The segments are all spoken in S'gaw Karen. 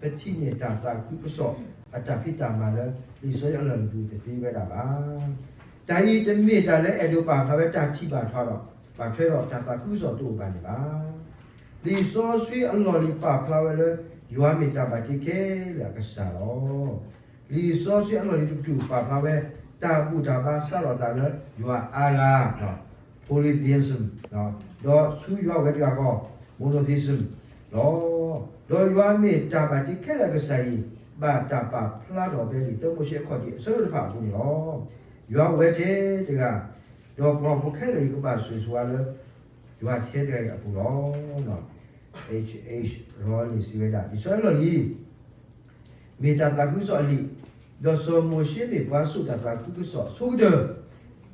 ပထံၣ်န့ၢ်တၢ်သးခုကစီၣ်အတၢ်ဖံးတၢ်မၤလၢ လံာ်စီဆှံအလီၢ်လံၤပူၤတသ့ဝဲဒၣ်ဘၣ်. တၢ်အံၤတမ့ၢ်တၢ်လၢအဲၣ်ဒိးပာ်ဖျါဝဲတၢ်ထံၣ်ဘၣ်ထွဲဒီး ဘၣ်ထွဲဒီးတၢ်သးခုကစီၣ်တအိၣ်ဘၣ်န့ၣ်ဘၣ်. လံာ်စီဆှံအလီၢ်လံၤပာ်ဖျါဝဲလၢ ယွၤမ့ၢ်တၢ်ဘၣ်တ့ခဲလၢာ်အကစၢ်လီၤ. လံာ်စီဆှံအလီၢ်လံၤတကတြူၢ်ပာ်ဖျါဝဲ တၢ်ဘူၣ်တၢ်ဘါစးထီၣ်သးလၢယွၤအါဂၤ polytheism ဒီးဆူယွၤဝဲတဂၤဃီ monotheism လီၤ. ဒီးယွၤမ့ၢ်တၢ်ဘၣ်တ့ခဲလၢာ်အကစၢ်အံၤ ဘၣ်တၢ်ပာ်ဖျါထီၣ်ဖဲလံာ်တၢမိၤၡ့အခီၣ်ဒံးအဆၢဒိၣ်တဖၣ်အပူၤန့ၣ်လီၤ. ယွၤအိၣ်ဝဲထဲတဂၤ, ဒီးပှၤဟီၣ်ခိၣ်ခဲလၢာ်အံၤကဘၣ်ဆိၣ်ဂ့ၤဆိၣ်ဝါလၢ ယွၤထဲတဂၤအံၤအပူၤလီၤ. H H Rowley စံးဝဲဒၣ် လံာ်စီဆှံအလီၢ်လံၤ မ့ၢ်တၢ်သးခုကစီၣ်အလံာ်, ဒီးစီၤမိၤၡ့မ့ၢ်ပှၤစိာ်တၢ်သးခုကစီၣ်အဆိကတၢၢ်,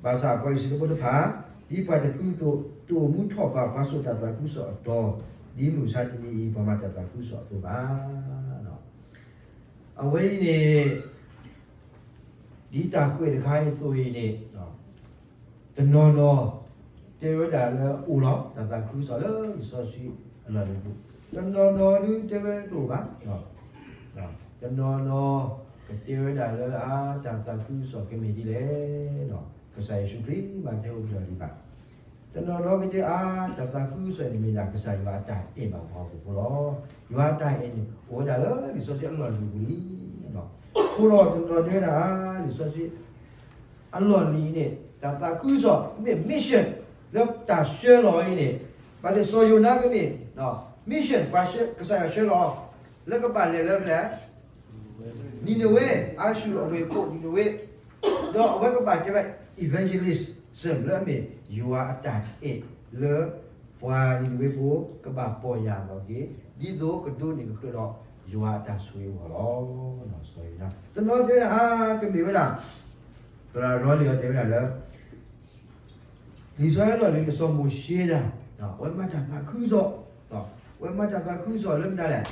ဘၣ်ဆၣ်ပှၤအံၣ်စရ့လးဖိတဖၣ် ဒ်ပှၤတဖုအသိး တအိၣ်မူထီၣ်ဘးပှၤစိာ်တၢ်သးခုကစီၣ်အတီၤ, ဒ်မုၢ်မဆါတနံၤအံၤ ပှၤမၤတၢ်သးခုကစီၣ်အသိးဘၣ်. အဝဲအံၤန့ၣ် ဒ်တၢ်ကွဲးတခါအံၤအသိးအံၤန့ၣ် တနီၤနီၤ တဲဝဲဒၣ်လၢအိၣ်လီၤ တၢ်သးခုကစီၣ်လၢလံာ်စီဆှံအလီၢ်လံၤပူၤ, တနီၤနီၤဒုးတဲဝဲတအိၣ်ဘၣ်, တနီၤနီၤ ကတဲဝဲဒၣ်လၢအါ တၢ်သးခုကစီၣ်ကမ့ၢ်ဒ်လဲၣ်, ကစၢ်ယ့ၣ်ၡူးခရံာ်မၤတၢ်အိၣ်ဖျဲၣ်လံဘၣ်. တနီၤနီၤကတဲအါ တၢ်သးခုကစီၣ်န့ၣ်မ့ၢ်ဒၣ်ကစၢ်ယွၤအတၢ်အဲၣ်ဘၣ်ပှၤဟီၣ်ခိၣ်ဖိလီၤ. ယွၤအတၢ်အဲၣ်န့ၣ် အိၣ်ဝဲဒၣ်လၢလံာ်စီဆှံအလီၢ်လံၤပူၤလံ. အဃိဒီးတနီၤတဲဝဲဒၣ် လံာ်စီဆှံ အလီၢ်လံၤန့ၣ် တၢ်သးခုကစီၣ်မ့ၢ် mission လၢတၢ်ဆှၢလီၤအံၤန့ၣ်, ဘၣ်သ့ၣ်စီၤယိၤနါကမ့ၢ် mission ပှၤကစၢ်ယွၤဆှၢလီၤ လၢကဘၣ်လဲၤလၢဖဲလဲၣ် နံၤနဝ့, အၤၡူၢ်အဝ့ၢ်ခိၣ်နံၤနဝ့, ဒီးအဝဲကဘၣ်တဲဝဲ evangelism လၢအမ့ၢ်ယွၤအတၢ်အဲၣ်လၢ ပှၤနံၤနဝ့ဖိ ကဘၣ်ပီၢ်ယၢ်လီၤက့ၤ ဒ်သိးကဒိးန့ၢ်ကတၢၢ်ဒီးယွၤအတၢ်ဆိၣ်ဂ့ၤအဂီၢ်လီၤ. စီၤယိၤနါ တနီၤတဲဝဲဒၣ် အါ ကမ့ၢ်ဝဲဒၣ် သရၣ်ရီလံၤအီၤတဲဝဲဒၣ်လၢ လံာ်စီဆှံအလီၢ်လံၤစီၤမိၤၡ့ဒၣ် အဝဲမၤတၢ်သးခုကစီၣ်, အဝဲမၤတၢ်သးခုကစီၣ်လၢမနုၤလဲၣ်,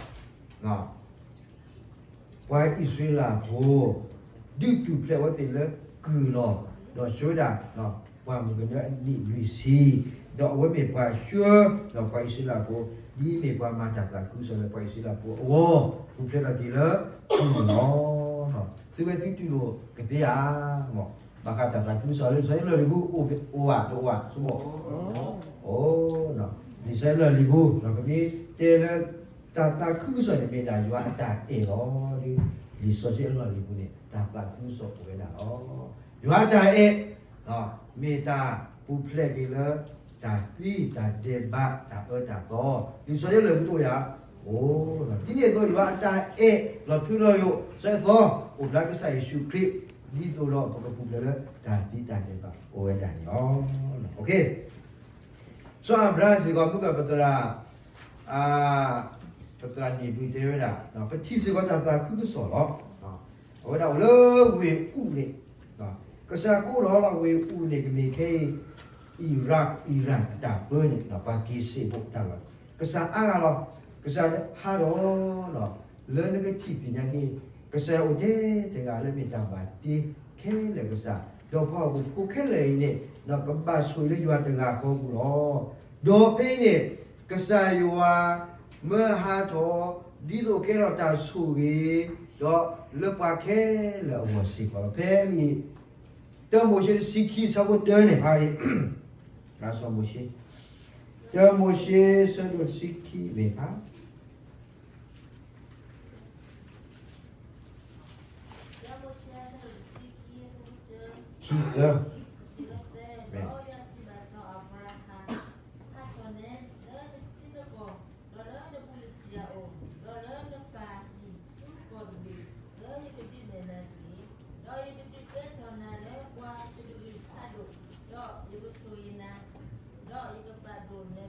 ပှၤအံၣ်စရ့လးဖိ ဒုးတူၢ်ဖျဲးအဝဲသ့ၣ်လၢကုၢ်လီၤ, ဒီးဆှၢဝဲဒၣ် ပှၤမုၢ်ကနၢအနံၣ်လွံၢ်ဆံ, ဒီးအဝဲမ့ၢ်ပှၤဆှၢ ဒီးပှၤအံၣ်စရ့လးဖိ ဒ်အမ့ၢ်ပှၤမၤတၢ်သးခုကစီၣ်လၢပှၤအံၣ်စရ့လးဖိအဂီၢ် ပူၤဖျဲးထီၣ်က့ၤလၢကုၢ်လီၤ. သုဝဲသုတူၢ်လိာ်ကသ့ဧါ, ဘၣ်ဃးတၢ်သးခုကစီၣ်လၢလံာ်စီဆှံအလီၢ်လံၤပူၤ အိၣ်ဧါတအိၣ်ဧါ ဆိမိၣ် လံာ်စီဆှံအလီၢ်လံၤပူၤ ပမ့ၢ်တဲလၢ တၢ်သးခုကစီၣ်န့ၣ်မ့ၢ်ဒၣ်ယွၤအတၢ်အဲၣ်လီၤ. လံာ်စီဆှံအလီၢ်လံၤပူၤန့ၣ် တၢ်သးခုကစီၣ်အိၣ်ဝဲဒၣ်လီၤ. ယွၤအတၢ်အဲၣ် မ့ၢ်တၢ်ပူၤဖျဲးက့ၤလၢ တၢ်သံတၢ်ဒဲးဘးတၢ်အၢတၢ်သီ, လံာ်စီဆှံအလီၢ်လံၤပူၤတအိၣ်ဧါ, အိၣ် ဒ်န့ၣ်အသိး ယွၤအတၢ်အဲၣ်လီၤထူလီၤယိာ် စၢသီ အိၣ်ဖျါကစၢ်ယ့ၣ်ၡူးခရံာ် ဒ်သိးဒီးပကပူၤဖျဲးလၢတၢ်သံတၢ်ဒဲးဘးအိၣ်ဝဲဒၣ်န့ၣ်လီၤ. စီၤအၤဘြၤဟၣ်စ့ၢ်ကီး မုၢ်ကပသရၣ် ပသရၣ်န့ၣ်ဒုးတဲဝဲဒၣ် ပထံၣ်စ့ၢ်ကီးတၢ်သးခုကစီၣ်လီၤ. အဝဲဒၣ်အိၣ်လၢဝ့ၢ်အူၣ်န့ၣ် ကစၢ်ကိးထီၣ်လီၤဝ့ၢ်အူၣ်န့ၣ် ကမ့ၢ်ခဲအံၤ Iraq Iran အတၢ်ပၢန့ၣ် ပှၤက့ၤစ့းဖိတၢ်လီၢ်, ကစၢ်အါဂၤလီၤ. ကစၢ်ဟးထီၣ် လၢနကထံၣ်သ့ၣ်ညါက့ၤ ကစၢ်ယွၤအိၣ်ထဲတဂၤလၢမ့ၢ်တၢ်ဘၣ်တ့ခဲလၢာ်ကစၢ်, ဒီးပှၤဟီၣ်ခိၣ်ဖိခဲလၢာ်အံၤန့ၣ် ကဘၣ်ဆိၣ်ဂ့ၤလၢယွၤတဂၤဃီပူၤလီၤ. ဒီးဖဲအံၤန့ၣ် ကစၢ်ယွၤမၢဟးထီၣ် ဒ်သိးကဲထီၣ်တၢ်ဆိၣ်ဂ့ၤ ဒီးလၢပှၤခဲလၢာ်အဂီၢ်စ့ၢ်ကီးလီၤ. ဖဲလံာ် တၢမိၤၡ့တဆံခံ ဆၢဖိတၢန့ၣ်ဖးဒံး, စီၤမိၤၡ့, တၢမိၤၡ့ ဆၢဒိၣ်တဆံခံန့ၣ်ဖး ခံသၢ, မ့ၢ်, ဒီးလၢနပူၤနတံၢ်အအိၣ်, ဒီးလၢနပၢ်အဟံၣ်ဆူကီၢ်တဘ့ၣ်လၢယကဒုးနဲၣ်နၤတက့ၢ်. ဒီးယကဒုးကဲထီၣ်နၤလၢပှၤတကလုာ်ဖးဒိၣ်, ဒီးယကဆိၣ်ဂ့ၤနၤ, ဒီးယကပာ်ဒိၣ်နမံ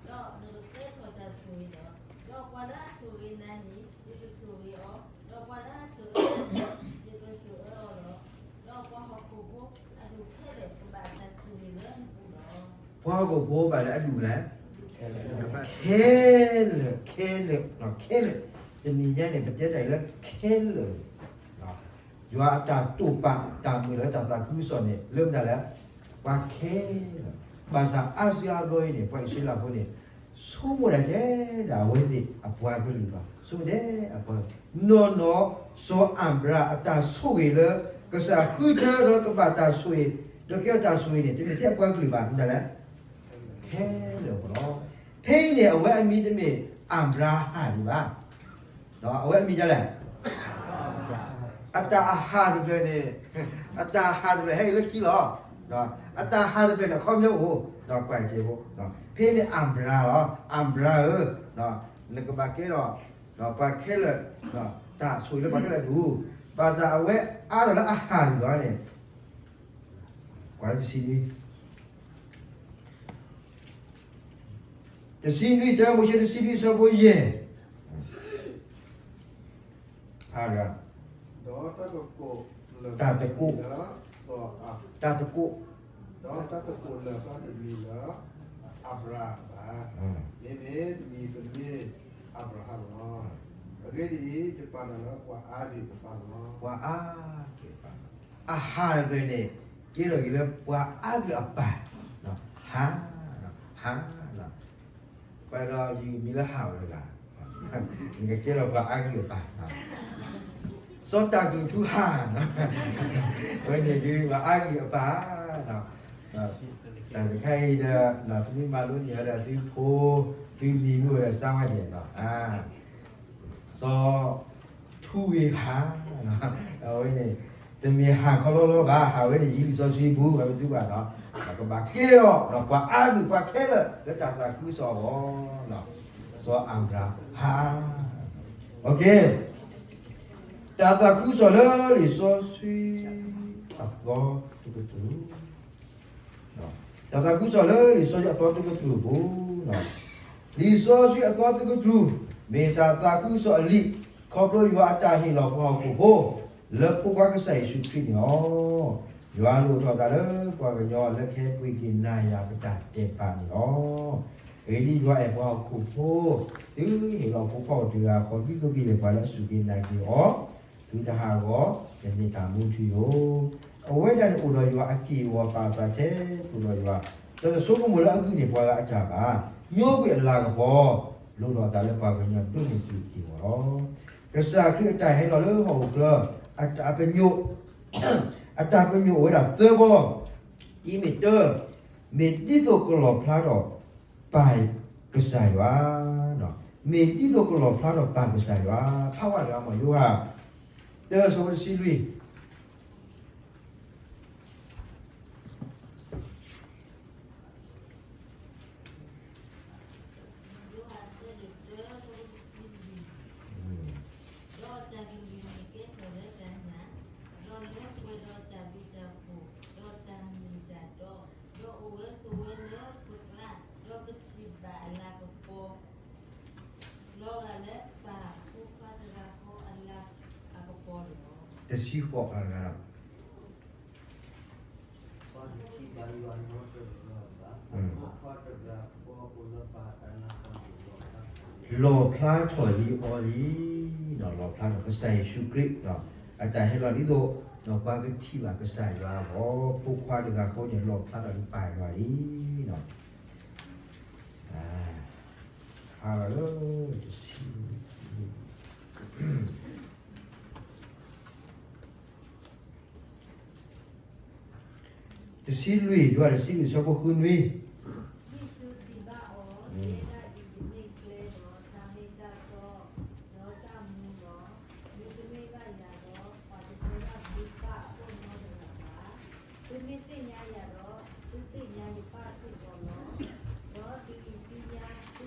ၤ, ဒီးနကကဲထီၣ်တၢ်ဆိၣ်ဂ့ၤလီၤ. ဒီးပှၤလၢအဆိၣ်ဂ့ၤနၤန့ၣ် ယကဆိၣ်ဂ့ၤအီၤ, ဒီးပှၤလၢအဆိၣ်အၢနၤန့ၣ် ယကဆိၣ်အၢအီၤလီၤ. ဒီးပှၤဟီၣ်ခိၣ်ဖိအဒူၣ်ခဲလၢာ်ကဘၣ်တၢ်ဆိၣ်ဂ့ၤလၢနပူၤလီၤ. ပှၤဟီၣ်ခိၣ်ဖိဘၣ်လၢအဒူၣ်လဲၣ်, ခဲလၢာ်, ခဲလၢာ်, ခဲလၢာ်, တနံၤညါန့ၣ် ပတဲတၢ်အံၤလၢခဲလၢာ်, ယွၤအတၢ်တိာ်ပာ်တၢ်မုာ်လၢတၢ်သးခုကစီၣ်န့ၣ် လၢမတၤလဲၣ်, ပှၤခဲလၢာ်, ဘၣ်ဆၣ်အါစုအါဘျီအံၤန့ၣ် ပှၤအံၣ်စရ့လးဖိန့ၣ် ဆိကမိၣ်ဒၣ်ထဲဒၣ်အဝဲသ့ၣ်အပှၤကလုာ်လီၤ. ဆိကမိၣ်ထဲအပှၤ, နီၢ်နီၢ် စီၤအၤဘြၤဟၣ်အတၢ်ဆိၣ်ဂ့ၤလၢ ကစၢ်ဃုထၢဒီးကဘၣ်တၢ်ဆိၣ်ဂ့ၤ, ဒီးကဲထီၣ်တၢ်ဆိၣ်ဂ့ၤန့ၣ် တမ့ၢ်ထဲအပှၤကလုာ်ဘၣ်, မ့ၢ်ဒ်လဲၣ်, ခဲလၢာ်အဂီၢ်လီၤ. ဖဲအံၤန့ၣ် အဝဲအမံၤတမ့ၢ်အၤဘြၤဟၣ်ဒံးဘၣ်. အဝဲအမံၤဒ်လဲၣ်. အတၢ်အဟၣ်တဖျၢၣ်န့ၣ်, အတၢ်အဟၣ်တဖျၢၣ်ဟဲက့ၤလၢခံလီၤ. အတၢ်ဟၣ်တဖျၢၣ်န့ၣ် အခီပညီအိၣ်, ကွၢ်က့ၤဖိ, ဖဲန့ၣ်အၤဘြၤလီၤ, အၤဘြၤဧၢ, နကဘၣ်ကဲထီၣ် ပှၤခဲလၢာ်, တၢ်ဆိၣ်ဂ့ၤလၢပှၤခဲလၢာ်ဒူၣ်, ဘၣ်ဆၣ်အဝဲအါထီၣ်လၢအဟၣ်န့ၣ်လီၤန့ၣ်, ကွၢ်လၢတဆံနွံ တဆံနွံ တၢမိၤၡ့ တဆံနွံ ဆၢဖိယဲၢ်, အါ, ဒီးတၢ်တကိးလၢၤဘၣ်တမံၤလၢစီၤအၤ, တၢ်တကိး, ဒီးတၢ်တကိးလၢၤဘၣ်တမံၤလၢအၤဘြၤဟၣ်ဘၣ်, မ့မ့ၢ်တမံၤတမ့ၢ်အၤဘြၤဟၣ်လီၤ. အဂ့ၢ်ဒ်အံၤ, ယပာ်နၤလၢပှၤအါဂ့ၢ်အပၢ်လီၤ. ပှၤအါဂ့ၢ်အပၢ်, အဟၣ်တဖျၢၣ်န့ၣ် ကဲထီၣ်က့ၤလၢပှၤအါဂ့ၢ်အပၢ်, ဟါ, ဟါ, ပှၤဒီးယမံၤလၢဟၣ်ဝဲဒၣ်, နကကဲထီၣ်ပှၤအါဂ့ၢ်အပၢ်, စီၤတၢ်ကလုၢ်ထူဟၣ်, အဝဲန့ၣ်ဒုးပှၤအါဂ့ၢ်အပၢ်, တၢ်တခါအံၤဒီး သုမ့ၢ်မၤလိန့ၢ်ဝဲဒၣ်သုဖိ, သုမံၤမ့ၢ်ဝဲဒၣ်စါဝါဒဲး, စီၤထူဂ့ၤဟၣ်, အဝဲန့ၣ် တမ့ၢ်ဟၣ်ခီလီလီဘၣ်, ဟးဝဲန့ၣ် ယံၤလံာ်စီဆှံပူၤ ပှၤမ့ၢ်သုဘၣ်နီၤ, ကဘၣ်ကဲထီၣ်ပှၤအါဂ့ၢ်ပှၤခဲလၢာ်လၢတၢ်သးခုကစီၣ်အဂီၢ်, စီၤအၤဘြၤဟၣ်, တၢ်သးခုကစီၣ်လၢလံာ်စီဆှံအသီတကတြူၢ် တၢ်သးခုကစီၣ်လၢလံာ်စီဆှံအသီတကတြူၢ်အပူၤ, လံာ်စီဆှံအသီတကတြူၢ်, မ့ၢ်တၢ်သးခုကစီၣ်အလံာ်, ခီဖျိယွၤအတၢ်ဟ့ၣ်လီၤပှၤဟီၣ်ခိၣ်ဖိ လၢဖိခွါကစၢ်ယ့ၣ်ၡူးခရံာ်န့ၣ်လီၤ. ယွၤလိၣ်ထီၣ်အသးလၢပှၤကညီလၢကဟဲပှ့ၤက့ၤနၤယၤပတၢ်ဒဲးဘးန့ၣ်လီၤ. အဂ့ၢ်ဒ်အံၤ, ယွၤအဲၣ်ပှၤဟီၣ်ခိၣ်ဖိ, သုဟ့ၣ်လီၤဖိခွါအိၣ်တဂၤဃီ, ဒ်သိးကယဲၢ်ပှၤလၢအစူၢ်က့ၤနာ်က့ၤအီၤ သုတဟးဂီၤ, တန့ၢ်တၢ်မူထူယိာ်. အဝဲဒၣ်န့ၣ်အိၣ်ဒီးယွၤအက့ၢ်အဂီၤ, ပာ်အသးထဲသိးဒီးယွၤ, ဒီးတဆိကမိၣ်လၢအဂ့ၢ်န့ၣ်ပှၤဂၤအတၢ်ဘၣ်, ညိကွံာ်အလၤကပီၤ, လိၣ်ထီၣ်အသးလၢပှၤကညီဒိးန့ၢ်သုအက့ၢ်အဂီၤလီၤ. ကစၢ်ခရံာ်အတၢ်ဟဲလီၤလၢဟီၣ်ခိၣ်ချၢ, အတၢ်ပညိၣ်, အတၢ်ပညိၣ်အိၣ်ဝဲဒၣ်သၢဘီ, ဒ်မ့ၢ်တၢ, မ့ၢ်ဒ်သိးကလီၣ်ဖျါထီၣ် ပၢ်ကစၢ်ယွၤ, မ့ၢ်ဒ်သိးကလီၣ်ဖျါထီၣ်ပၢ်ကစၢ်ယွၤ, ဖးဝဲဒၣ်မး ယိၤဟၣ် တၢ ဆၢဖိတဆံလွံၢ် ယိၤဟၣ် ဆၢဒိၣ်တၢ ဆၢဖိတဆံလွံၢ်, ဒီးတၢ်ကလုၢ်န့ၣ်ကဲထီၣ်လၢတၢ်နာ်, ဒီးလၢပှဲၤဒီးတၢ်ဘျုးတၢ်ဖှိၣ်, ဒီးတၢ်မ့ၢ်တၢ်တီ, ဒီးအိၣ်ဝဲဆိးဝဲလၢပကျါ, ဒီးပထံၣ်ဘၣ်အလၤကပီၤ လီၤဂာ်လၢပၢ်ဖိခွါတဂၤဃီအလၤကပီၤန့ၣ်လီၤ. တဆံဃိး တဆံဃိး လီၣ်ဖျါထီၣ်လံအီၤလံ, လီၣ်ဖျါထီၣ်ကစၢ်ယ့ၣ်ၡူးခရံာ်, အတၢ်ဟဲလီၤဒ်သိး ပှၤကထံၣ်ဘၣ်ကစၢ်ယွၤအဂီၢ်, ဖိခွါတဂၤဃီန့ၣ် လီၣ်ဖျါထီၣ်လံပၢ်ယွၤလံ. ဟါလီၤလၢ တဆံ တဆံလွံၢ်, ယွၤ တဆံလွံၢ် ဆၢဖိဃုနွံ. ယ့ၣ်ၡူးစံးဘၣ်အီၤ, တဲဒၣ်အံၤတမ့ၢ်ကျဲဒီးတၢ်မ့ၢ်တၢ်တီ, ဒီးတၢ်မူလီၤ. မ့တမ့ၢ်ဘၣ်ယၤဒီး ပှၤတတဲဘၣ်သုပၢ်အခိၣ်နီတဂၤဘၣ်. သုမ့ၢ်သ့ၣ်ညါယၤဒီး သုသ့ၣ်ညါယပၢ်စ့ၢ်ကီးလီၤ. ဒီးတုၤအံၤဆူညါ သုသ့ၣ်ညါအီၤဒီးသုထံၣ်အီၤ,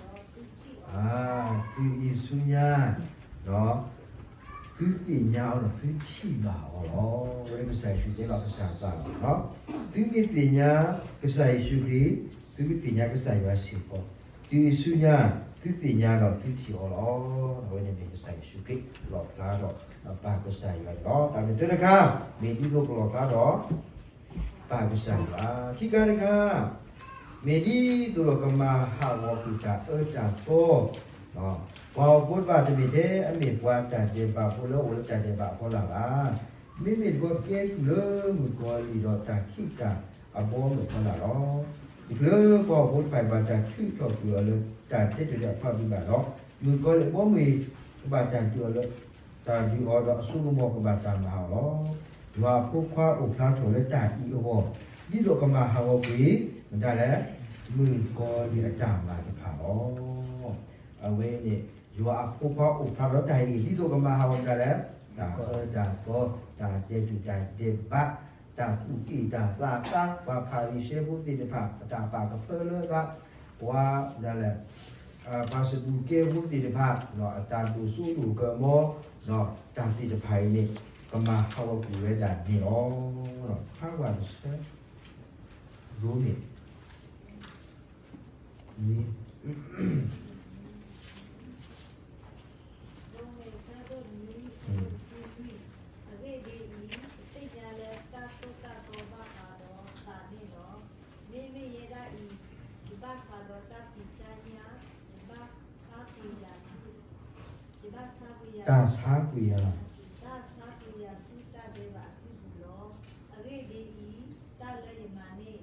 တုၤအံၤဆူညါ သုသ့ၣ်ညါအီၤဒီးသုထံၣ်ဘၣ်အီၤလီၤ. အဝဲကစၢ်ယ့ၣ်ၡူးတဲဘၣ်ကစၢ်ယွၤလီၤ. သုမ့ၢ်သ့ၣ်ညါကစၢ်ယ့ၣ်ၡူးခရံာ်, သုကသ့ၣ်ညါကစၢ်ယွၤစ့ၢ်ကီး, တုၤအံၤဆူညါ သုသ့ၣ်ညါဒီးသုထံၣ်အီၤလီၤ. အဝဲန့ၣ်မ့ၢ်ကစၢ်ယ့ၣ်ၡူးခရံာ် လီၣ်ဖျါထီၣ်ပၢ်ကစၢ်ယွၤန့ၣ်လီၤ. တၢ်မ့ၢ်တၢ်တခါ မ့ၢ်ဒ်သိးကလီၣ်ဖျါထီၣ် ပၢ်ကစၢ်ယွၤ, ခံခါတခါ မ့ၢ်ဒ်သိးဒီးကမၤဟးဂီၤကွံာ်တၢ်အၢတၢ်သီ, ပှၤဟီၣ်ခိၣ်ဖိတဖၣ်တမ့ၢ်ထဲအမ့ၢ်ပှၤတၢ်ဒဲးဘးဖိလၢအအိၣ်လၢတၢ်ဒဲးဘးအဖီလာ်ဘၣ်. မ့မ့ၢ်တဘျီကဲကုၢ်လၢမုၣ်ကီၤလံၢ်ဒီးတၢ်ခံးတၢ်အဘီအမုၢ်အဖီလာ်လီၤ. တချုးပှၤဟီၣ်ခိၣ်ဖိတဖၣ်အံၤဘၣ်တၢ်ထုးထီၣ်ကွံာ်အီၤလၢတၢ်တဲတၢ်ဒီးအဖီလာ်ဘၣ်ဒီး, မုၣ်ကီၤလံၢ်အဘီအမုၢ် ကဘၣ်တၢ်ဒုးအီၤလၢ တၢ်ဒုးအီၤဒီး အစိကမီၤကဘၣ်တၢ်မၤအီၤလီၤ. ယွၤအဖိခွါအိၣ်ဖျါထီၣ်လၢတၢ်အံၤအဂီၢ်, ဒ်သိးကမၤဟးဂီၤကွံာ် မတၤလဲၣ်, မုၣ်ကီၤလံၢ်အတၢ်မၤတဖၣ်လီၤ. အဝဲန့ၣ် ယွၤအဖိခွါအိၣ်ဖျါထီၣ်လၢတၢ်အံၤ ဒ်သိးကမၤဟးဂီၤမတၤလဲၣ်, တၢ်အၢတၢ်သီ, တၢ်တဲာ်တူာ်တၢ်ဒဲးဘး, တၢ်သူၣ်က့ၣ်တၢ်သးအသး, ပှၤဖၤရံၤၡဲဖိသ့ၣ်တဖၣ် အတၢ်ပာ်ကဖၢလၢသး, ပှၤဒ်လဲၣ် ပှၤစဒူးကဲဖိသ့ၣ်တဖၣ် အတၢ်ဒိၣ်စိဒိၣ်ကမီၤ, တၢ်သ့ၣ်တဖၣ်အံၤန့ၣ် ကမၤဟးဂီၤကွံာ်ဝဲဒၣ်န့ၣ်လီၤ. ဖးဝဲတဆၢ, ရိမ့ၤ ရိမ့ၤဆၢဒိၣ်နွံ, အဂ့ၢ်ဒ်အံၤ, ပသ့ၣ်ညါလၢတၢ်သိၣ်တၢ်သီဘၣ်ဃးဒီးသးန့ၣ်လီၤ. မ့မ့ၢ်ယဲဒၣ်အံၤ, ယဘၣ်ဃးဒီးတၢ်ဖံးတၢ်ညၣ်, ယဘၣ်ဆါကွံာ်ယၤဆူ, ယဘၣ်ဆါကွံာ်ယၤ, တၢ်ဆါကွံာ်ယၤ, တၢ်ဆါကွံာ်ယၤဆူတၢ်ဒဲးဘးအစုပူၤလီၤ. အဂ့ၢ်ဒ်အံၤ, တၢ်လၢယမၤန့ၣ်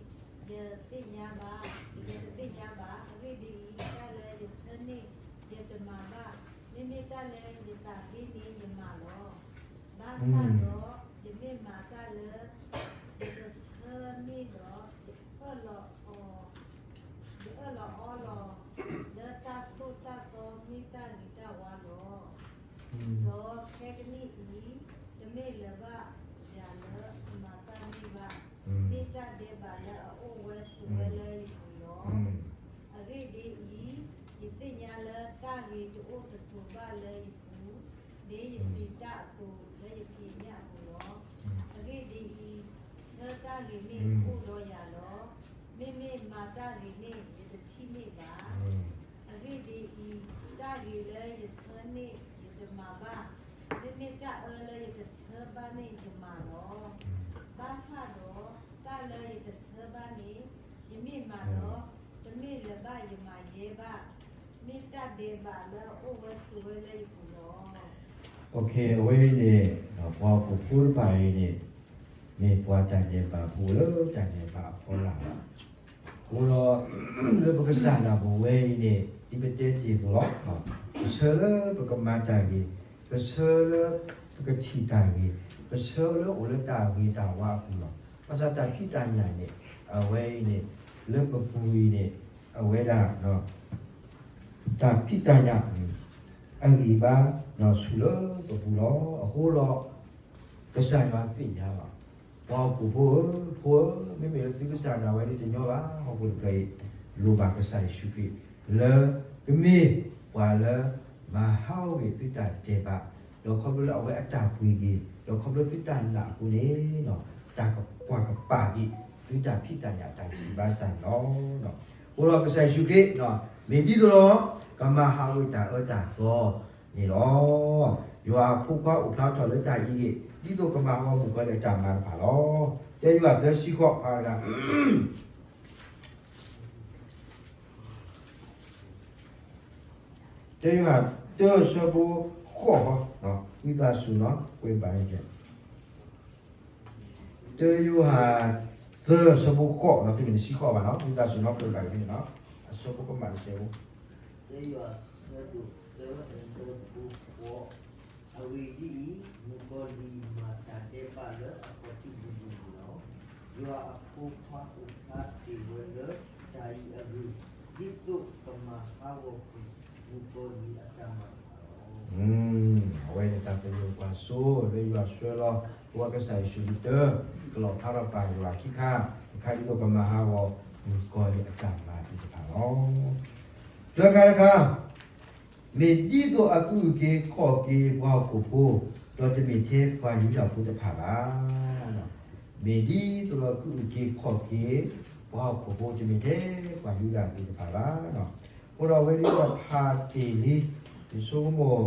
ယသ့ၣ်ညါဘၣ်, ယတသ့ၣ်ညါဘၣ်. အဂ့ၢ်ဒ်အံၤ, တၢ်လၢယဆၢန့ၣ် ယတမၤဘၣ်. မ့မ့ၢ်တၢ်လၢယသးဟ့န့ၣ်ယမၤလီၤ. ဘၣ်ဆၣ်ဒီး ယမ့ၢ်မၤတၢ်လၢ ယတဆၢန့ၣ်ဒီး, ယအၢၣ်လီၤအီလီၤ လၢတၢ်သိၣ်တၢ်သီမ့ၢ်တၢ်ဂ့ၤတၢ်ဝါလီၤ. ဒီးခဲကနံၣ်အံၤ, တမ့ၢ်လၢၤဘၣ်ယၤလၢအမၤတၢ်န့ၣ်ဘၣ်, မ့ၢ်တၢ်ဒဲးဘးလၢအအိၣ်ဝဲဆိးဝဲလၢယပူၤလီၤ. အဂ့ၢ်ဒ်အံၤ, ယသ့ၣ်ညါလၢတၢ်ဂ့ၤတအိၣ်တဆိးဘၣ်လၢယပူၤ, ဒ်ယစံးတၢ်အသိးလၢယက့ၤညၣ်အပူၤလီၤ. အဂ့ၢ်ဒ်အံၤ, ဆၢတၢ်ဂ့ၤန့ၣ်အိၣ်ဒီးယၤလီၤ. မ့မ့ၢ်မၤတၢ်ဂ့ၤန့ၣ် ယတထံၣ်န့ၢ်ဘၣ်. အဂ့ၢ်ဒ်အံၤ, တၢ်ဂ့ၤလၢယဆၢန့ၣ်ယတမၤဘၣ်, မ့မ့ၢ်တၢ်အၢလၢယကဆၢဘၣ်န့ၣ်ယမၤလီၤ. ဘၣ်ဆၣ်ဒီးတၢ်လၢယတဆၢဘၣ်န့ၣ် ယမ့ၢ်မၤဒီး, တမ့ၢ်လၢၤဘၣ်ယမၤယဲဘၣ်, မ့ၢ်တၢ်ဒဲးဘးလၢအအိၣ်ဝဲဆိးဝဲလၢယပူၤလီၤ. အဝဲအံၤန့ၣ် ပှၤဟီၣ်ခိၣ်ဖိတဖၣ်အံၤန့ၣ် မ့ၢ်ပှၤတၢ်ဒဲးဘးဖိလၢတၢ်ဒဲးဘးအဖီလာ်လီၤ. အဃိဒီး လၢပကစၢ်ဒၣ်ပဝဲအံၤန့ၣ် ဒ်ပတဲတ့ၢ်အသိးလီၤ. ပဆၢလၢပကမၤတၢ်ဂ့ၤ, ပဆၢလၢပကထံၣ်တၢ်ဂ့ၤ, ပဆၢလၢအိၣ်လၢတၢ်ဂ့ၤတၢ်ဝါအပူၤလီၤ. ဘၣ်ဆၣ်တၢ်ဖံးတၢ်ညၣ်န့ၣ် အဝဲအံၤန့ၣ် လၢပပူၤအံၤန့ၣ် အဝဲဒၣ် တၢ်ဖံးတၢ်ညၣ် အဂံၢ်ဘါ ဆူၣ်လၢပပူၤလီၤ. အဃိဒီး ကစၢ်ယွၤသ့ၣ်ညါလီၤ. ပှၤဟီၣ်ခိၣ်ဖိဧၢ, ဖိဧၢ, မ့မ့ၢ်လၢသုကစၢ်ဒၣ်ဝဲဒၣ်တညီဘၣ်, ဟီၣ်ခိၣ်တဖျၢၣ်အံၤ လိၣ်ဘၣ်ကစၢ်ယ့ၣ်ၡူးခရံာ် လၢကမ့ၢ်ပှၤလၢမၤဟးဂီၤကွံာ်သုတၢ်ဒဲးဘး, ဒီးခီဖျိလၢအဝဲအတၢ်ပှ့ၤက့ၤ, ဒီးခီဖျိသုတၢ်နာ်အဃိန့ၣ် တၢ်ကကွၢ်ကပာ်က့ၤ သုတၢ်ဖံးတၢ်ညၣ်တၢ်စံးဘၣ်စၢ်န့ၣ်လီၤ. အဃိဒီးကစၢ်ယ့ၣ်ၡူးခရံာ် မ့ၢ်ဒ်သိးဒီး ကမၤဟးဂီၤတၢ်အၢတၢ်သီန့ၣ်လီၤ. ယွၤအဖိခွါအိၣ်ဖျါထီၣ်လၢတၢ်အံၤဂ့ၢ် ဒ်သိးကမၤဟးဂီၤမုၣ်ကီၤလံၢ်အတၢ်မၤတဖၣ်လီၤ. တၢယိၤဟၣ်သၢဆံဃိး ဖးဒၣ် တၢယိၤဟၣ်တၢအဆၢဖိဃိး, ဝံသးစူၤနီၤ ကွဲးဘၣ်န့ၣ်, တၢယိၤဟၣ်သၢအဆၢဖိဃိးနီၤ, သုမ့ၢ်တဆံဃိးဘၣ်နီၤ, ဝံသးစူၤနီၤ ကွဲးဘၣ်န့ၣ်နီၤ, အဆၢဖိကမၣ်တစဲးဖိ, တၢယိၤဟၣ်သၢဒိၣ်သၢအဆၢဖိဃိး, အဂ့ၢ်ဒ်အံၤ, မုၣ်ကီၤလံၢ်မၤတၢ်ဒဲးဘးလၢအခီၣ်ထံးဘျီဘျီန့ၣ်လီၤ. ယွၤအဖိခွါအိၣ်ဖျါတ့ၢ်ဝဲလၢတၢ်အံၤအဂ့ၢ်, ဒ်သိးကမၤဟးဂီၤကွံာ် မုၣ်ကီၤလံၢ်အတၢ်မၤတဖၣ်လီၤ. အဝဲန့ၣ်တၢ်သန့ၤပှၤစိၤလၢယွၤဆှၢလီၤ ပဝဲကစၢ်ယ့ၣ်ၡူးခရံာ်တၢ ကလီၣ်ဖျါထီၣ်ပာ်ယွၤခံခါ, တခါဒ်သိးကမၤဟးဂီၤ မုၣ်ကီၤလံၢ်အတၢ်မၤသ့ၣ်တဖၣ်လီၤ. သၢခါတခါ, မ့ၢ်ဒ်သိးအကအုၣ်က့ၤခီၣ်က့ၤပှၤဟီၣ်ခိၣ်ဖိ, ဒီးတမ့ၢ်ထဲပှၤယူဒၤဖိတဖၣ်ဘၣ်. မ့ၢ်ဒ်သိးလၢကအုၣ်က့ၤခီၣ်က့ၤ ပှၤဟီၣ်ခိၣ်ဖိ တမ့ၢ်ထဲပှၤယူဒၤသ့ၣ်တဖၣ်ဘၣ်. အဃိဒီးအဝဲဒၣ်ပဖးတ့ၢ်လံ, ယဆိကမိၣ်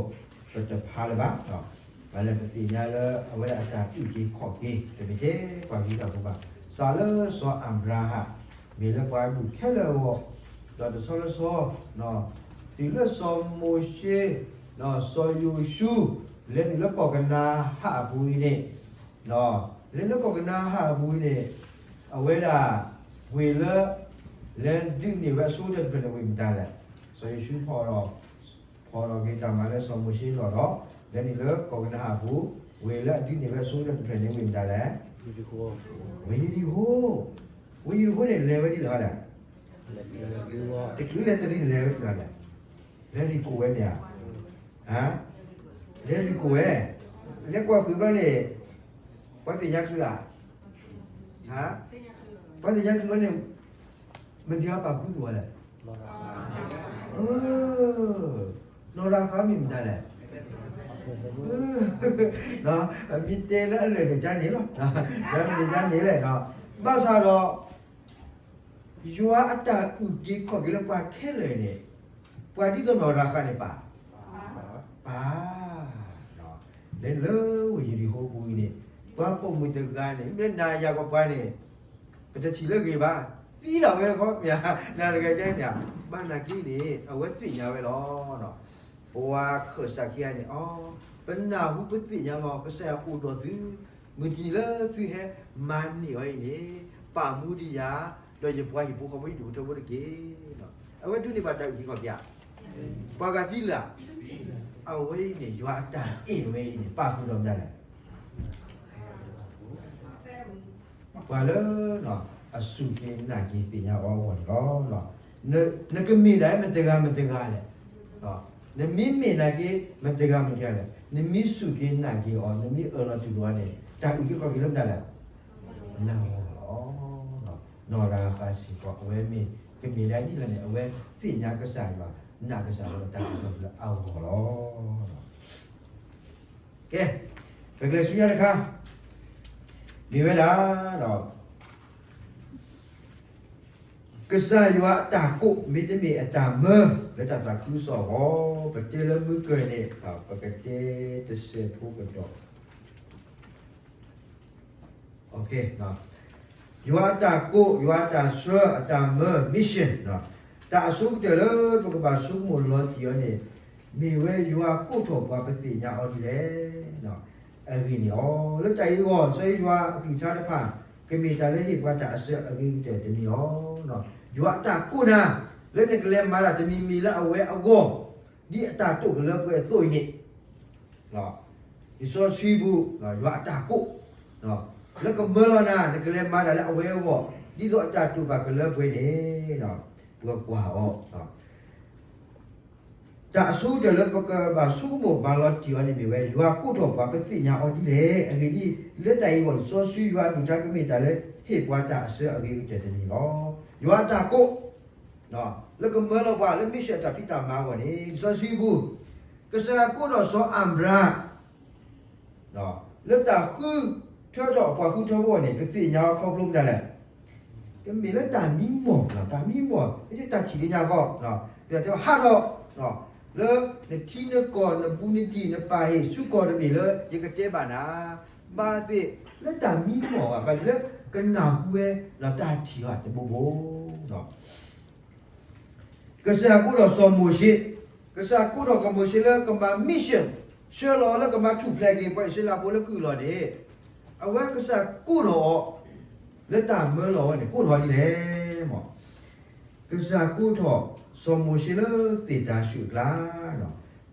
ပတဖးလၢၤဘၣ်, ဘၣ်လဲၣ်ပသ့ၣ်ညါလၢအဝဲဒၣ်အတၢ်အုၣ်က့ၤခီၣ်က့ၤ တမ့ၢ်ထဲပှၤယူဒၤဖိဘၣ်. စးလၢစီၤအၤဘြၤဟၣ် မ့ၢ်လၢပှၤဒူၣ်ခဲလၢာ်အဂီၢ်, ဒီးတဆီလၢဆီ တုၤလၢစီၤမိၤၡ့, စီၤယိၤၡူး လဲၤနုာ်လၢကီၢ်ကနၤအၣ်အပူၤအံၤန့ၣ်, လဲၤလၢကီၢ်ကနၤအၣ်အပူၤအံၤန့ၣ်, အဝဲဒၣ်ဝ့ၢ်လၢ လဲၤဒုးန့ၢ်ဝဲအဆိကတၢၢ်တဖျၢၣ်န့ၣ်ဝံၤမတၤလဲၣ်. စီၤယိၤၡူဖီၣ်ဒီး ဖီၣ်ထီၣ်က့ၤတၢ်မၤလၢစီၤမိၤၡ့လီၢ်ဒီး လဲၤနုာ်လၢကီၢ်ကနၤအၣ်ပူၤ, ဝံၤလၢအဒုးန့ၢ်ဝဲအဆိကတၢၢ်တဖျၢၣ်န့ၣ်ဝံၤမတၤလဲၣ်. ဝ့ၢ်ယရံၣ်ဃိ, ဝ့ၢ်ယရံၣ်ဃိန့ၣ် လဲၤဝဲဒ်လဲၣ်လဲၣ်. တချုးလဲၤတရံးန့ၣ် လဲၤဝဲဒ်လဲၣ်လဲၣ်. လဲၤရံၣ်ကိၣ်ဝဲမ့ၢ်ဧါ. လဲၤရံၣ်ကိၣ်ဝဲ, လဲၤကွၢ်ဃုာ်ဘျီန့ၣ် ပှၤသ့ၣ်ညါချုးဧါ. ပှၤသ့ၣ်ညါချုးဘျီန့ၣ် မတၤပာ်ခူသူၣ်အီၤလဲၣ်. နီၢ်ရၤဃးမ့ၢ်မတၤလဲၣ်. မ့ၢ်တဲလၢအလၢၢ်န့ၣ်ကန့ၣ်လီၤ. လၢအလၢၢ်န့ၣ်ကန့ၣ်လဲၣ်. ဘၣ်ဆၣ်ဒီး ယွၤအတၢ်အုၣ်က့ၤခီၣ်က့ၤလၢပှၤခဲလၢာ်န့ၣ် ပှၤဒ်သိးနီၢ်ရၤဃးန့ၣ်ပာ်, ပာ်, လဲၤလၢဝ့ၢ်ယရံၣ်ဃိပူၤအံၤန့ၣ် ပှၤပိာ်မုၣ်တဂၤန့ၣ် မ့ၢ်နၤယၤပှၤန့ၣ် ပတထံၣ်လၢအဂ့ၤဘၣ်, သံလီၤဝဲလၢခီ, မ့ၢ်ဧါ, နၤတဂၤန့ၣ်, ဘၣ်နာ်က့န့ၣ် အဝဲသ့ၣ်ညါဝဲလီၤ. ပှၤခၢၣ်စးခံဂၤန့ၣ် အီ, ပနၢ်ဟူပသ့ၣ်ညါလီၤ ကစၢ်ယွၤအိၣ်ဒီးသု, မုၢ်တနံၤလၢသုဟဲမၤန့ၢ်အီၤအံၤန့ၣ် ပာ်မူဒံးယၤ, ဒီးယပှၤဟံၣ်ဖိဃီဖိဟံၣ်ဒူၣ်ဖိထၢဖိတက့ၢ်. အဝဲဒုးန့ၢ်ဘၣ်တၢ်အုၣ်က့ၤခီၣ်က့ၤဧါ. ပှၤဂၤသံလၢာ်, အဝဲအံၤန့ၣ် ယွၤအတၢ်အဲၣ်ဝဲအံၤန့ၣ် ပာ်ဃုာ်ဒီးမတၤလဲၣ်. ပှၤလၢ အစူၢ်က့ၤနာ်က့ၤသ့ၣ်ညါအီၤအဂီၢ်န့ၣ်လီၤ. နကမ့ၢ်ဒၣ်မတဂၤမတဂၤလဲၣ်. နမ့ၢ်မ့ၢ်နာ်က့ၤမတဂၤမတဂၤလဲၣ်, နမ့ၢ်စူၢ်က့ၤနာ်က့ၤအီၤ နမ့ၢ်အၢၣ်လီၤတူၢ်လိာ်အီၤန့ၣ် တၢ်အုၣ်က့ၤခီၣ်က့ၤလၢမတၤလဲၣ်. နဂီၢ်လီၤ. နီၢ်ရၤဃးစ့ၢ်ကီး အဝဲမ့ၢ်ကမ့ၢ်ဒၣ်ဒ်လဲၣ်န့ၣ် အဝဲသ့ၣ်ညါကစၢ်ယွၤ, နာ်ကစၢ်ယွၤ တၢ်အုၣ်က့ၤခီၣ်က့ၤလၢအဂီၢ်လီၤ. ကဲ, ပကလဲၤဆူညါတခါ, မ့ၢ်ဝဲဒၣ်ဒီး ကစၢ်ယွၤအတၢ်ကိး မ့တမ့ၢ်အတၢ်မၢ လၢတၢ်သးခုကစီၣ်အဂီၢ်, ပတဲလၢမုၢ်ကၢၢ်န့ၣ် ပကတဲတစဲးဖိကဒီး ယွၤအတၢ်ကိး, ယွၤအတၢ်ဆှၢ, အတၢ်မၢ mission, တၢ်အဆိကတၢၢ်လၢပကဘၣ်ဆိကမိၣ်လီၤတံၢ်အီၤန့ၣ် မ့ၢ်ဝဲယွၤကိးထီၣ်ပှၤ ပသ့ၣ်ညါအီၤဒ်လဲၣ်. အဂ့ၢ်န့ၣ်လီၤ. လၢတၢ်အံၤအဂီၢ် စီၤယိၤၡူအကလုၢ်ကထါတဖၣ် ကမ့ၢ်တၢ်လၢဟ့ၣ်ပှၤတၢ်အဆၢအဂ့ၤကတၢၢ်တမံၤလီၤ. ယွၤအတၢ်ကိးနၤ လၢနကလဲၤမၤတၢ်တမံၤမံၤလၢအဝဲအဂီၢ် ဒ်အတၢ်တိာ်ကလၢပှဲၤအသိးအံၤန့ၣ် လံာ်စီဆှံပူၤ ယွၤအတၢ်ကိး လၢကမၢလီၤနၤ နကလဲၤမၤတၢ်လၢအဝဲအဂီၢ် ဒ်သိးအတၢ်တိာ်ဘၣ်ကလၢပှဲၤန့ၣ် ပကကွၢ်အီၤ တၢ်အဆိကတၢၢ်လၢပကဘၣ်ဆိကမိၣ်မၤလီၤတံၢ်အီၤန့ၣ်မ့ၢ်ဝဲ ယွၤကိးထီၣ်ပှၤ ပသ့ၣ်ညါအီၤဒ်လဲၣ်. အဂ့ၢ်ဒ်အံၤ လၢတၢ်အံၤအဂီၢ်န့ၣ် စီဆှံယွၤအကလုၢ်ကထါကမ့ၢ်တၢ်လၢဟ့ၣ်ပှၤတၢ်အဆၢအဂ့ၤကတၢၢ်တမံၤလီၤ. ယွၤအတၢ်ကိး လၢကမၢလီၤပှၤလၢ mission အတၢ်ဖံးတၢ်မၤအဂီၢ်န့ၣ် လံာ်စီဆှံပူၤ ကစၢ်ယွၤကိးထီၣ်စီၤအၤဘြၤဟၣ် လၢတၢ်ဃုထၢထီၣ်အပှၤဃုထၢဖိအဂီၢ်န့ၣ် ပသ့ၣ်ညါအီၤခီဖျိမတၤလဲၣ်. ကမ့ၢ်လၢတၢ်မံမီၢ်, တၢ်မံမီၢ် တၢ်ထံၣ်လၢညါဃီ, တဲဟးထီၣ် လၢနထံနကီၢ်နဘူးနတံၢ် နပာ်ဟ့ၣ်ဆူကီၢ်တဘ့ၣ်လၢယကတဲဘၣ်နၤ, ဘၣ်သ့ၣ်လၢတၢ်မံမီၢ်ဘၣ်, ဘၣ်သ့ၣ်လၢကနၢ်ဟူဝဲ တၢ်ထံၣ်အီၤတဘိဘိ ကစၢ်ယွၤကိးထီၣ်စီၤမိၤၡ့, ကစၢ်ယွၤကိးထီၣ်စီၤမိၤၡ့လၢကမၤ mission, ဆှၢလီၤလၢကမၤထူၣ်ဖျဲးက့ၤပှၤအံၣ်စရ့လးဖိလၢကုၢ်အလီၢ်န့ၣ်, အဝဲကစၢ်ယွၤကိးထီၣ်အီၤ လၢတၢ်မၢလီၤဝဲန့ၣ် ကိးထီၣ်ဒ်လဲၣ်မး. ကစၢ်ယွၤကိးထီၣ်စီၤမိၤၡ့လၢသ့ၣ်တၤဆှုၣ်အကျါ,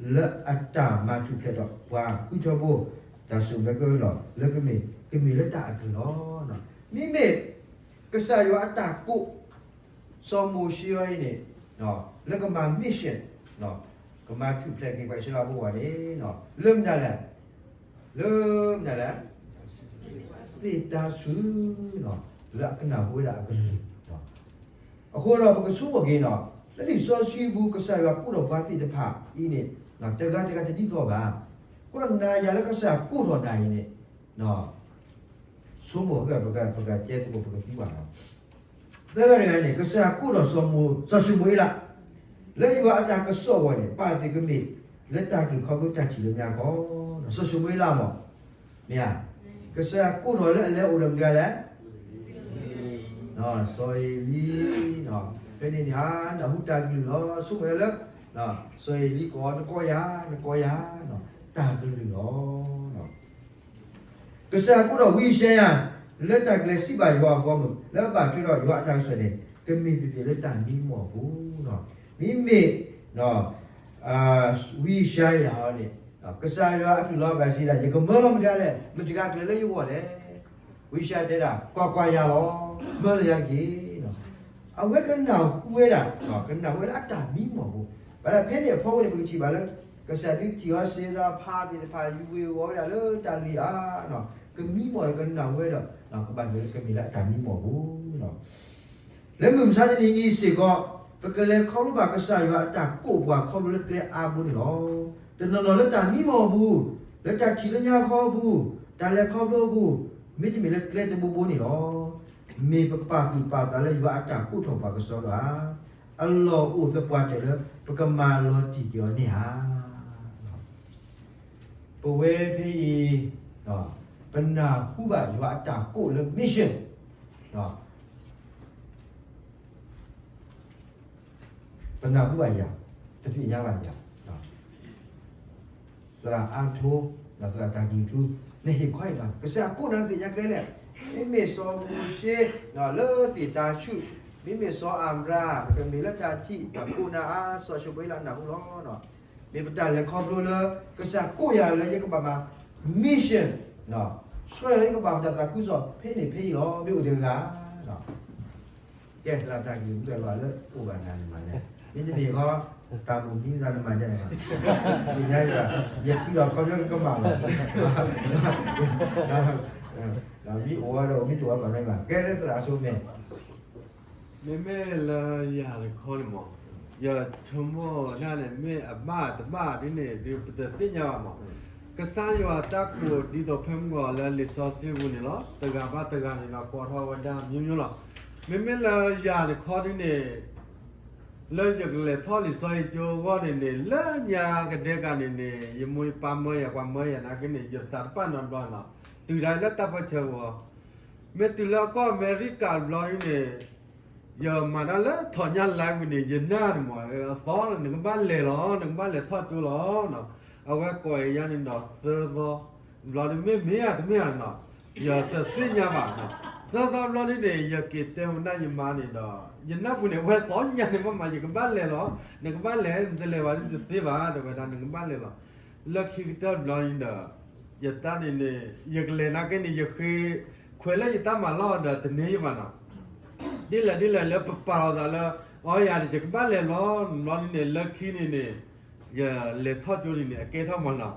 လၢအတၢ်မၤထူၣ်ဖျဲးထီၣ်ပှၤဃုထၢဖိ, တၢ်ဆိၣ်မဲကလီၢ်လၢကမ့ၢ်, ကမ့ၢ်လၢတၢ်အကလုၢ်လီၤ. မ့မ့ၢ်ကစၢ်ယွၤအတၢ်ကိး စီၤမိၤၡ့အံၤန့ၣ် လၢကမၤ mission, ကမၤထူၣ်ဖျဲးက့ၤပှၤအံၣ်စရ့လးဖိအဂီၢ်န့ၣ် လၢမတၤလဲၣ်, လၢမတၤလဲၣ်, သ့ၣ်တၤဆှုၣ်, လၢအကနၢ်ဟူဝဲဒၣ်အကလုၢ်. အဃိဒီးပကဆိကမိၣ်က့ၤန့ၣ် လၢလံာ်စီဆှံပူၤ ကစၢ်ယွၤကိးထီၣ်ပှၤသ့ၣ်တဖၣ်အံၤန့ၣ် တဂၤတဂၤတဒ်သိးဘၣ်. အဃိဒီးနၤယၤလၢကစၢ်ယွၤကိးထီၣ်နၤအံၤန့ၣ် ဆိကမိၣ် ပကတဲသကိး ပကသံကွၢ်န့ၣ် ဖဲဖဲတဂၤန့ၣ် ကစၢ်ယွၤကိးထီၣ်စီၤၡမူၤအ့လး လၢယွၤအတၢ်ကစီၣ်အဂီၢ်န့ၣ် ဘၣ်သ့ၣ်ကမ့ၢ်လၢတၢ်ကလုၢ်ခီဖျိတၢ်ထံၣ်လၢညါခီ, စီၤၡမူၤအ့လးမး, မ့ၢ်ဧါ, ကစၢ်ယွၤကိးထီၣ်လၢအလဲၤအိၣ်ဒီးမတၤလဲၣ်, စီၤအ့လံ, ဖဲန့ၣ်န့ၣ် နၢ်ဟူတၢ်ကလုၢ်လီၤ. ဆိကမိၣ်လၢ စီၤအ့လံကိး နကိးယၤ, နကိးယၤ, တၢ်ကလုၢ်လီၤ. ကစၢ်ယွၤကိးထီၣ်ဝံယၡါယၤ လၢတၢ်ကလဲၤစံးဘၣ်ယွၤအဘီအမုၢ် လၢအဘၣ်ထွဲဒီးယွၤအတၢ်ကစီၣ်န့ၣ် ကမ့ၢ်သ့ၣ်သ့ၣ်လၢတၢ်မံမီၢ်ပူၤ, မ့မ့ၢ် ဝံယၡါယၤအံၤန့ၣ် ကစၢ်ယွၤအကလုၢ်လီၤဘၣ်စံးဒၣ် ယကမၢလီၤမတၤလဲၣ်, မတၤတဂၤကလဲၤလၢယဂီၢ်လဲၣ်. ဝံယၡါယၤတဲဒၣ် ကွၢ်ကွၢ်ယၤလီၤ, မၢလၢယၤတက့ၢ်. အဝဲကနၢ်ဟူဝဲဒၣ်, ကနၢ်ဟူဝဲလၢအတၢ်မံမီၢ်ပူၤ, ဘၣ်ဆၣ်ဖဲန့ၣ်အဖီခိၣ်န့ၣ် ပကထံၣ်ဘၣ်လၢ ကစၢ်ဒုးထံၣ်အီၤစ့ဒီးဖးသ့ၣ်တဖၣ် ယူၤဝ့ၤဝီၤဝဲဒၣ်လၢတၢ်လုၢ်အါ, ကမံမီၢ်ဒီးကနၢ်ဟူဝဲဒီး ကဘၣ်မ့ၢ်လၢကမ့ၢ်လၢအတၢ်မံမီၢ်ပူၤ လၢမုၢ်မဆါတနံၤအံၤစ့ၢ်ကီး, ပကလဲၤခီဖျိဘၣ်ကစၢ်ယွၤအတၢ်ကိးပှၤခီဖျိလၢကျဲအါဘိန့ၣ်လီၤ. တနီၤနီၤလၢတၢ်မံမီၢ်အပူၤ, လၢတၢ်ထံၣ်လၢညါခီအပူၤ, တၢ်လဲၤခီဖျိအပူၤ, မ့တမ့ၢ်လၢကျဲတဘိဘိန့ၣ်လီၤ. မ့ၢ်ပပာ်သူၣ်ပာ်သးလၢယွၤအတၢ်ကိးထီၣ်ပှၤကစီဒီဧါ, အလီၢ်အိၣ်သပှၢ်တၢၢ်လၢ ပကမၤလီၤတံၢ်က့ၤအီၤန့ၣ်ဧါ. ပဝဲဖဲအံၤ ပနၢ်ဟူဘၣ်ယွၤအတၢ်ကိးလၢ mission, ပနၢ်ဟူဘၣ်ယၤ, ပသ့ၣ်ညါဘၣ်ယၤ, သရၣ်အါထိ, သရၣ်တၢ်ကလုၢ်ထူ, နဟ့ၣ်ခီအံၤလီၤ, ကစၢ်ကိးနၤလၢသ့ၣ်ညါကျဲလဲၣ်, မ့မ့ၢ်စီၤမိၤၡ့ လၢသ့ၣ်တၤဆူၣ်, မ့မ့ၢ်စီၤအၤဘြၤဟၣ်, ပကမ့ၢ်လၢတၢ်ထံၣ် ပှၤကိးနၤအါ စီၤၡမူၤအ့လးနၢ်ဟူလီၤ. မ့ၢ်ပတၢ်လဲၤခီဖျိလၢ ကစၢ်ကိးယၤလၢယကဘၣ်မၤ mission, ဆှၢလၢယကဘၣ်မၤတၢ်သးခုကစီၣ် ဖဲန့ၣ်ဖဲအံၤလီၤ, မ့ၢ်အိၣ်တဂၤဂၤ ကဲ သရၣ်တၢ်ကလုၢ်မုၢ်ကလီၤလၢအိၣ်ဘၣ်နၤန့ၣ်မးလဲၣ်, မ့တမ့ၢ်ဃီ တၢ်မုၢ်မံသးနမၤဒ်န့ၣ်ဘၣ်, သ့ၣ်ညါယၤ, ယထံၣ်ဒီးခီဖျိကမၣ်လီၤ, မ့ၢ်အိၣ်ဝဲဒီးအိၣ်မ့ၢ်တအိၣ်ဝဲဘၣ်မ့ၢ်ဘၣ်, ကဲလၢသရၣ်အဆိမဲာ် မ့မ့ၢ်လၢယၤတခီန့ၣ်မး, ယဆိကမိၣ်ဒၣ်န့ၣ် မ့ၢ်အဘၣ်တဘၣ်ဒ်န့ၣ် ဒုးပတသ့ၣ်ညါဘၣ်မး, ကစၢ်ယွၤတၢ်ကိးဒ်သိးဖဲမုၢ်ဂီၤလၢလံာ်စီဆှံပူၤန့ၣ်လီၤ, တဂၤဘၣ်တဂၤန့ၣ်ဒီး ကိးထီၣ်ဝဲဒၣ်မျိုးမျိုးလီၤ. မ့မ့ၢ်လၢယၤတခီဒ်န့ၣ် လၢယကလဲၤထီၣ်လံာ်စီဆှံကၠိအဂီၢ်န့ၣ်န့ၣ် လၢညါကဒဲကးန့ၣ်န့ၣ် ယမိၢ်ယပၢ်မၢယၤ ပှၤမၢယၤနာ်က့န့ၣ် ယသးတပာ်နီတဘျီန့ၣ်လီၤ. တုၤဒၣ်လၢတၢ်ပၢၢ်ဆၢပူၤ မ့ၢ်တုၤလၢကီၢ်အမဲရကၤတဘျီဒ်န့ၣ် ယမၤတၢ်လၢထီၣ်ညၣ်လါပူၤန့ၣ် ယနၢ်န့ၣ်မး အသီ နကဘၣ်လဲၤလီၤ, နကဘၣ်လဲၤထီၣ်ကၠိလီၤ. အဝဲကိးယၤန့ၣ်ဒီးသၢသီ, ဘျီဒ်မ့ၢ်မ့ၢ်ဧါတမ့ၢ်ဧါန့ၣ် ယတသ့ၣ်ညါဘၣ်. သၢသီဘျီဒ်န့ၣ် ယက့ၤတဲဝဲဒၣ်ယမါန့ၣ်ဒီး ယနၢ်ပူၤန့ၣ် အဝဲသီညါန့ၣ် မ့ၢ်မး ယကဘၣ်လဲၤလီၤ, နကဘၣ်လဲၤ နတလဲၤဘၣ်ဒ်တသ့ဘၣ် တဲဝဲဒၣ် နကဘၣ်လဲၤလီၤ. လၢခံကတၢၢ်တဘျီန့ၣ်ဒီး ယတၢ်န့ၣ်န့ၣ် ယကလဲၤနာ်က့န့ၣ် ယဃ့ခွဲးလၢယတၢ်မၤလီၢ်ဒီးတန့ၢ်ယဘၣ်နီၤ. ဒ်လဲၣ်ဒ်လဲၣ်လၢပပာ်လီၤသးလၢ အီယၤန့ၣ် ယကဘၣ်လဲၤလီၤ ဘျီဒ်န့ၣ် လၢခံန့ၣ်န့ၣ် ယလဲၤထီၣ်ကၠိန့ၣ်န့ၣ် အကဲထီၣ်မးနီၤ.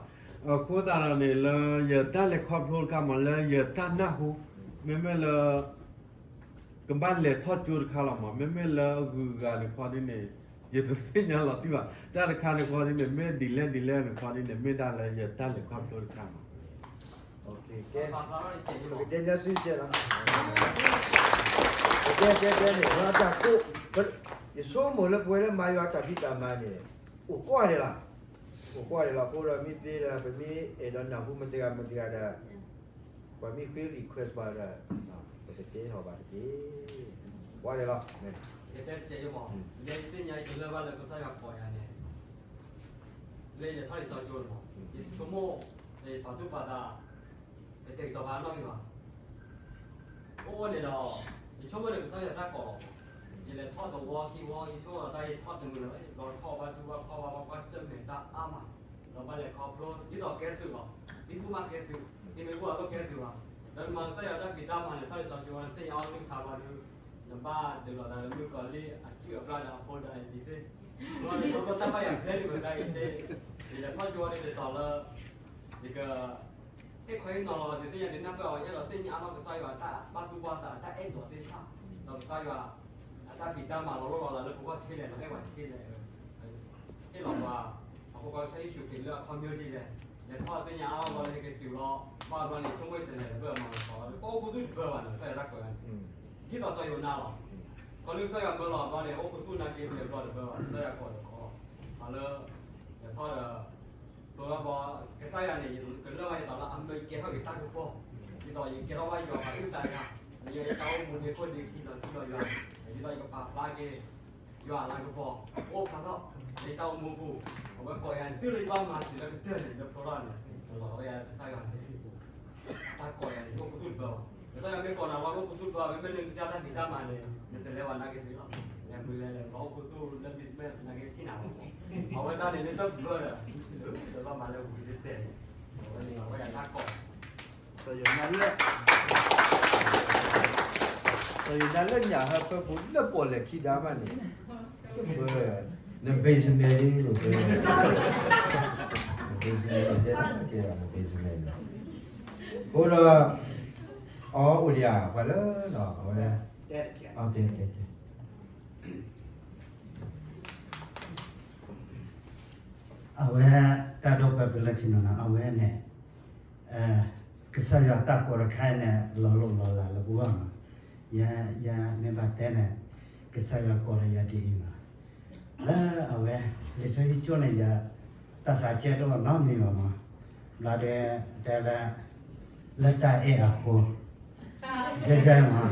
အဃိသတးဒီးန့ၣ် လၢယတၢ်လဲၤခီဖျိတခါမး လၢယတၢ်နၢ်ဟူ မ့မ့ၢ်လၢ ကဘၣ်လဲၤထီၣ်ကၠိတခါလီၤမး မ့မ့ၢ်လၢအဂုၤအဂၤန့ၣ်ခီဒ်န့ၣ် ယတသ့ၣ်ညါလီၤတံၢ်ဘၣ်. တၢ်တခါန့ၣ်ခီဒ်န့ၣ် မ့ၢ်ဒ်လဲၣ်ဒ်လဲၣ်န့ၣ်ခီဒ်န့ၣ် မ့ၢ်ဒၣ်လၢယတၢ်လဲၤခီဖျိတခါမး ကဲ ကဲ ကဲန့ၣ် တၢ်ကိး ယဆိကမိၣ်လၢပဝဲလၢမၤယွၤတၢ်ဖံးတၢ်မၤန့ၣ် အိၣ်ကွၢ်ဒဲးလီၤ, အိၣ်ကွၢ်ဒဲးလီၤ. အဃိဒီးမ့ၢ်သ့ဒီး ပမ့ၢ်အဲၣ်ဒိးနၢ်ဟူမတဂၤမတဂၤဒီး ပှၤမ့ၢ်ဃ့ request ဘၣ်ဒီး ပကတဲထီၣ်ဘၣ်တက့ၢ်. ကွၢ်ဒဲးလီၤ. ယတဲတကဲးယမး, ယသ့ၣ်ညါယလၢဘၣ်လၢကစၢ်ယွၤကိးယၤန့ၣ် လၢယထီၣ်လံာ်စီဆှံကၠိန့ၣ်မး, ယဆိကမိၣ် ယပာ်သူၣ်ပာ်သး ကတဲာ်ကတီၤပာ်နီတမံၤဘၣ်. အိၣ်အိၣ်န့ၣ်ဒီး ယဆိကမိၣ်န့ၣ် ကစၢ်ယွၤတၢ်ကိးလီၤ. ယလဲၤထီၣ်တဝီခံဝီ ယဆိကမိၣ်တၢ် ယထီၣ်တမုာ်လၢၤဘၣ်, ဘျီထီၣ်ဘၣ်တူၢ်ဘၣ်ခီၣ်ဘၣ် ဘၣ်ကွၢ်ဆၢၣ်မဲာ်တၢ်အါမး, ဒီးဘၣ်လဲၤခီဖျိ ဒ်သိးကဲသုးလီၤ. ဒ်ကူၣ်ဘၣ်ကဲသုး, သုမ့ၢ်ကူၣ်ဘၣ်လီၢ်ကဲသုးဘၣ်. ဒီးနမၤကစၢ်ယွၤတၢ်ဖံးတၢ်မၤန့ၣ် ထီၣ်လံာ်စီဆှံကၠိဝဲ နသ့ၣ်ညါအီၤသ့ၣ်ကထါဘျီဒုး နဘၣ်ဒုးလိာ်သးလၢမုၣ်ကီၤလံၢ်အစုၣ်အပျၢ်ဒီးအဖိဒီးအလံၤသ့ၣ်, ဘျီန့ၣ် ဘၣ်တၢ်ဘၣ်ယၤဖျဲးန့ၣ်ဝဲဒၣ်အံၤသ့ၣ်, ယလဲၤထီၣ်ကၠိဝဲဒၣ်ဒ်သိးလၢ ယက ဟ့ၣ်ခီဟ့ၣ်နီၤလီၤ ဒ်သ့ၣ်ညါဒ်နၢ်ပၢၢ်အီၤ ယအဲၣ်ဒိးသ့ၣ်ညါအါထီၣ်ကစၢ်ယွၤအတၢ်ဘၣ်သူၣ်ဘၣ်သး တၢ်အဲၣ်ဒိးသ့ၣ်တဖၣ်, ဒီးကစၢ်ယွၤ အတၢ်ဖံးတၢ်မၤလီၤလိၢ်လီၤလးလၢပဂီၢ်ထဲလဲၣ် လီၤအဲၣ်ပှၤထဲလဲၣ်, ဟ့ၣ်လီၤပှၤ အဃိကစၢ်ယ့ၣ်ၡူးခရံာ်လၢအခီပညီဒ်လဲၣ်, လဲၤထီၣ်သ့ၣ်ညါအါထီၣ်ဘျီလၢဟဲက့ၤတုၤလီၤ ဘၣ်ဘျီန့ၣ် ဆိကမိၣ်တလဲၤတဘၣ်မၤလီၤသီလီၤ ပအိၣ်ခူသူၣ်တဘၣ်ဘၣ်န့ၣ် ကစၢ်ယွၤတၢ်ကိးယၤန့ၣ်, ဒ်သိးစီၤယိၤနါလီၤ. ခီလၢကစၢ်ယွၤမၢလီၤဘျီန့ၣ် အိၣ်ခူသူၣ်နာ်က့ ပလဲၤဘျီတဘၣ်ဘၣ် ကစၢ်ယွၤကိးလီၤခီ, လၢ လဲၤထီၣ်ဒီး ပဘၣ် ကစၢ်ယွၤန့ၣ် ကလၢၢ်ဘၣ်ယသးလၢအမၢကဲထီၣ်က့ၤတၢ်ကပီၤ, ဒ်သိးယကဲထီၣ်ဘၣ်ယွၤပှၤအုၣ်သးယၤ, ယတၢ်အိၣ်မူန့ၣ်ခိၣ်ဒ့ခံလီၤထံလီၤယွၤ, ဒ်သိးယကပာ်ဖျါက့ၤ ယွၤအလၤကပီၤ, အိၣ်ဖျါထီၣ် ယတၢ်အိၣ်မူပူၤ, အဝဲကိးယၤန့ၣ် တုၤလၢယဘၣ်မၤတၢ်လၢကတၢၢ်န့ၣ် လၢဖျိထီၣ်န့ၣ် လီၤဝဲယၤကစၢ်ယွၤန့ၣ် တၢ်ကိးယၤန့ၣ် အိၣ်ခူသူၣ်တဘၣ်ဘၣ် ကစၢ်ယွၤမ့ၢ်ကိးနၤ ပှၤအိၣ်ခူသူၣ်တပှၢ် မ့မ့ၢ်နကစၢ်တၢ်ဖံးတၢ်မၤန့ၣ် နတလဲၤဝဲနာ်က့သ့လီၤ. လဲၤမုၢ်လဲၤလဲၤ ပှၤအိၣ်ခူသူၣ်လၢ business နာ်က့ထံၣ်နၤလီၤ. အဝဲတၢ်န့ၣ်လၢတၢ်ဘျၢဒီး လၢဘၣ်မၤလၢဝံၤလၢတဲာ်န့ၣ် အဝဲန့ၣ်အဝဲဒၣ်တၢ်ကီၢ် စီၤယိၤနါလၢ စီၤယိၤနါလၢညၣ်ဟၢဖၢပူၤလၢပီၣ်လဲၣ်ခံဒါမးန့ၣ် န basement န့ၣ် န basement န့ၣ် တဲကဲ န basement န့ၣ် အဃိဒီး အီအိၣ်ဒံးဧါ ပှၤလၢ အဝဲ တဲတဲတဲ အဝဲ တၢ်ဒိၣ်ပၢၢ်ပလၢဆ့ၣ်နီၤနီၤ အဝဲန့ၣ် ကစၢ်ယွၤတၢ်ကိးတခါအံၤန့ၣ် လီၤလိၢ်လီၤလးလၢပဂီၢ်မး, ယ ယမ့ၢ်ဘၣ်တဲန့ၣ် ကစၢ်ယွၤကိးဒီးယၤဒ်အံၤမး, လၢအဝဲ လံာ်စီဆှံကၠိန့ၣ် ယ တၢ်သးကဲတအိၣ်နီတမံၤဘၣ်မး, ဘျီဒီး တဲလၢ လၢတၢ်အဲၣ်အဃိ ယယမး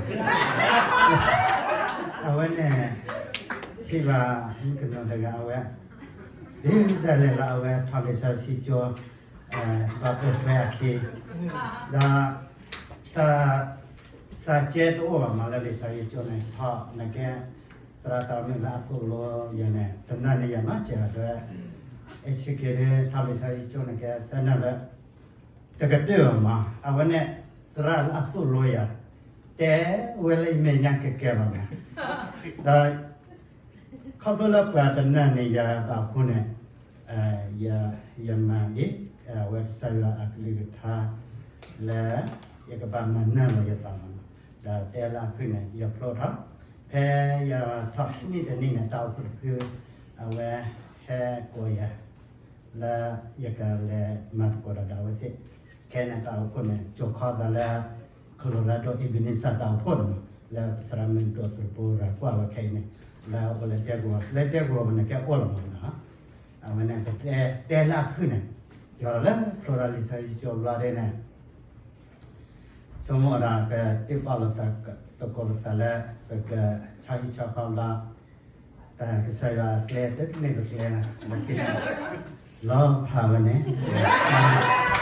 အဝဲန့ၣ် ထံၣ်ဘၣ် မုၣ်ကနီၤတဂၤအဝဲ ဒ်ဒၣ်လဲာ်လၢအဝဲ ထီၣ်လံာ်စီဆှံကၠိ ဘၣ်ပိာ်ထွဲအခံ ဒီး တၢ် သးကဲတအိၣ်ဘၣ်မးလၢလံာ်စီဆှံကၠိန့ၣ် ထီၣ်နကဲ သရၣ်သရၣ်မုၣ်လၢအသိၣ်လိယၤန့ၣ် တနၢ်န့ၢ်ယၤနီတစဲးဒီး အဲၣ်ဆ့က့ၤဒ်ထီၣ်လံာ်စီဆှံကၠိန့ၣ်ကဲ သနၢၣ်လၢ တကတၢၢ်ဘၣ်မး အဝဲန့ၣ် သရၣ်လၢအသိၣ်လိယၤ တဲဝဲလၢယမဲာ်ညါကဲကဲဘၣ်မး ဒီး ခီဖျိလၢပှၤတနၢ်န့ၢ်ယၤဘၣ်အဃိန့ၣ် ယ ယမၤဒ် အဝဲကစၢ်ယွၤအကလုၢ်ကထါ လၢ ယကဘၣ်မၤနၢၤလီၤယသးမး ဒီးတဲလၢအဖုၣ်န့ၣ် ယဖျိထီၣ် ဖဲယထီၣ်ခံနံၣ်တနံၣ်န့ၣ် တၢ်အိၣ်ဖှိၣ်တဖု အဝဲဟဲကိးယၤ လၢယကလဲၤမၤသကိးဒီးအဝဲသ့ၣ် ခဲန့ၣ်တၢ်အိၣ်ဖှိၣ်န့ၣ် ကၠိခီသးလၢ Colorado Ebenezer တၢ်အိၣ်ဖှိၣ်န့ၣ်မး လၢပသရၣ်မုၣ်ဒိၣ်သုးဖိရၤကွၢ်ဝဲခဲအံၤန့ၣ် လၢအအိၣ်လၢတဲကိး လၢတဲကိးန့ၣ်ကဲအိၣ်လီၤမးနီၤ အဝဲန့ၣ် ပတဲတဲလၢအဖုၣ်န့ၣ် ယလၢဖျိဒီးလံာ်စီဆှံကၠိဘျီဒ်န့ၣ် ဆိကမိၣ်ဒီး ပတ့ပာ်လိာ်သးသကိးပသးလၢ ပကဆီဟံၣ်ဆီဃီဘျီ တၢ်ကစၢ်ယွၤအကျဲတမ့ၢ်ပကျဲလီၤ လၢခံန့ၣ် လီၤဖးဝဲန့ၣ်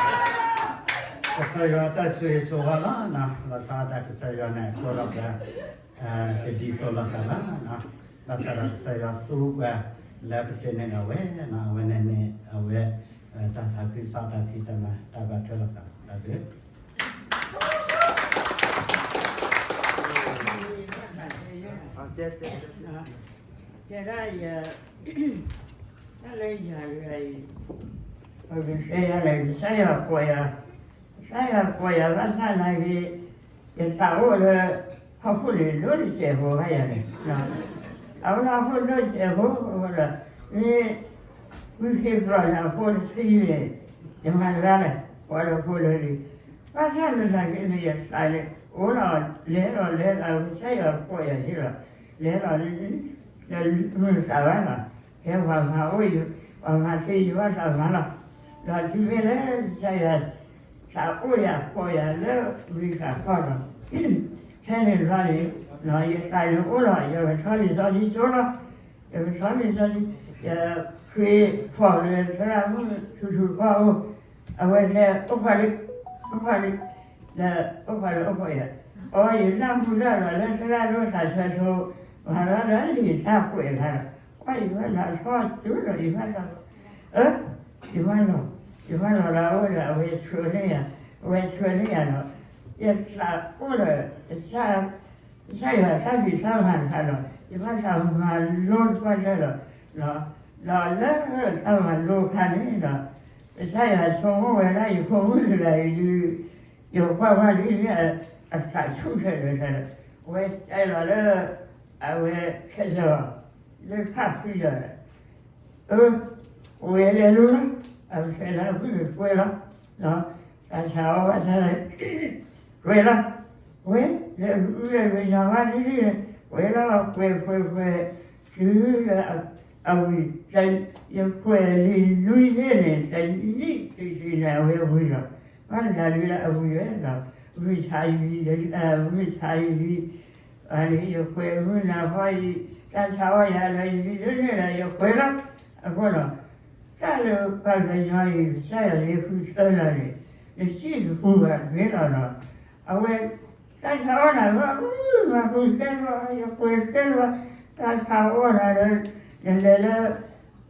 ကစၢ်ယွၤတၢ်ဆိၣ်ဂ့ၤဆိၣ်ဝါလီၤ လီၤဆီဒၣ်တၢ်ကစၢ်ယွၤန့ၣ် အဃိဒီးပှၤ ကဒ်သိးလိာ်သးလီၤ ဘၣ်ဆၣ်ဒီးကစၢ်ယွၤသူပှၤလၢပသ့န့ၣ်ဒီးဝဲ အဝဲန့ၣ်န့ၣ် အဝဲ တၢ်သးခုကစီၣ်တၢ်ဖံးတၢ်မၤတၢ်ဘၣ်ထွဲလိာ်သး တၢ်ဘျုး တဲဒၣ်ယၤ တၢ်လၢယၤတဂၤအံၤ ပကတဲယၤလဲၣ် ကစၢ်ယွၤကိးယၤ ကစၢ်ယွၤကိးယၤဘၣ်ဆၣ်နာ်က့ ယသးအိၣ်လၢ ဟီၣ်ခိၣ်န့ၣ်ဒိၣ်တစဲးဖိဘၣ်ယၤန့ၣ် အအိၣ်လၢဟီၣ်ခိၣ်ဒိၣ်တစဲးဖိဒီး မ့ၢ် ဝံသ့ၣ်ဖျိးန့ၣ်အဖိတဆံန့ၣ် ယမၤတဂၤလဲၣ် ပှၤဒီးဖိလၢလံ ဘၣ်ဆၣ်နာ်က့န့ၣ် ယသးန့ၣ် အိၣ်လီၤလဲၤလီၤလဲၤလီၤ ကစၢ်ယွၤကိးယၤစ့ၢ်လီၤ လဲၤလီၤ ဒီးမုာ်သးဘၣ်လီၤ ဟဲပှၤမၤအိၣ် ပှၤမၤသ့ယဘၣ်သးမၤလီၤ ဒီးတုၤဖဲလၢကစၢ်ယွၤ သးအိၣ်ယၤကိးယၤလၢဝံသးပှၢ်ဒီး ဖဲန့ၣ်ဘျီန့ၣ် ယသးန့ၣ်အိၣ်လီၤ ယကထီၣ်လံာ်စီဆှံကၠိလီၤ ယကထီၣ်လံာ်စီဆှံ ယဃ့ဖီၣ်လၢသရၣ်မုၣ်ထူထူဖီၣ်အိၣ် အဝဲတဲ အိၣ်ဖီၣ်လံ အိၣ်ဖီၣ်လံ ဒီးအိၣ်ဖီၣ်လံ အိၣ်ဖီၣ်ယၤ အီ ယနၢ်ဟူတၢ်လီၤလၢသရၣ်ဒိၣ်သးဆၢဆိ မၤလီၤလၢလံာ်တၢ်ကွဲးအခါဒီး ကွၢ်ယဘၣ်လီၤထီၣ်ကၠိလီၤ ယဘၣ်လီၤ အၢ ယဘၣ်လီၤ ယဘၣ်လီၤလၢအအိၣ်ဒီး အဝဲဆှၢန့ၢ်ယၤ အဝဲဆှၢန့ၢ်ယၤဒီး ယသးအိၣ်ဒီး ကစၢ်ယွၤတၢ်ဖံးတၢ်မၤတခါဒီး ယဘၣ်သးမၤလိတပှၢ်တၢၢ်ဒီး ဒီးလၢတၢ်မၤလိအခါန့ၣ်ဒီး ကစၢ်ယွၤဆိကမိၣ်ဝဲဒၣ်ယဖိမုၣ်တဂၤအံၤဒုး ယကွၢ်ကွၢ်ဒ်အသးဆူၣ်ခဲလၢာ်ခဲလၢာ် အဝဲတဲလီၤလၢ အဝဲခဲလၢာ် လၢခၣ်ဖုဒီး အၢ ဝဲလဲၤလိၤလီၤ အဝဲတဲလၢအဖုၣ်န့ၣ်ကွဲလီၤ တၢ်ဆါအီၣ်ဘၣ်ဆၣ် ကွဲလီၤ ဝဲ လဲၤအုလဲၤဝဲညါဘၣ်ဒ်န့ၣ် ကွဲလီၤ ကွဲးကွဲးကွဲး တုၤလၢအဝံၤ ယကွဲးလံာ်နွံယဲၢ်န့ၣ် တနံၣ်တဆံန့ၣ် အဝဲဝံၤလီၤ ဘၣ်တဂၤလၢအဝံၤဝဲဒီး ဝံၤဆါယံၤ ဝံၤဆါယံၤ အန့ၣ် ယကွဲးမုၢ်နၤဖီအံၤ တၢ်ဆါအီၣ်ယၤလၢယမံၤလၢန့ၣ်ဒီး ယကွဲးလီၤ အဃိဒီး တၢ်လၢပှၤကညီအံၤ ကစၢ်ယွၤလၢဃုထၢလီၤန့ၣ် နစံၣ်တပူၤဘၣ် ဂ့ၤလီၤဒီး အဝဲ တၢ်ဆါအီၣ်နၤလီၤ, မၤဃုာ်ကဲလီၤ, ယပှဲၤကဲလီၤ, တၢ်ဆါအီၣ်နၤဒီး နလဲၤလၢ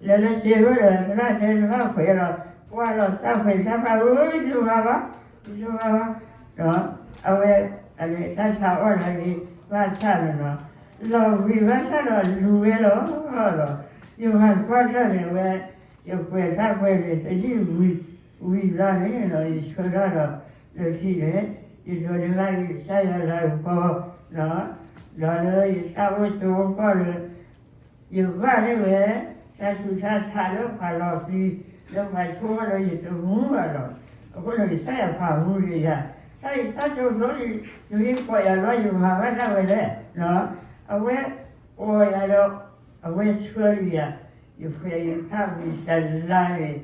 လဲၤလၢစ့ဝဲဒီး သရၣ်တဲတဘၣ်ခွဲးလီၤ, ကွၢ်လီၤတၢ်ခွဲးတၢ်ဖးဧၢ, ယမၤဘၣ်, ယမၤဘၣ်, ဒီးအဝဲ အလဲၤတၢ်ဆါအီၣ်နၤဂ့ၤ ဘၣ်ဆၣ်ဒီးလီၤ, လီၤဝံၤဘၣ်ဆၣ်ဒီးလူၤဝဲလီၤ, ဒီး ယမၤကွၢ်တၢ်န့ၣ်ဝဲ ယပှဲၤတၢ်ပှဲၤန့ၣ် တယံာ်ဝံၤ ဝံၤဘျီန့ၣ်ဒီး ယဆၢထၢၣ်ဒီး လၢခံန့ၣ် ယဒိးန့ၢ်ဘၣ်က့ၤကစၢ်ယွၤလၤကပီၤ, ဒီးလၢယတၢ်အိၣ်ကၠိကီၢ်လၢ ယဘၣ်န့ၢ်ဝဲ တၢ်ဆူးတၢ်ဆါလၢပှၤလီၤပျံၤ လၢပှၤဆိကမိၣ်လၢယတမူဘၣ်ဒီး အဃိန့ၣ် ကစၢ်ယွၤပာ်မူဒံးယၤ, တၢ်အံၤတၢ်ကၠိကျိအံၤ နမ့ၢ်ကိးယၤလီၤ ယမၤဘၣ်ဒၣ်ဝဲလဲၣ်, အဝဲ ကိးယၤဒီး အဝဲဆှၢလံယၤ, ယဖှဲးယဖးဝံၤတလါန့ၣ်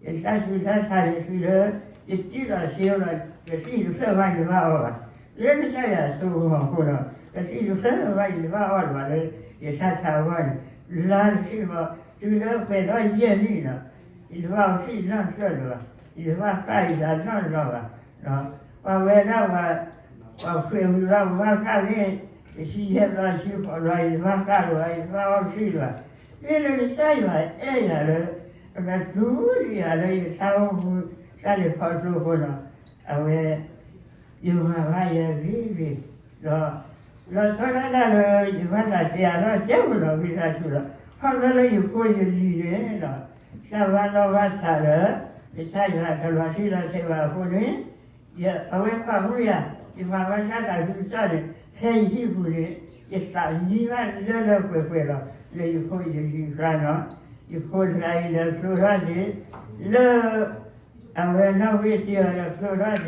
ယတၢ်ဆူးတၢ်ဆါန့ၣ်တုၤလၢ ယစံၣ်လီၤစ့လီၤ ကသံၣ်တဖျၢၣ်ဘၣ်ယဘၣ်အီၣ်ဘၣ်, လၢကစၢ်ယွၤအစိကမီၤအဃိဒီး ကသံၣ်တဖျၢၣ်ဘၣ်ယဘၣ်အီၣ်လၢၤဘၣ်လၢ ယတၢ်ဆါအဂီၢ်န့ၣ် လါတဆံဃီ တုၤလၢပှဲၤထီၣ်ယဲၢ်နံၣ်ဒီး ယတဘၣ်အီၣ်ကသံၣ်နီတဖျၢၣ်လၢၤဘၣ်, ယတဘၣ်ဃၣ်ယသးနီတဘျီဘၣ်, ပှၤဝဲဒၣ်ပှၤ ပှၤဖှဲးဝံၤလီၤ ပဘၣ်ဃၣ်န့ၣ် တဆံယဲၢ်ဘျီ တဆံဃိးဘျီ ယတဘၣ်ဃၣ်လၢၤဘၣ် ယတဘၣ်အီၣ်ကသံၣ်လၢၤဘၣ်, မ့ၢ်လၢကစၢ်ယွၤအဲၣ်ယၤလၢ အကသူလံယၤလၢယတၢ်အိၣ်မူ တၢ်လဲၤခီဖျိအဃိဒီး အဝဲ ယမၤဘၣ်ယဲဂ့ၤဂ့ၤ, ဒီး လီၤဆီဒၣ်တၢ်လၢ ယဘၣ်သးတဲအါထီၣ်ကဲပူၤလီၤ ဝံသးစူၤလီၤ, ခီဖျိလၢယဖိယလံၤန့ၣ်ဒီး တၢ်ဘၣ်လီၢ်ဘၣ်စးလၢ ကစၢ်ယွၤတလီၤတံၢ်လီၤဆဲးဘၣ်အဃိန့ၣ် ယ အဝဲပာ်မူယၤ ယမၤဘၣ်တၢ်သးခုကစီၣ်န့ၣ် ဖဲယဟံၣ်ပူၤန့ၣ် ယသးမံဘၣ်လၢလၢပှဲၤပှဲၤလီၤ လၢယဖိယလံၤအကျါနီၤ, ယဖိတဂၤအံၤဒီးဖျိထီၣ်က့ၤ လၢ အဝဲနီၣ်ဂံၢ်တ့ၢ်အီၤဒီးဖျိထီၣ်က့ၤ,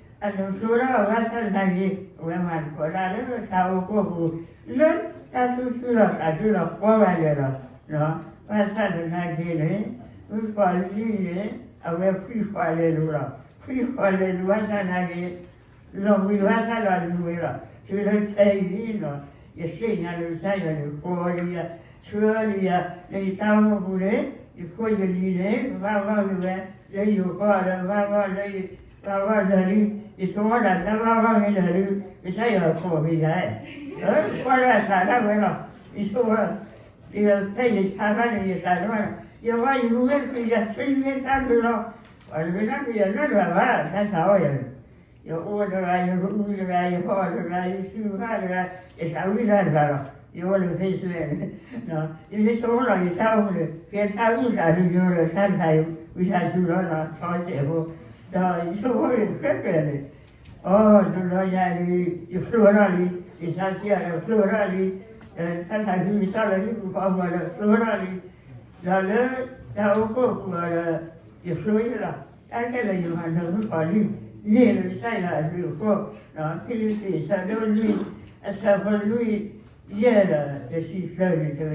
အတဖျိထီၣ်ဘၣ်ဆၣ်သနာ်က့ အဝဲမၤသကိးတၢ်လၢတၢ်အိၣ်ဖှိၣ်ပူၤ လၢတၢ်သူၣ်ဆူၣ်လီၤသးဆူၣ်လီၤ ကီဘၣ်ယဲလီၤ, ဘၣ်ဆၣ်သနာ်က့န့ၣ် မုၣ်ကီၤလံၢ်န့ၣ် အဝဲဖှံဃီၤလဲၤလူၤလီၤ, ဖှံဃီၤလဲၤလူၤဘၣ်ဆၣ်သနာ်က့ လီၤဝံၤဘၣ်ဆၣ်ဒီးလူၤဝဲလီၤ, တုၤလၢခဲအံၤန့ၣ်လီၤ, ယသ့ၣ်ညါလၢကစၢ်ယွၤန့ၣ် ကိးလံယၤ ဆှၢလံယၤ လၢယတၢ်အိၣ်မူပူၤန့ၣ် ယဖိယလံၤန့ၣ် ကဘၣ်ဂီၢ်က့ၤဝဲ လၢယိၤကီၢ်ဒီးဘၣ်ဂီၢ်လၢ ဘၣ်ဂီၢ်လၢာ်လံ, ယဆိကမိၣ်ဒၣ်တၢ်ဘၣ်ဂီၢ်မ့ၢ်လၢာ်လံ, ကစၢ်ယွၤကိးက့ၤယၤ, ကွၢ်လၢအသးဒၣ်ဝဲလီၤ, ယဆိကမိၣ် ဒီးဖဲယဆါဘၣ်န့ၣ် ယသးဒၣ်ဝဲလီၤ, ယဝဲယမူဝဲတသ့ယၤ ဆၢယၤတၢ်ဘျုးလီၤ, ပှၤတဂ့ၤတၢ်ဘျုးယၤနီတဂၤဘၣ် တၢ်ဆါအီၣ်ယၤန့ၣ် ယအိၣ်တဂၤ ယကအုတဂၤ ယဟီၣ်တဂၤ ယစုဖးတဂၤ ယသးဝံၣ်တၢ်တဂၤလီၤ, ယအိၣ်လၢ Facebook န့ၣ်, ယမ့ၢ်ဆိကမိၣ်လီၤ ယတၢ်အိၣ်မူန့ၣ် ကဲတၢ်အုၣ်သးတယိဒီး တၢ်တခါအံၤ ဝံသးစူၤလီၤ ဆီစဲးဖိ, ဒီးယဆိကမိၣ်န့ၣ် ခဲကဲန့ၣ် အိ တဘျီညါလံ ယဖျိထီၣ်လံ, ယဆါစံၣ်အီၤဒီးဖျိထီၣ်လံ, တၢ်သးခုကစီၣ်လၢဟံၣ်ပူၤဃီပူၤဒီးဖျိထီၣ်လံ, ဒီးလၢတၢ်အိၣ်ဖှိၣ်ပူၤအီၤဒီး ယဖျိယလီၤ, တၢ်ခဲလၢာ်ယမၤနၢၤမုၣ်ကီၤလံၢ် န့ၢ်လၢကစၢ်ယွၤအဘျုးအဖှိၣ်, ဖံလံးပံးအဆၢဒိၣ်လွံၢ် အဆၢဖိလွံၢ်ယဲၢ်ဒီး တဆံသၢန့ၣ်တဲဝဲဒၣ်, ယသးဝံၤထီဘိဖဲနီၤ,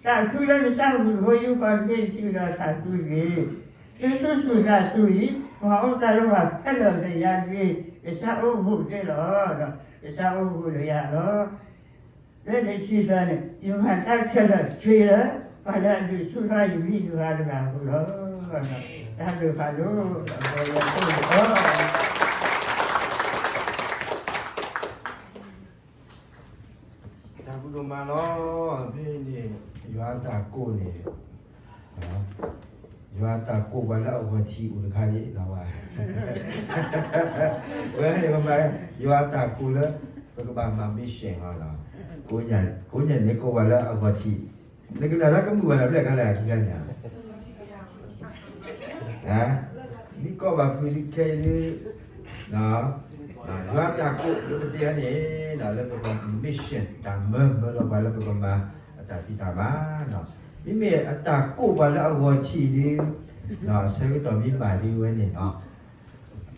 သးခုလၢကစၢ်ဝံၤ ဖိယုၢ်ဖိတဘ့ၣ်တဆံဒီးသးခုတက့ၢ်, သုသူၣ်စူၤသးစူၤအံၤ မၤအိၣ်တၢ်လၢပှၤခဲလၢာ်ဖဲယၤတက့ၢ်, ကစၢ်အိၣ်ဘူးတ့ၢ်လီၤ, ကစၢ်အိၣ်ဘူးလၢယၤလီၤ. လၢတဆံသၢန့ၣ် ယမၤတၢ်ခဲလၢာ်တ့ၢ်လၢ ပှၤလၢအဒုးဆူၣ်ထီၣ်ယဂံၢ်ယဘါတဂၤအပူၤလီၤ. တၢ်ဘျုးဖးဒိၣ် ဒီးပဝဲကိၣ်န့ၣ်လီၤ. တၢ်ဘျုးဒိၣ်မးလီၤ. ဖဲန့ၣ် ယွၤတၢ်ကိးန့ၣ် ယွၤတၢ်ကိးပှၤလၢအဂီၤထံးအိၣ်တခါန့ၣ်လီၤ. ဝဲန့ၣ်ပမၤ ယွၤတၢ်ကိးလၢ ပကဘၣ်မၤ mission လီၤ. ကိးညါ ကိးညါန့ၣ်ကိးပှၤလၢအဂီၤထံး, နကနၣ်တၢ်ကမုာ်ဘၣ်လၢဘျဲၣ်ခါလဲၣ်ခံခါန့ၣ်ဧါ. မ့ၢ်ကိးဘၣ်ဖုးဒုးခဲအံၤဒုး ယွၤတၢ်ကိးလၢပတဲန့ၣ် လၢပက mission တၢ်မၢမၢလီၤပှၤလၢပကမၤအတၢ်ဖံးတၢ်မၤ, မ့မ့ၢ်အတၢ်ကိးပှၤလၢအဂီၤထံးဒုး အဆၢကတီၢ်မ့ၢ်ဘၣ်ဒုးဝဲန့ၣ်လီၤ.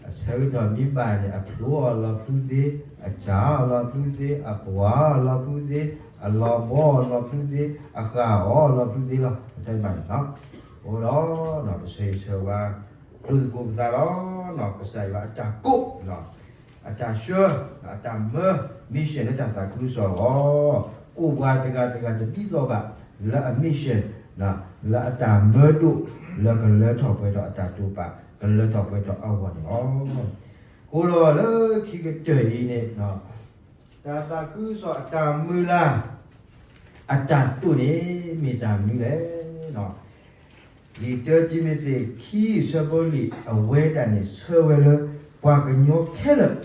အဆၢကတီၢ်မ့ၢ်ဘၣ်န့ၣ် အဖျိအီၤလီၤဖုးသ့, အစၢ်အီၤလီၤဖုးသ့, အပှၤအီၤလီၤဖုးသ့, အလီၤဘီအီၤလီၤဖုးသ့, အဃၣ်အီၤလီၤဖုးသ့လီၤ. အဆၢကတီၢ်မ့ၢ်ဘၣ်န့ၣ်လီၤ. အဃိဒီး ပဆၢဂ့ၤဆၢဝါ ဒိၣ်သကိးပသးလီၤ. ကစၢ်ယွၤအတၢ်ကိး အတၢ်ဆှၢ အတၢ်မၢ mission လၢတၢ်သးခုကစီၣ်အဂီၢ်, ကိးပှၤတဂၤတဂၤတဒ်သိးဘၣ် လၢအ mission လၢအတၢ်မၢဒိၣ် လၢကလၢထီၣ်ပှဲၤထီၣ်အတၢ်တိာ်ပာ် ကလၢထီၣ်ပှဲၤထီၣ်အဂီၢ်န့ၣ်လီၤ. အဃိဒီးလၢခံကတၢၢ်အံၤန့ၣ်, တၢ်သးခုကစီၣ်အတၢ်မုၢ်လၢ် အတၢ်တိာ်န့ၣ် မ့ၢ်တၢ်မနုၤလဲၣ်. လံာ်တၢတံၤမသ့းခံ အဆၢဖိလွံၢ် အဝဲဒၣ်န့ၣ် ဆၢဝဲလၢ ပှၤကညီခဲလၢာ်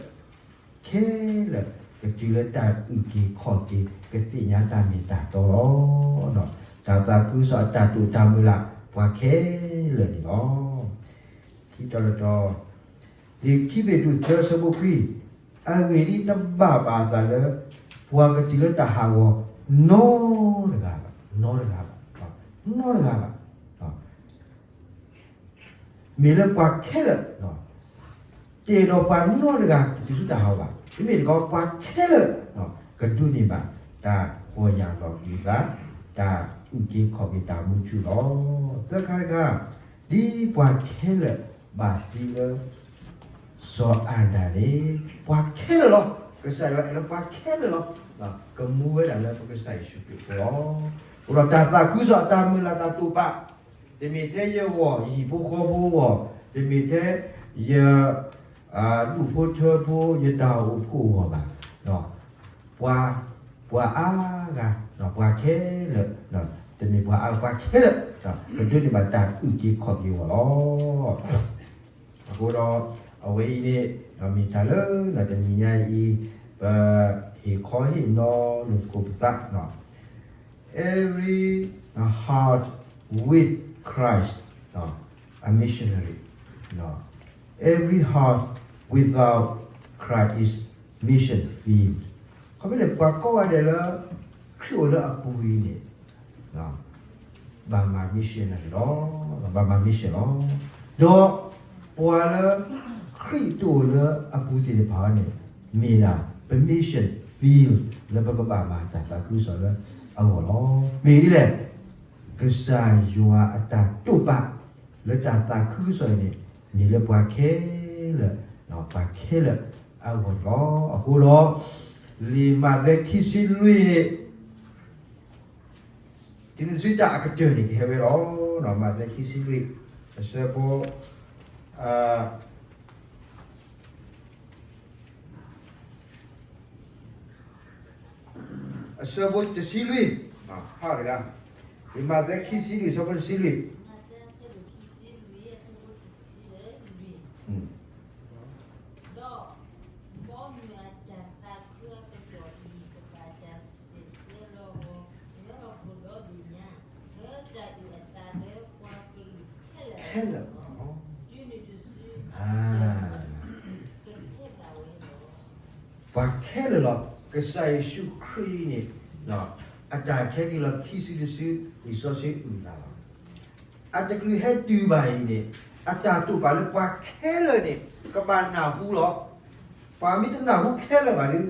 ခဲလၢာ် ကတုၤလၢတၢ်အုၣ်က့ၤခီၣ်က့ၤ ကသ့ၣ်ညါတၢ်မ့ၢ်တၢ်တီလီၤ. တၢ်သးခုကစီၣ်အတၢ်တိာ်တၢ်မုၢ်လၢ် ပှၤခဲလၢာ်န့ၣ်လီၤ. ခံတီၤတတီၤ, လံာ်ခံပ့းတရူးသၢ အဆၢဖိခွံ, အဂ့ၢ်ဒ်အံၤ, တဘၣ်ဘၣ်အသးလၢ ပှၤကတုၤလၢတၢ်ဟးဂီၤ နီတဂၤဘၣ်, နီတဂၤဘၣ်, နီတဂၤဘၣ်. မ့ၢ်လၢပှၤခဲလၢာ်, တအဲၣ်ဒိးပှၤနီတဂၤကတုၤဆူတၢ်ဟးဂီၤဘၣ်. မ့မ့ၢ်တခီ ပှၤခဲလၢာ် ကဒိးန့ၢ်ဘၣ်တၢ်ပီၢ်ယၢ်လီၤကွံာ်အသး, တၢ်အုၣ်က့ၤခီၣ်က့ၤတၢ်မူထူလီၤ. သၢခါတခါ, ဒ်ပှၤခဲလၢာ်ဘၣ်သံလၢ စီၤအၤဒၣ်န့ၣ် ပှၤခဲလၢာ်လီၤ. ကစၢ်ယွၤအဲၣ်လၢပှၤခဲလၢာ်လီၤ. ကမူဝဲဒၣ်လၢပကစၢ်ယ့ၣ်ၡူးခရံာ်အဃိလီၤ. အဃိဒီးတၢ်သးခုကစီၣ်အတၢ်မုၢ်လၢ်တၢ်တိာ်ပာ်, တမ့ၢ်ထဲယဂီၢ် ယဟံၣ်ဖိဃီဖိအဂီၢ်, တမ့ၢ်ထဲယ ဒူၣ်ဖိထၢဖိ ယတၢ်အိၣ်ဖှိၣ်အဂီၢ်ဘၣ်. ပှၤ, ပှၤအါဂၤ, ပှၤခဲလၢာ်, တမ့ၢ်ပှၤအါ, ပှၤခဲလၢာ် ကဒိးန့ၢ်ဘၣ်တၢ်အုၣ်က့ၤခီၣ်က့ၤအဂီၢ်လီၤ. အဃိဒီး အဝဲအံၤန့ၣ် မ့ၢ်တၢ်လၢတနံၤညါအံၤ ပဟ့ၣ်ခီဟ့ၣ်နီၤလိာ်သကိးပသး, Every heart with Christ, a missionary. Every heart without Christ is mission field. ခီဖျိလၢ ပှၤကိးဂၤဒဲးလၢ ခရံာ်အိၣ်လၢအပူၤအံၤန့ၣ် ဘၣ်မၤ missionary လီၤ, ဘၣ်မၤ mission လီၤ. ဒီးပှၤလၢ ခရံာ်တအိၣ်လၢအပူၤသ့ၣ်တဖၣ်န့ၣ် မ့ၢ်ဒၣ်ပ mission field လၢပကဘၣ်မၤတၢ်သးခုကစီၣ်လၢအဂီၢ်လီၤ. မ့ၢ်ဒ်လဲၣ်, ကစၢ်ယွၤအတၢ်တိာ်ပာ် လၢတၢ်သးခုကစီၣ်အံၤန့ၣ် မ့ၢ်လၢပှၤခဲလၢာ်, ပှၤခဲလၢာ်အဂီၢ်န့ၣ်လီၤ. အဃိဒီး လံာ်မးသဲခံဆံလွံၢ်န့ၣ် တုၤနုၤတၢ်အကတၢၢ်န့ၣ် ကဟဲဝဲလီၤ. မးသဲခံဆံလွံၢ် အဆၢဖိ အဆၢဖိတဆံလွံၢ်, ဟါတဂၤ, မးသဲခံဆံလွံၢ် အဆၢဖိတဆံလွံၢ်. ခဲလၢာ်, ပှၤခဲလၢာ်လီၤ. ကစၢ်ယ့ၣ်ၡူးခရံာ်န့ၣ် အတၢ်ခဲက့ၤလီၤခံစုတစု လံာ်စီဆှံအုၣ်သးလီၤ. အတကလုာ်ဟဲတုၤဘၣ်အံၤန့ၣ် အတၢ်တိာ်ပာ်လၢပှၤခဲလၢာ်န့ၣ် ကဘၣ်နၢ်ဟူလီၤ. ပှၤမ့ၢ်တနၢ်ဟူခဲလၢာ်ဘၣ်ဒီး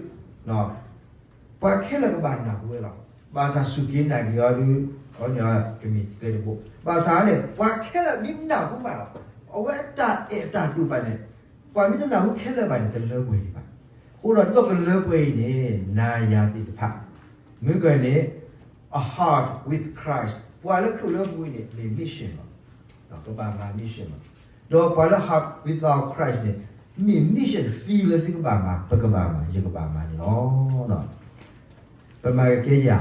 ပှၤခဲလၢာ်ကဘၣ်နၢ်ဟူဝဲလီၤ. ဘၣ်ဆၣ်စူၢ်က့ၤနာ်က့ၤအီၤဒီး အဝဲန့ၣ်ကမ့ၢ်ကျဲတဘိ. ဘၣ်ဆၣ်န့ၣ် ပှၤခဲလၢာ်မ့ၢ်နၢ်ဟူဘၣ်လီၤ. အဝဲအတၢ်အဲၣ်အတၢ်တိာ်ပာ်န့ၣ် ပှၤမ့ၢ်တနၢ်ဟူခဲလၢာ်ဘၣ်န့ၣ် တလၢပှဲၤဒံးဘၣ်. အဃိဒီးဒ်သိးကလၢပှဲၤအံၤန့ၣ် နၤယၤသ့ၣ်တဖၣ် မ့ၢ်ကန့ၣ် a heart with Christ ပှၤလၢခရံာ်အိၣ်လၢပူၤအံၤန့ၣ် မ့ၢ် mission လီၤ. ကဘၣ်မၤ mission လီၤ. ဒီးပှၤလၢ heart without Christ န့ၣ် မ့ၢ် mission field လၢသုကဘၣ်မၤ ပကဘၣ်မၤ ယကဘၣ်မၤန့ၣ်လီၤ. ပမၤကကဲယၤ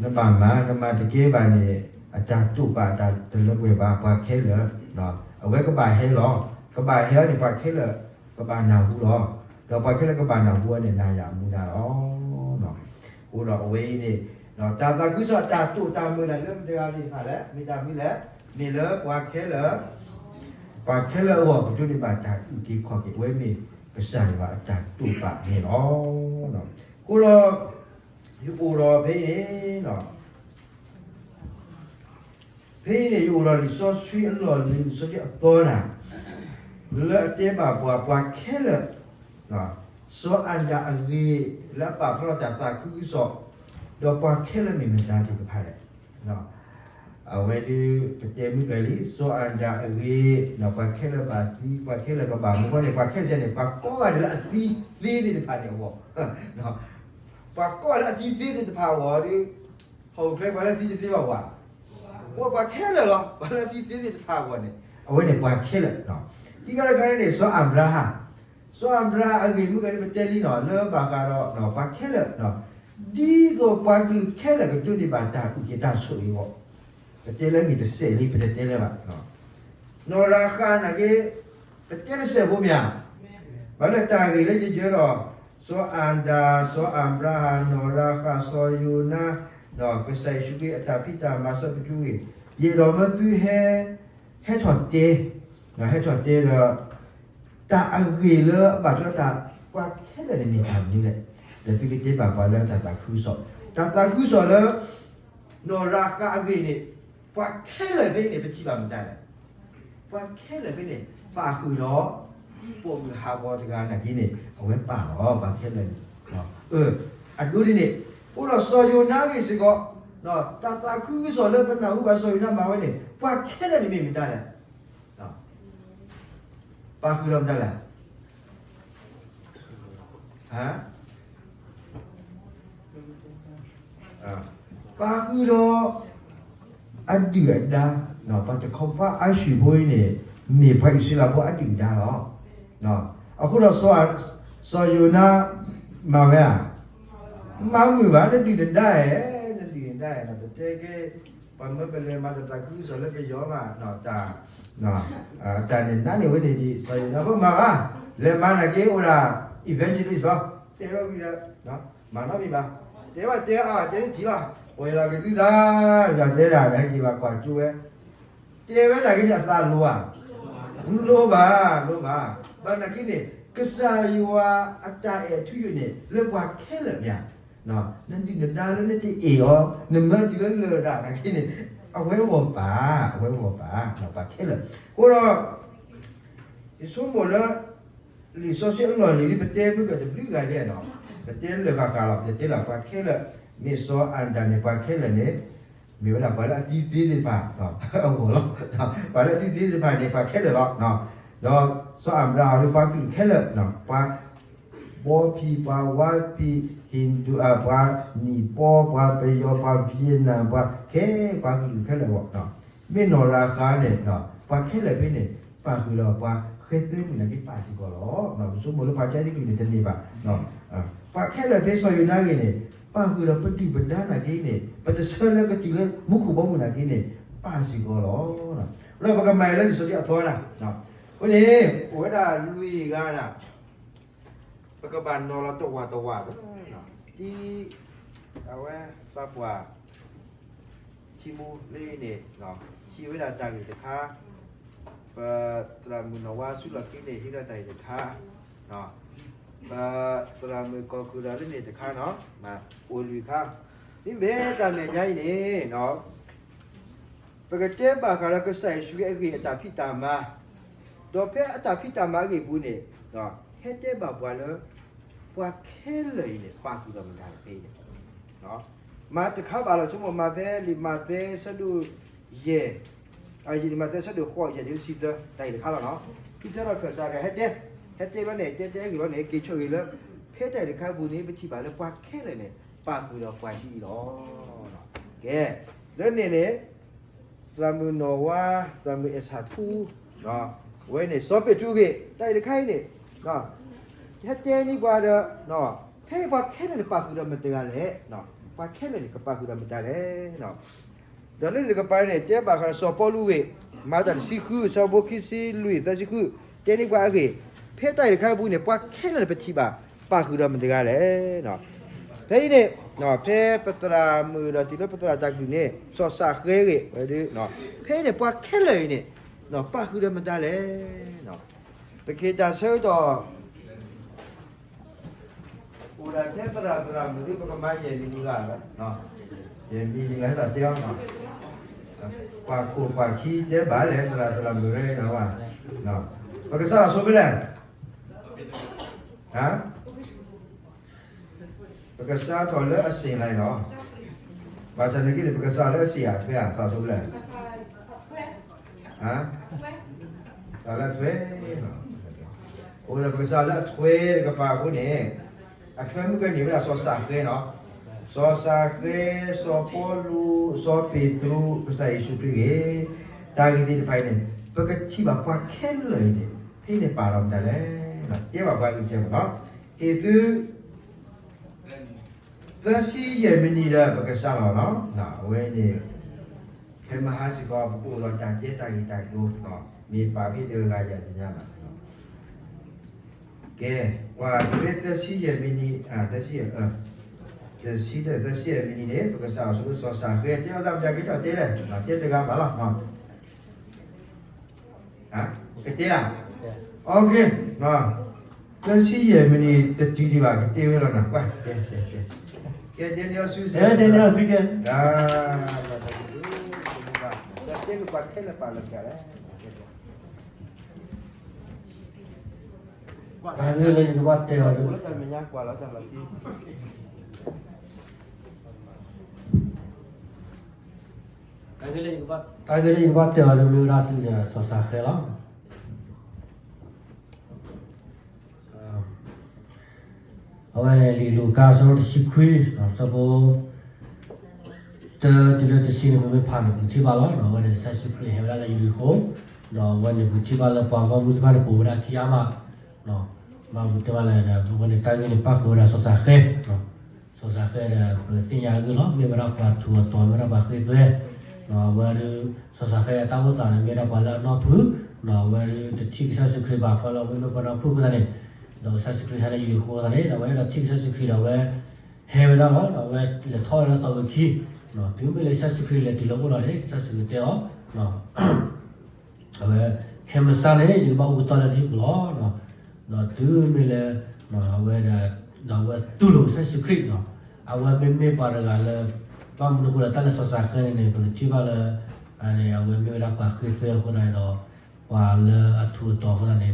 နဘၣ်မၤ နမၤတကဲဘၣ်န့ၣ် အတၢ်တိာ်ပာ်အတၢ်တလၢပှဲၤဘၣ် ပှၤခဲလၢာ် အဝဲကဘၣ်ဟဲလီၤ. ကဘၣ်ဟဲအီၤန့ၣ် ပှၤခဲလၢာ်ကဘၣ်နၢ်ဟူလီၤ. ဒီးပှၤခဲလၢာ်ကဘၣ်နၢ်ဟူအီၤန့ၣ် နၤယၤမူဒါလီၤ. အဃိဒီးအဝဲအံၤန့ၣ် တၢ်သးခုကစီၣ်အတၢ်တိာ်တၢ်မုၢ်လၢ်လၢပတဂၤသ့ၣ်တဖၣ်လဲၣ် မ့ၢ်တၢ်မနုၤလဲၣ်, မ့ၢ်လၢပှၤခဲလၢာ် ပှၤခဲလၢာ်အဂီၢ် ကဒိးန့ၢ်ဘၣ်တၢ်အုၣ်က့ၤခီၣ်က့ၤ အဝဲမ့ၢ်ကစၢ်ယွၤအတၢ်တိာ်ပာ်န့ၣ်လီၤ. အဃိဒီး ယအိၣ်ဒီးဖဲအံၤန့ၣ် ဖဲအံၤန့ၣ် ယအိၣ်ဒီးလံာ်စီဆှံအလီၢ်လံၤ လံာ်စီဆှံအသီတၢ် လၢအတဲဘၣ်ပှၤ ပှၤခဲလၢာ် စီၤအၤဒၣ်အဂ့ၢ် လၢအပာ်ဖျါထီၣ်တၢ်သးခုကစီၣ် ဒီးပှၤခဲလၢာ်မ့ၢ်မတၤသ့ၣ်တဖၣ်လဲၣ်. အဝဲဒၣ် ပတဲမုၢ်ကလံၤ စီၤအၤဒၣ်အဂ့ၢ် ပှၤခဲလၢာ်ဘၣ်သံ ပှၤခဲလၢာ်ကဘၣ်မူ အဃိန့ၣ် ပှၤခဲလၢာ်န့ၣ် ပှၤကိးဂၤဒဲးလၢအသံသ့သ့ၣ်တဖၣ်န့ၣ်အဂီၢ် ပှၤကိးဂၤလၢအသံသ့သ့ၣ်တဖၣ်အဂီၢ်ဒီး ဟီၣ်ခိၣ်ချၢပှၤလၢအသံတသ့ဘၣ်ဝဲ အိၣ်ပှၤခဲလၢာ်လီၤ. ပှၤလၢအသံသ့သ့ၣ်တဖၣ်အဂီၢ်န့ၣ် အဝဲန့ၣ်ပှၤခဲလၢာ်, ခံခါတခါန့ၣ် စီၤအၤဘြၤဟၣ်, စီၤအၤဘြၤဟၣ်အဂ့ၢ်မ့ၢ်ဂ့ၤန့ၣ် ပတဲလံနီၤ လၢဘၣ်ဃးဒီး ပှၤခဲလၢာ်, ဒ်သိးပှၤကလုာ်ခဲလၢာ်ကဒိးန့ၢ်ဘၣ်တၢ်အုၣ်က့ၤတၢ်ဆိၣ်ဂ့ၤအဂီၢ်, ပတဲလၢအဂ့ၢ်တစဲးလံ ပတတဲလၢၤဘၣ်. နီၢ်ရၤဃးနာ်က့ ပတဲတစဲးဖိမ့ၢ်ဧါ, ဘၣ်လၢတၢ်ဂ့ၢ်လၢယယၢဒီး စီၤအၤဒၣ်, စီၤအၤဘြၤဟၣ်, နီၢ်ရၤဃး, စီၤယိၤနါ, ဒီးကစၢ်ယ့ၣ်ၡူးခရံာ်အတၢ်ဖံးတၢ်မၤ စီၤပ့းတရူးဂ့ၢ်, ယအဲၣ်ဒိးမၢသုဟဲ ဟဲထီၣ်တဲ, ဟဲထီၣ်တဲဒီး တၢ်အဂ့ၢ်လၢအဘၣ်ထွဲတၢ် ပှၤခဲလၢာ်န့ၣ်မ့ၢ်တၢ်မနုၤလဲၣ်, ဒီးသုကတဲဘၣ်ပှၤလၢတၢ်သးခုကစီၣ်, တၢ်သးခုကစီၣ်လၢ နီၢ်ရၤဃးအဂ့ၢ်န့ၣ် ပှၤခဲလၢာ်ဖဲအံၤန့ၣ် ပထံၣ်ဘၣ်မတၤလဲၣ်. ပှၤခဲလၢာ်ဖဲန့ၣ် ပာ်ဃုာ်ဒီး ပိာ်မုၣ်ဟးဂီၤတဂၤနာ်က့န့ၣ် အဝဲပာ်လီၤ ပှၤခဲလၢာ်န့ၣ်, အဒိဒ်န့ၣ်, အဃိဒီးစီၤယိၤနါဂ့ၢ်စ့ၢ်ကီး, တၢ်သးခုကစီၣ်လၢပနၢ်ဟူဘၣ်စီၤယိၤနါမၤဝဲန့ၣ် ပှၤခဲလၢာ်န့ၣ်မ့ၢ်မတၤလဲၣ်. ပာ်ဃုာ်ဒီးမတၤလဲၣ်. ပာ်ဃုာ်ဒီး အဒုၣ်အဒါ, ပှၤတခီပၤအၤၡူၢ်ဖိအံၤန့ၣ် မ့ၢ်ပှၤအံၣ်စရ့လးဖိအဒုၣ်အဒါလီၤ. အဃိဒီး စီၤယိၤနါ မၤဝဲဧါ, မၤမုာ်ဘၣ် နဒုၣ်နဒါဧၢ, နဒုၣ်နဒါဧၢ, ပတဲက့ၤ ပှၤမၢပလဲၤမၤတၢ်သးခုကစီၣ်လၢပယီၤမး တၢ် တၢ်န့ၣ်နးန့ၢ်ဝဲန့ၣ်ဒံး စီၤယိၤနါဖိမၤဘၣ်, လဲၤမၤနာ်က့အိၣ်ဒၣ် evangelist လီၤ, တဲဝဲဝံၤဒီး မၤနီတမံၤဘၣ်, တဲဘၣ်တဲအါ တဲတထံၣ်လီၤ, ပှၤယလီၤက့ၤသုသး, ယတဲဒၣ် ဟဲက့ၤဘၣ်ကွၢ်ကၠိဝဲ, တဲဝဲနာ်က့န့ၣ် အသးလိၤဧါ, လိၤဘၣ် လိၤဘၣ်, ဘၣ်နာ်က့န့ၣ် ကစၢ်ယွၤအတၢ်အဲၣ်ထူယိာ်န့ၣ် လၢပှၤခဲလၢာ်မ့ၢ်ဧါ, နဒုၣ်နဒါလၢနတအဲၣ်အီၤ နမၢတုၤလၢလၢာ်ဒၣ်နာ်က့န့ၣ် အဝဲဂီၢ်ပာ်, အဝဲဂီၢ်ပာ် ပှၤခဲလၢာ်, အဃိဒီး ယဆိကမိၣ်လၢ လံာ်စီဆှံအလီၢ်လံၤဒ်ပတဲမုၢ်ကတဘျုးဂၤဒဲးနီၤ, ပတဲလၢာ်ဃၣ်ဃၣ်လီၤ ပတဲလၢပှၤခဲလၢာ်, မ့ၢ်စီၤအၤဒၣ်န့ၣ် ပှၤခဲလၢာ်န့ၣ် မ့ၢ်ဝဲဒၣ်ပှၤလၢအသံသ့သ့ၣ်တဖၣ် အဂီၢ်လီၤ, ပှၤလၢအသံသ့သ့ၣ်တဖၣ်န့ၣ် ပှၤခဲလၢာ်လီၤ, ဒီးစီၤအၤဘြၤဟၣ်ဒီးပှၤကလုာ်ခဲလၢာ်, ပှၤ ဘီဖံး ပှၤဝါဖံး ဟံၣ်ဒူ ပှၤနံၣ်ပီ ပှၤပယီၤ ပှၤ Vietnam ပှၤခဲ ပှၤကလုာ်ခဲလၢာ်အဂီၢ်, မ့ၢ်နီၢ်ရၤဃါန့ၣ် ပှၤခဲလၢာ်ဖဲန့ၣ် ပာ်ဃုာ်ဒီးပှၤဃဲသၢမုၢ်နာ်က့ပာ်စ့ၢ်ကီးလီၤ, ပဆိကမိၣ်လၢပှၤကဲတကလုာ်န့ၣ်တန့ၢ်ဘၣ်, ပှၤခဲလၢာ်ဖဲစီၤယိၤနါဂ့ၢ်န့ၣ် ပာ်ဃုာ်ဒီးပဒုၣ်ပဒါနာ်က့န့ၣ် ပတဆၢလၢကတုၤလၢမူခိၣ်ဘီမုၢ်နာ်က့န့ၣ် ပာ်စ့ၢ်ကီးလီၤ, ဒီးပကမၤအံၤလၢလံာ်စီဆှံအသီနၤ, အဃိန့ၣ် အိၣ်ဝဲဒၣ်လွံၢ်ဂၤနၤ ပကဘၣ်နီၤလီၤတဝာ်တဝာ်, တံ အဝဲသးပှၢ် ထံမူလၢအံၤန့ၣ် ဟံးဝဲဒၣ်တၢ်ဂ့ၢ်တခါ, ပသရၣ်မုၣ်နီၢ်ဝါဆူလီၢ်ခံန့ၣ် ဟံးဝဲဒၣ်တၢ်ဂ့ၢ်တခါ, ပသရၣ်မုၣ်ကီၢ်ခိၣ်ဒီးလၢန့ၣ်တခါနီၤ, အိၣ်လွံၢ်ခါ, မ့မ့ၢ်တၢ်မဲာ်ညါအံၤန့ၣ် ပကတဲဘၣ်ဃးဒီးကစၢ်ယ့ၣ်ၡူးခရံာ်အဂ့ၢ်အတၢ်ဖံးတၢ်မၤ, ဒီးဖဲအတၢ်ဖံးတၢ်မၤအဂ့ၢ်ပူၤန့ၣ် ဟဲတဲဘၣ်ပှၤလၢ ပှၤခဲလၢာ်အံၤန့ၣ် ပာ်ဃုာ်ဒီးမတၤလဲၣ်ဖဲအံၤန့ၣ်, မၤတခါဘၣ်လီၤ ဆိကမိၣ်မၤဖဲလံာ်မးသဲဆၢဒိၣ်ယဲၢ်, လံာ်မးသဲဆၢဒိၣ်ဃိးယဲၢ်တုၤဆံသၢ တၢ်ဂ့ၢ်တခါလီၤနီၤ, ဖံထၢထီၣ်ခၢၣ်စးဒီး ဟဲတဲ, ဟဲတဲဘျီန့ၣ် တဲတဲဂ့ၢ်ဘျီန့ၣ် က့ၤဆိၣ်ဂ့ၤလၢ ဖဲတၢ်ဂ့ၢ်တခါအပူၤန့ၣ် ပထံၣ်ဘၣ်လၢပှၤခဲလၢာ်န့ၣ် ပာ်ဃုာ်ဒီးပှၤဟံးအံၤလီၤ. ကဲ, လၢန့ၣ်န့ၣ် သရၣ်မုၣ်နီၢ်ဝါ, သရၣ်မုၣ်အဲၣ်ဆၣ်ထူ, အဝဲန့ၣ် စီၤပ့းတရူးဂ့ၢ် တၢ်ဂ့ၢ်တခါအံၤန့ၣ် ဟဲတဲန့ၢ်ပှၤဒီး ဖဲပှၤခဲလၢာ်န့ၣ် ပာ်ဃုာ်ဒီးမတၤတဂၤလဲၣ်, ပှၤခဲလၢာ်န့ၣ် ကပာ်ဃုာ်ဒီးမတၤလဲၣ်. ဒီးလၢန့ၣ်တကပၤန့ၣ် တဲဘၣ်ဃးဒီးစီၤပီလူးဂ့ၢ်, မၤတၢ်တဆံဃု အဆၢဖိခံဆံလွံၢ် သၢဆံဃု, တဲန့ၢ်ပှၤအဂ့ၢ်, ဖဲတၢ်ဂ့ၢ်တခါအံၤအပူၤန့ၣ် ပှၤခဲလၢာ်န့ၣ် ပထံၣ်ဘၣ် ပာ်ဃုာ်ဒီးမတၤတဂၤလဲၣ်. ဖဲအံၤန့ၣ် ဖဲပသရၣ်မုၣ်ဒီးတုၤလၢပသရၣ်တၢ်ကလုၢ်န့ၣ် စီၤစးဃဲဂ့ၢ်, ဖဲအံၤန့ၣ် ပှၤခဲလၢာ်အံၤန့ၣ် ပာ်ဃုာ်ဒီးမတၤလဲၣ်. ပက့ၤတၢ်ဆၢကတီၢ် အိၣ်ဒၣ်ထဲသရၣ်သရၣ်မုၣ်ဒီး ပကမၤယဲၢ်မံၤနံၤလၢ်လီၤ, ယဲၢ်မံၤနံၤလၢ် ဟဲသးတဲအီၤ, ပှၤခိၣ်ပှၤခံတဲဘၣ်လဲၣ် သရၣ်သရၣ်မုၣ်ရ့နီၤ, ပကစးထီၣ်ဆိဖဲလဲၣ်, ပကစးထီၣ်လၢအစ့ၣ်လီၤနီၤ, ဘၣ်ဆၣ်န့ၣ်က့န့ၣ် ပကစးထီၣ်လၢအစ့ၣ်ဧါ ထွဲဧါ စးဆိဖဲလဲၣ် စးလၢအထွဲ, အိၣ်ဒီးပကစးလၢအထွဲတကပၤအဃိန့ၣ်, အထွဲမုၢ်ကဲန့ၣ်ဝဲဒၣ်စီၤစးဃဲနီၤ, စီၤစးဃဲ, စီၤပီလူး, စီၤပ့းတရူး, ကစၢ်ယ့ၣ်ၡူးခရံာ်ဂ့ၢ်, တၢ်ဂ့ၢ်သ့ၣ်တဖၣ်အံၤန့ၣ် ပကထံၣ်ဘၣ်ပှၤခဲလၢာ်အံၤန့ၣ် ဖဲန့ၣ်ပာ်လီၤမတၤလဲၣ်, တဲဘၣ်ပှၤဂ့ၤကဲမးနီၤ, ဟ့ၣ်သု သၢဆံယဲၢ်မံးနံးဒီး ပကစးလီၤနီၤ, အဝဲန့ၣ် ခဲမဟါစ့ၢ်ကီး ပကအိၣ်ဒီးတၢ်တဲတၢ်ဂ့ၢ်တၢ်ကျိၤ, မ့ၢ်ပာ်ဖဲတဂၤဂၤယၤသ့ၣ်ညါဘၣ်, ကဲ, ကွၢ်ဖဲသၢဆံယဲၢ်မံးနံး, သၢဆံယဲၢ်, သၢဆံ, သၢဆံယဲၢ်မံးနံးန့ၣ် ပကစးအီၤဆိလၢစီၤစၤဃဲ, တဲအီၤတၢ်မတၤက့ၤထီၣ်တဲလဲၣ်, တဲတဂၤဘၣ်လီၤ. ကတဲလၢ, သၢဆံယဲၢ်မံးနံး တတုၤဒံးဘၣ်, ကတဲဝဲလီၤနၤ, ကွၢ်, တဲ, တဲ, တဲ, ကဲ, တဲန့ၢ်အီၤစုကဲ, တဲန့ၢ်အီၤစုကဲ, တဲကပှၤခဲလၢာ်ပာ်လီၤပျၢ်လဲၣ်, တၢ်ဂ့ၢ်လၢယကဘၣ်တဲအီၤလၢ တၢ်ဂ့ၢ်လၢယကဘၣ်တဲအီၤလၢ မ့ၢ်ဝဲဒၣ်သုန့ၣ် စီၤစၤဃဲလီၤ. အဝဲန့ၣ် လံာ်လူၤကါ အဆၢဒိၣ်တဆံခွံ, အဆၢဖိ တၢတုၤလၢတဆံန့ၣ် ပမ့ၢ်ဖးန့ၣ် ပကထံၣ်ဘၣ်လီၤ. အဝဲန့ၣ် ကစၢ်ယ့ၣ်ၡူးခရံာ်ဟဲဝဲဒၣ်လၢယရံၤဃိၤ, ဒီးအဝဲန့ၣ် ပကထံၣ်ဘၣ်လၢပှၤဂီၢ်မုၢ်သ့ၣ်တဖၣ်န့ၣ် ပိာ်ဝဲဒၣ်ခံအါမး, ဘၣ်မနုၤတဲဘၣ်လဲၣ်, အဝဲန့ၣ်တၢ်ဂ့ၢ်န့ၣ် ပၣ်ဃုာ်ဝဲဒၣ်စီၤစၤဃဲ, စီၤစၤဃဲဒီး ပသ့ၣ်ညါအဂ့ၢ်လီၤ, မ့ၢ်ဝဲဒၣ်ပှၤထူးအတီၤ မ့ၢ်ဝဲဒၣ်ပှၤဃ့သွဲ, အဝဲဒၣ် စီၤစၤဃဲအတၢ်အိၣ်သးန့ၣ် မ့ၢ်ဝဲဒၣ်ပှၤလၢအနီၢ်ဖုၣ်, ဒီးအဝဲဒၣ်တထံၣ်ကစၢ်ယ့ၣ်ၡူးခရံာ်ဘၣ်ဃီလၢအဝဲမ့ၢ်ပှၤနီၢ်ဖုၣ်အဃိသတးန့ၣ်, ဒီးကစၢ်ယ့ၣ်ၡူးခရံာ်ဟဲလၢယရံၤဃိၤအဃိသတးန့ၣ်, ဒီးအဝဲအဲၣ်ဒိးထံၣ်ကစၢ်ယ့ၣ်ၡူးခရံာ်ဒီးအဝဲ ဟဲဝဲဒၣ်လီၤ, ဒီးအဝဲလဲၤထီၣ်ဝဲဒၣ်သီဝံၤခံ, တုၤမ့ၢ်လၢကစၢ်ယ့ၣ်ၡူးခရံာ်လဲၤတုၤလၢအအိၣ်လီၤန့ၣ် ကစၢ်ယ့ၣ်ၡူးခရံာ်တဲအီၤ အဝဲ ခဲမုၢ်ဆါန့ၣ် ယကဘၣ်အိၣ်ကတီၢ်လၢနဟံၣ်ပူၤလီၤ. ဒီးတုၤမ့ၢ်လၢ အဝဲဒၣ် ဒီးအဝဲတူၢ်လိာ်ကစၢ်ယ့ၣ်ၡူးခရံာ်, အဝဲမ့မ့ၢ်ပှၤတဂၤလၢ ဘၣ်မနုၤအဃိဒီးတၢ်လၢစီၤစၤဃဲန့ၣ်န့ၣ် ပကထံၣ်ဘၣ်လၢ အဝဲမ့ၢ်ဝဲဒၣ်ပှၤဃ့သွဲအဃိသတးန့ၣ်ဒီး ပှၤလၢအထူးအတီၤအဃိသတးန့ၣ်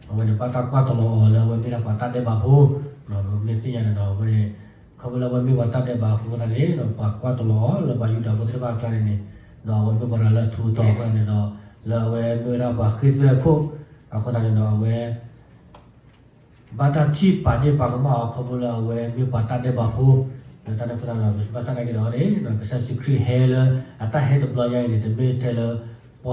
အဝဲန့ၣ် ဘၣ်တၢ်ကွၢ်တလီၤအီၤလၢအဝဲမ့ၢ်ဒၣ်ပှၤတၢ်ဒဲးဘးဖိ, ပမ့ၢ်သ့ၣ်ညါန့ၣ်ဒီး အဝဲန့ၣ် ခီဖျိလၢအဝဲမ့ၢ်ပှၤတၢ်ဒဲးဘးအဃိသတးန့ၣ် ပှၤကွၢ်တလီၤအီၤလၢပှၤယူဒၤဖိသ့ၣ်တဖၣ်အကျါန့ၣ်န့ၣ်, ဒီးအဝဲမ့ၢ်ပှၤတဂၤလၢအထူးအတီၤအဃိသတးန့ၣ်ဒီး လၢအဝဲမ့ၢ်ဝဲဒၣ်ပှၤဃ့သွဲအခိၣ်အဃိသတးန့ၣ်ဒီး အဝဲ ဘၣ်တၢ်ထံၣ်ပာ်ဒ့ၣ်ပာ်ကမၣ်အီၤခီဖျိလၢအဝဲမ့ၢ်ပှၤတၢ်ဒဲးဘးဖိ, လၢတၢ်န့ၣ်အဃိသတးဒီး ဘၣ်ဆၣ်သနာ်က့ဒီးန့ၣ် ကစၢ်ယ့ၣ်ၡူးခရံာ်ဟဲလၢအတၢ်ဟဲတဘျီညါအံၤန့ၣ် တမ့ၢ်ထဲလၢပှၤ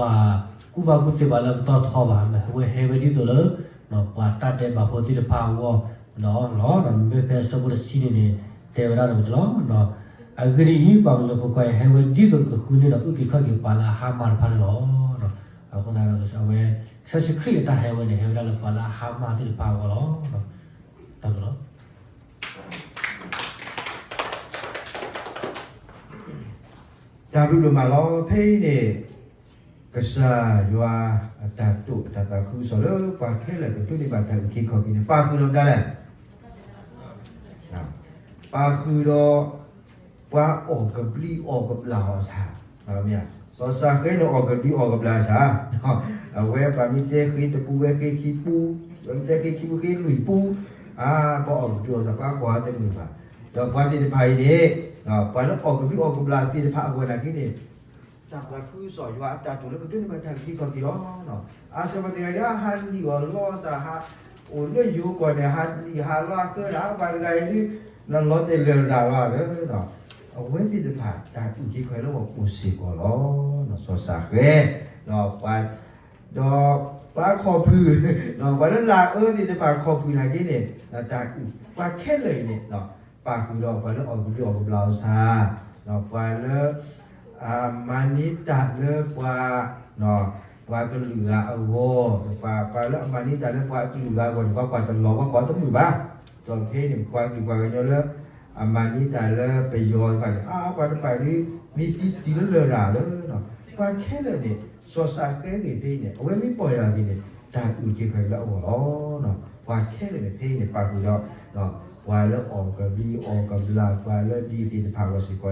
ကူၣ်ဘၣ်ကူၣ်သ့ဘၣ်လၢပတီၢ်ထီဘၣ်, အဝဲဟဲဝဲဒ်သိးလၢ ပှၤတၢ်ဒဲးဘးဖိသ့ၣ်တဖၣ်အဂီၢ်ဒီးလီၤ. မ့မ့ၢ်ဖဲအဆၢဖိတဆံန့ၣ်န့ၣ် တဲဝဲဒၣ်န့ၣ်တလီၤ. အဂ့ၢ်ဒ်အံၤ, ပှၤကညီဖိခွါအံၤ ဟဲဝဲဒ်သိးကဃုန့ၢ်ဒီးအုၣ်က့ၤခီၣ်က့ၤပှၤလၢအဟါမၢ်တဖၣ်န့ၣ်လီၤ. အဃိသတးဒီး အဝဲ ကစၢ်ယ့ၣ်ၡူးခရံာ်အတၢ်ဟဲဝဲန့ၣ် ဟဲဝဲဒၣ်လၢပှၤလၢအဟါမၢ်သ့ၣ်တဖၣ်အဂီၢ်လီၤ. တၢ်ဘျုးလီၤ. တၢ်ဘျုးဒိၣ်မးလီၤ. ဖဲအံၤန့ၣ် ကစၢ်ယွၤအတၢ်တိာ်အတၢ်သးခုကစီၣ်လၢ ပှၤခဲလၢာ်ကဒိးန့ၢ်ဘၣ်တၢ်အုၣ်က့ၤခီၣ်က့ၤန့ၣ် ပာ်ဃုာ်ဒီးမတၤလဲၣ်. ပာ်ဃုာ်ဒီး ပှၤအီၣ်ကဘျံးအီၣ်ကဘျၣ်အီၤဆၣ်, စီၤစၤဃဲန့ၣ်အီၣ်ကဘျံးအီၣ်ကဘျၣ်ဆၣ်, အဝဲပှၤမ့ၢ်တဲဃ့တပူၤဝဲဃ့ခံပူၤ, ပှၤမ့ၢ်တဲဃ့ခံပူၤဃ့လွံၢ်ပူၤ, အါ ပှၤအီၣ်ကဘျံးအီၣ်ဆၣ် ပှၤကွၢ်တမုာ်ဘၣ်. ဒီးပှၤသ့ၣ်တဖၣ်အံၤန့ၣ် ပှၤလၢအီၣ်ကဘျံးအီၣ်ကဘျၣ်သ့ၣ်တဖၣ်အဂီၢ်နာ်က့န့ၣ် တၢ်သးခုကစီၣ်ယွၤအတၢ်တိာ်လၢကဒိးန့ၢ်ဘၣ်တၢ်အုၣ်က့ၤခီၣ်က့ၤလီၤ. အါ စီၤပၤတဂၤဒီး ဟးလံၣ်အီၣ်လီအီၣ်ဆၣ်, ဟးအိၣ်လၢယိၤကီၢ်န့ၣ် ဟးလံၣ်ဟးလီအဃၢဒၣ် ပှၤတဂၤအံၤဒ် နလီၤတဲာ်လၢာ်ရၤလီၤသၢ, အဝဲသ့ၣ်တဖၣ် တၢ်အုၣ်က့ၤခီၣ်က့ၤလၢအဂီၢ်အိၣ်စ့ၢ်ကီးလီၤ. စီၤစၤဃဲ ဒီးပှၤခီၣ်ဖုၣ်, ပှၤလၢလၢအအၢသ့ၣ်တဖၣ်ခီၣ်ဖုၣ်နာ်က့န့ၣ် တၢ်အုၣ် ပှၤခဲလၢာ်အံၤန့ၣ် ပာ်ဃုာ်ဒီးပှၤလၢအီၣ်ကဘျံးအီၣ်ကဘျၣ်အီၤဆၣ်, ပှၤလၢ အမၤန့ၢ်တၢ်လၢပှၤ ပှၤကလုာ်ဂၤအဂီၢ်, ပှၤလၢအမၤန့ၢ်တၢ်လၢပှၤကလုာ်ဂၤအဂီၢ်န့ၣ် ပှၤကွၢ်တလီၤ ပှၤကွၢ်တမုာ်ဘၣ်. ဒီးခဲအံၤန့ၣ် ပှၤကလုာ်ပှၤကညီလၢ အမၤန့ၢ်တၢ်လၢပယီၤတဖၣ်န့ၣ် အါ ပှၤတဖၣ်ဒ် မ့ၢ်သံတုၤလၢလၢာ်ရၤလၢ ပှၤခဲလၢာ်န့ၣ် စီၤစၤဃဲဂ့ၤဖဲအံၤန့ၣ် အဝဲမ့ၢ်ပီၢ်ယၢ်ဂ့ၤန့ၣ် တၢ်အုၣ်က့ၤခီၣ်က့ၤလၢအဂီၢ်လီၤ. ပှၤခဲလၢာ်န့ၣ် ဖဲအံၤန့ၣ် ပာ်ဃုာ်ဒီး ပှၤလၢအီၣ်ကဘျံးအီၣ်ကဘျၣ် ပှၤလၢဒ်သ့ၣ်တဖၣ်အဂီၢ်စ့ၢ်ကီးအံၤန့ၣ် ပှၤခဲလၢာ် လၢတၢ်အုၣ်က့ၤခီၣ်က့ၤန့ၣ် ပှၤသ့ၣ်တဖၣ်အံၤအဂီၢ်ပာ်စ့ၢ်ကီး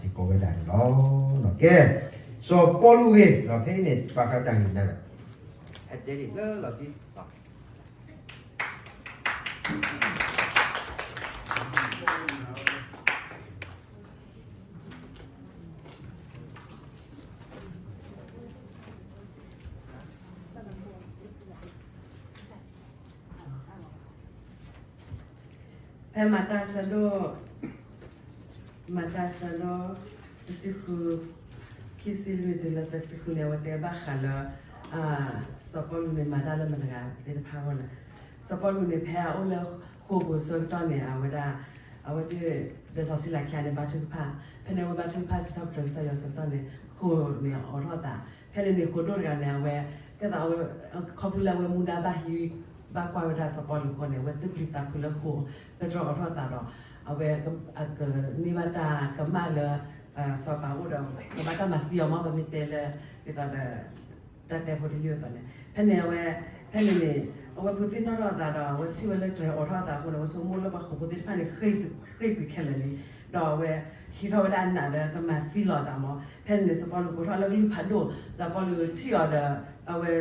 ဝဲဒၣ်န့ၣ်လီၤ. ကဲ စီၤပီလူးဂ့ၤ ဖဲအံၤန့ၣ် ဘၣ်ဃးတၢ်ဂ့ၢ်နၤလၢ ဟဲတဲန့ၣ်လၢလီၢ်ခံ ဖဲမၤတၢ်ဆၢဒိၣ်, မၤတၢ်ဆၢဒိၣ် တဆံဃု, ခံဆံလွံၢ်တုၤလၢသၢဆံဃုန့ၣ် အဝဲတဲဘၣ်ဃးလၢ စီၤပီလူးန့ၣ် မၤတၢ်လၢမတၤတဂၤသ့ၣ်တဖၣ်အဂီၢ်လဲၣ်. စီၤပီလူးန့ၣ် ဖဲအအိၣ်လၢဃိာ်ပူၤအဆၢကတီၢ်န့ၣ် အဝဲဒၣ် အဝဲသ့ၣ်ဒီးစီၤစံလၤခံဂၤန့ၣ် ဘါထုကဖၣ်, ဖဲန့ၣ် အဝဲဘါထုကဖၣ်စံးထီၣ်ပတြၢၤကစၢ်ယွၤအဆၢကတီၢ်န့ၣ် ဃိာ်န့ၣ်အိးထီၣ်အသး, ဖဲန့ၣ်န့ၣ် ဃိာ်ဒိၣ်တဂၤန့ၣ် အဝဲ ကဲသိးအဝဲ ခီဖျိလၢအဝဲမူဒါဘၣ်ဟံး ဘၣ်ကွၢ်ဝဲဒၣ်စီၤပီလူးအဃိန့ၣ် အဝဲသူၣ်ပျံၤသးဖုးလၢဃိာ် ပဲတြီအိးထီၣ်အသးဒီး အဝဲ ကန့ၢ်ဘၣ်တၢ်ကမၣ်လၢ စီၤပၤအအိၣ်ဒီး ကဘၣ်တၢ်မၤသံအီၤမ့ၢ် ပမ့ၢ်တဲလၢ ဒ်သိးဒီး တၢ်တဲဖိတယုၢ်အသိးန့ၣ် ဖဲန့ၣ်အဝဲ ဖဲန့ၣ်န့ၣ် အဝဲဖုးသ့ၣ်နီၣ်ထီၣ်အသးဒီး အဝဲထံၣ်ဝဲလၢတြဲၤအိးထီၣ်အသးအဃိန့ၣ် အဝဲဆိကမိၣ်လၢပှၤဃိာ်ဖိသ့ၣ်တဖၣ်န့ၣ် ဃ့ၢ်ကွံာ်ခဲလၢာ်လံ, ဒီးအဝဲဟံးထီၣ်ဝဲဒၣ်အနးဒီးကမၤသံလီၤအသးမ့ၢ်. ဖဲန့ၣ်န့ၣ် စီၤပီလူးကိးထီၣ်လၢကလုၢ်ဖးဒိၣ်, စီၤပီလူးထံၣ်အီၤဒီး အဝဲ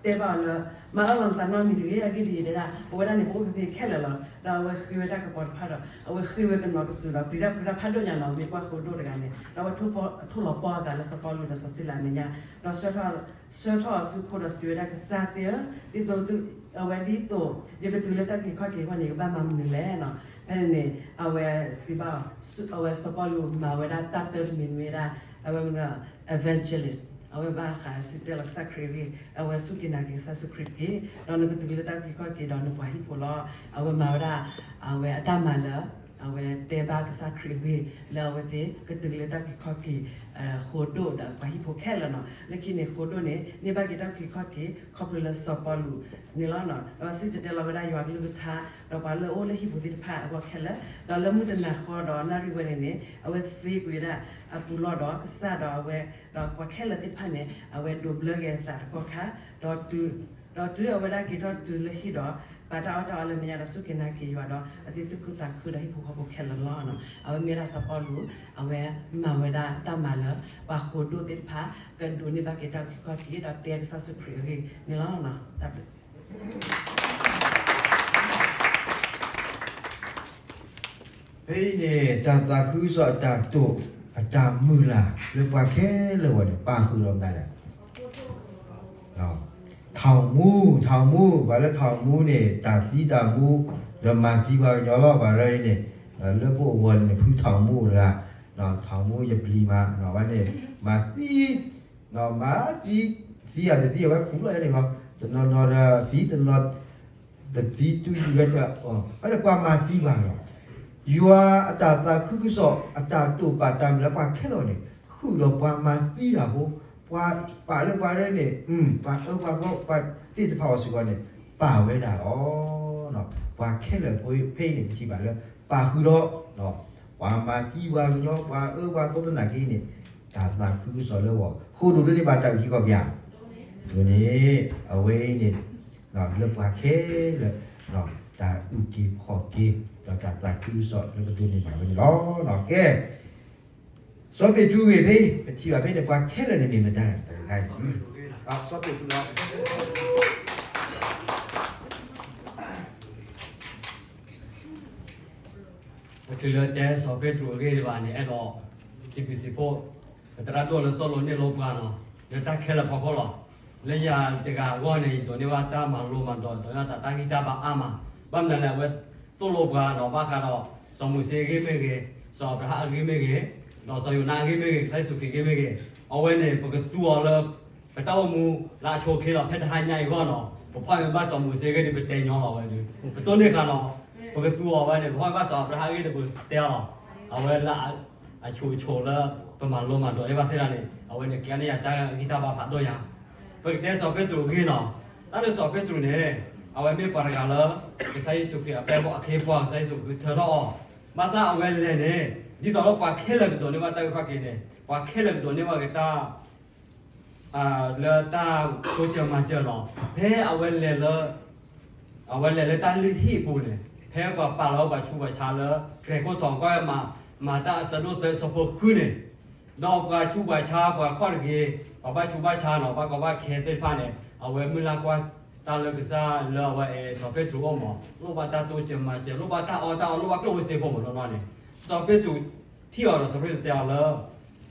တဲဘၣ်အီၤလၢ မၤအၢၣ်လီၤနသးနီတမံၤတဂ့ၤ, အဂ့ၢ်ဒ်အံၤဒၣ် ပဝဲဒၣ်န့ၣ် ပအိၣ်ဖဲဖဲခဲလၢာ်လီၤ. ဒီးအဝဲဃ့ဝဲတၢ်ကပီၤတဖၣ်ဒီး အဝဲဃ့ဝဲကနီၤကစူၤဒီး ပျံၤတၢ်ဖုးတၢ်ဖးဒိၣ်ညါနီၤ, မ့ၢ်ကွၢ်ဃိာ်ဒိၣ်တဂၤန့ၣ် ဒီးအဝဲထိၣ်လီၤပှီၢ်အသးလၢစီၤပီလူးဒီးစီၤစံလၤအမဲာ်ညါ, ဒီးဆှၢထီၣ်အီၤဆူခိဒီးစံးဝဲဒၣ် ကစၢ်သ့ၣ်ဧၢ, ဒ်သိး အဝဲဒ်သိး ယကတုၤလၢတၢ်အုၣ်က့ၤခီၣ်က့ၤအဂီၢ်န့ၣ် ယကဘၣ်မၤမနုၤလဲၣ်နီၤ. ဖဲန့ၣ်န့ၣ် အဝဲစံးဘၣ် အဝဲစီၤပီလူးမၤဝဲဒၣ်တၢ်တၢတမံၤမ့ၢ်ဝဲဒၣ် အဝဲမ့ၢ် evangelist, အဝဲဘၣ်ဃးစံၣ်တဲၤလီၤကစၢ်ခရံာ်အဂ့ၢ်, အဝဲစူၢ်က့ၤနာ်က့ၤကစၢ်ယ့ၣ်ၡူးခရံာ်တက့ၢ်, ဒီးနကတုၤလၢတၢ်အုၣ်က့ၤခီၣ်က့ၤဒီးနပှၤဟံၣ်ဖိလီၤ. အဝဲမၤဝဲဒၣ် အဝဲအတၢ်မၤလၢ အဝဲတဲဘၣ်ကစၢ်ခရံာ်အဂ့ၢ် လၢအဝဲသ့ၣ်ကတုၤလၢတၢ်အုၣ်က့ၤခီၣ်က့ၤ ဃိာ်ဒိၣ်ဒီးပှၤဟံၣ်ဖိခဲလၢာ်နီၤ. လၢခံန့ၣ် ဃိာ်ဒိၣ်န့ၣ် န့ၢ်ဘၣ်က့ၤတၢ်အုၣ်က့ၤခီၣ်က့ၤ ခီဖျိလၢစီၤပီလူးန့ၣ်လီၤ. ဒီးစံၣ်တဲၤတဲလီၤဝဲဒၣ်ယွၤကလုၢ်ကထါ ဒီးပှၤလၢအအိၣ်လၢဟံၣ်ပူၤသ့ၣ်တဖၣ်အဂီၢ်ခဲလၢာ်, ဒီးလၢမုၢ်တနၤဃီဒီးနၣ်ရံၣ်ဝဲန့ၣ်န့ၣ် အဝဲသ့ကွံာ်ဝဲဒၣ်အပူၤလီၢ်ဒီးကစၢ်ဒီးအဝဲ ဒီးပှၤခဲလၢာ်သ့ၣ်တဖၣ်န့ၣ် အဝဲဒိးဘျၢက့ၤအသးတကီၢ်ခါ, ဒီးတုၤ ဒီးတုၤအဝဲဒၣ်က့ၤထီၣ်တုၤလၢဟံၣ်ဒီး ပာ်တၢ်အီၣ်တၢ်အီလၢမဲာ်ညါဒီးစူၢ်က့ၤနာ်က့ၤယွၤဒီး အဝဲသ့ၣ်သူၣ်ခုသးခုဒီးဟံၣ်ဖိဃီဖိခဲလၢာ်လီၤ. အဝဲမ့ၢ်ဝဲဒၣ်စီၤပီလူး အဝဲမၤဝဲဒၣ်တၢ်မၤလၢ ပှၤဃိာ်ဒိၣ်သ့ၣ်တဖၣ် ကဒိးန့ၢ်ဘၣ်က့ၤတၢ်အုၣ်က့ၤခီၣ်က့ၤ ဒီးတဲကစၢ်ယ့ၣ်ၡူးခရံာ်အဂ့ၢ်န့ၣ်လီၤ. တၢ်ဘျုး ဖဲအံၤန့ၣ် တၢ်သးခုကစီၣ်အတၢ်တိာ် အတၢ်မုၢ်လၢ်လၢပှၤခဲလၢာ်အဂီၢ်န့ၣ် ပာ်ဃုာ်ဒီးမတၤလဲၣ်. ထီၣ်မူ, ထီၣ်မူ, ပှၤလၢထီၣ်မူန့ၣ် တၢ်သံတၢ်မူ ဒီးမၤသံပှၤကညီလီၤ. ပှၤရၢအံၤန့ၣ် လၢပအိၣ်ဂီၢ်န့ၣ် ဖုထီၣ်မူတဂၤ, ထီၣ်မူယပျံၤမး, ဝဲန့ၣ် မၤသံ မၤသံ, သံအတသံအဝဲခူၣ်လီၤန့ၣ်လီၤ. တနီၤနီၤဒီးသံ, တနီၤ တသံတူၢ်ယံၤဝဲ, ဝဲန့ၣ်ပှၤမၤသံပှၤလီၤ. ယွၤအတၢ်သးခုကစီၣ် အတၢ်တိာ်ပာ်တၢ်မုၢ်လၢ်ပှၤခဲလၢာ်န့ၣ် ဃုာ်ဒီးပှၤမၤသံတၢ်ဖိ, ပှၤပာ်လၢပှၤရၢန့ၣ် ပှၤအၢပှၤသီ ပှၤသ့ၣ်တဖၣ်အီၤစ့ၢ်ကီးန့ၣ် ပာ်ဝဲဒၣ်လီၤ. ပှၤခဲလၢာ်ဖဲအံၤန့ၣ် ပထံၣ်ဘၣ်လၢ ပာ်ဃုာ်ဒီး ပှၤမၤသံပှၤကညီ ပှၤအၢပှၤသီသနာ်က့န့ၣ် တၢ်သးခုကစီၣ်လၢဂီၢ် ဃိာ်ဒိၣ်ဒိၣ်န့ၢ်ဘၣ်တၢ်အုၣ်က့ၤခီၣ်က့ၤဧါ. ဒိၣ်န့ၣ် အဝဲအံၤန့ၣ် လၢပှၤခဲလၢာ် တၢ်အုၣ်က့ၤခီၣ်က့ၤ ဒီးတၢ်သးခုကစီၣ်လၢကဒိးန့ၢ်ဘၣ်ဝဲန့ၣ်လီၤ. ကဲ စီၤပ့းတရူးဂ့ၢ်ဖဲ ပထံၣ်ဘၣ်ဖဲန့ၣ် ပှၤခဲလၢာ်န့ၣ်မ့ၢ်မတၤလဲၣ်. စီၤပ့းတရူးလီၤ. တချုးလၢတဲစီၤပ့းတရူးအဂ့ၢ်ဒံးဘၣ်န့ၣ် အဲၣ်ဒိးစံးဘျုးစံးဖှိၣ် ပသရၣ်ဒိၣ်လၢသိၣ်လိနဲၣ်လိပှၤနီၤ လၢတၢ်ခဲလၢာ်ဖီခိၣ်လီၤ. လၢယၤတဂၤအဂီၢ်န့ၣ် ယဒိးန့ၢ်ဘၣ်တၢ်မၤလိမၤဒိး ဒိးန့ၢ်ဘၣ်တၢ်ဂံၢ်တၢ်ဘါအါမး. ဘၣ်မနုၤလဲၣ် အဝဲသိၣ်လိပှၤဒီးဘၣ်ဃးဒီး စီၤမိၤၡ့အဂ့ၢ်မ့ၢ်ဂ့ၤ, စီၤအၤဘြၤဟၣ်အဂ့ၢ်မ့ၢ်ဂ့ၤ, ဒီးစီၤယိၤနါအဂ့ၢ်မ့ၢ်ဂ့ၤ, ကစၢ်ယ့ၣ်ၡူးခရံာ်အဂ့ၢ်မ့ၢ်ဂ့ၤ, အဝဲန့ၣ် ပကသူအီၤလၢ ပတၢ်အိၣ်မူလၢအဆိအချ့လီၤ. ဖဲတဟါညါအံၤအဂီၢ်နီၤ ပဖီၣ်မ့ၢ်ဘၣ်စီၤမိၤၡ့အဂ့ၢ်ဒီး ပတဲညီလီၤဝဲဒီး ပတိၢ်န့ၢ်ဃာ်နီၤ ပကသူအီၤဝဲန့ၣ် ပဖီၣ်မ့ၢ်ဘၣ်စီၤအၤဘြၤဟၣ်အဂ့ၢ်ဒီး ပတဲအီၤလီၤ. အဝဲလၢ အဆူၣ်အဆူၣ်လၢ ပမၤလိမၤဒိးန့ၢ်ဘၣ်သ့ၣ်တဖၣ်န့ၣ် အဝဲန့ၣ် ကျဲန့ၢ်ယၤတၢ်ဂံၢ်တၢ်ဘါဖးဒိၣ်ညါ. ပကတဲစီၤပ့းတရူးအဂ့ၢ်နီၤ တၢ်လၢစီၤပ့းတရူးန့ၣ် အဝဲမ့ၢ်ပှၤတဂၤလၢ ကစၢ်ယ့ၣ်ၡူးခရံာ်အပျဲၢ်အဘီၣ်အခ့အပှၤ ကစၢ်ယ့ၣ်ၡူးခရံာ်ထၢထီၣ်အီၤ. ဘၣ်ဆၣ်အဝဲလဲၤန့ၣ် ဒ်သိးလၢပှၤခဲလၢာ်ကဒိးန့ၢ်ဘၣ်တၢ်အုၣ်က့ၤခီၣ်က့ၤန့ၣ် ပှၤခဲလၢာ်ကဒိးန့ၢ်ဘၣ်က့ၤတၢ် လၢတၢ်တိစၢၤမၤစၢၤလီၤ. ဖဲအဝဲလဲၤလၢ အဝဲလဲၤလၢတၢ်လုၢ်ဟံၣ်အပူၤန့ၣ် ဖဲပှၤပာ်လီၤပှၤဆူးပှၤဆါလၢ ကြဲၤခိၣ်ထီၣ်ကွၢ်ဝဲ မၤတၢ်အဆၢဒိၣ်သၢအဆၢဖိဃုန့ၣ် ဒီးပှၤဆူးပှၤဆါ ပှၤခီၣ်တဂ့ၤ ပှၤဘၣ်ဆူးဘၣ်ဆါနီၤ ဘၣ်ကီဘၣ်ခဲသ့ၣ်တဖၣ်န့ၣ် အဝဲမုၢ်လၢ်ကွၢ်တၢ်လၢကစၢ်လၢအဝဲအဲၣ်စီၤပ့းတရူးအအိၣ်မး လိၣ်ဘၣ်တၢ်တိစၢၤမၤစၢၤ လိၣ်ဘၣ်တၢ်အီၣ်တၢ်အီ လိၣ်ဘၣ်ကျိၣ်ဧိၤစ့ဧိၤမးနီၤန့ၣ် စီၤပ့းတရူးထံၣ်အီၤဒီးစီၤပ့းတရူးတဲအီၤလၢ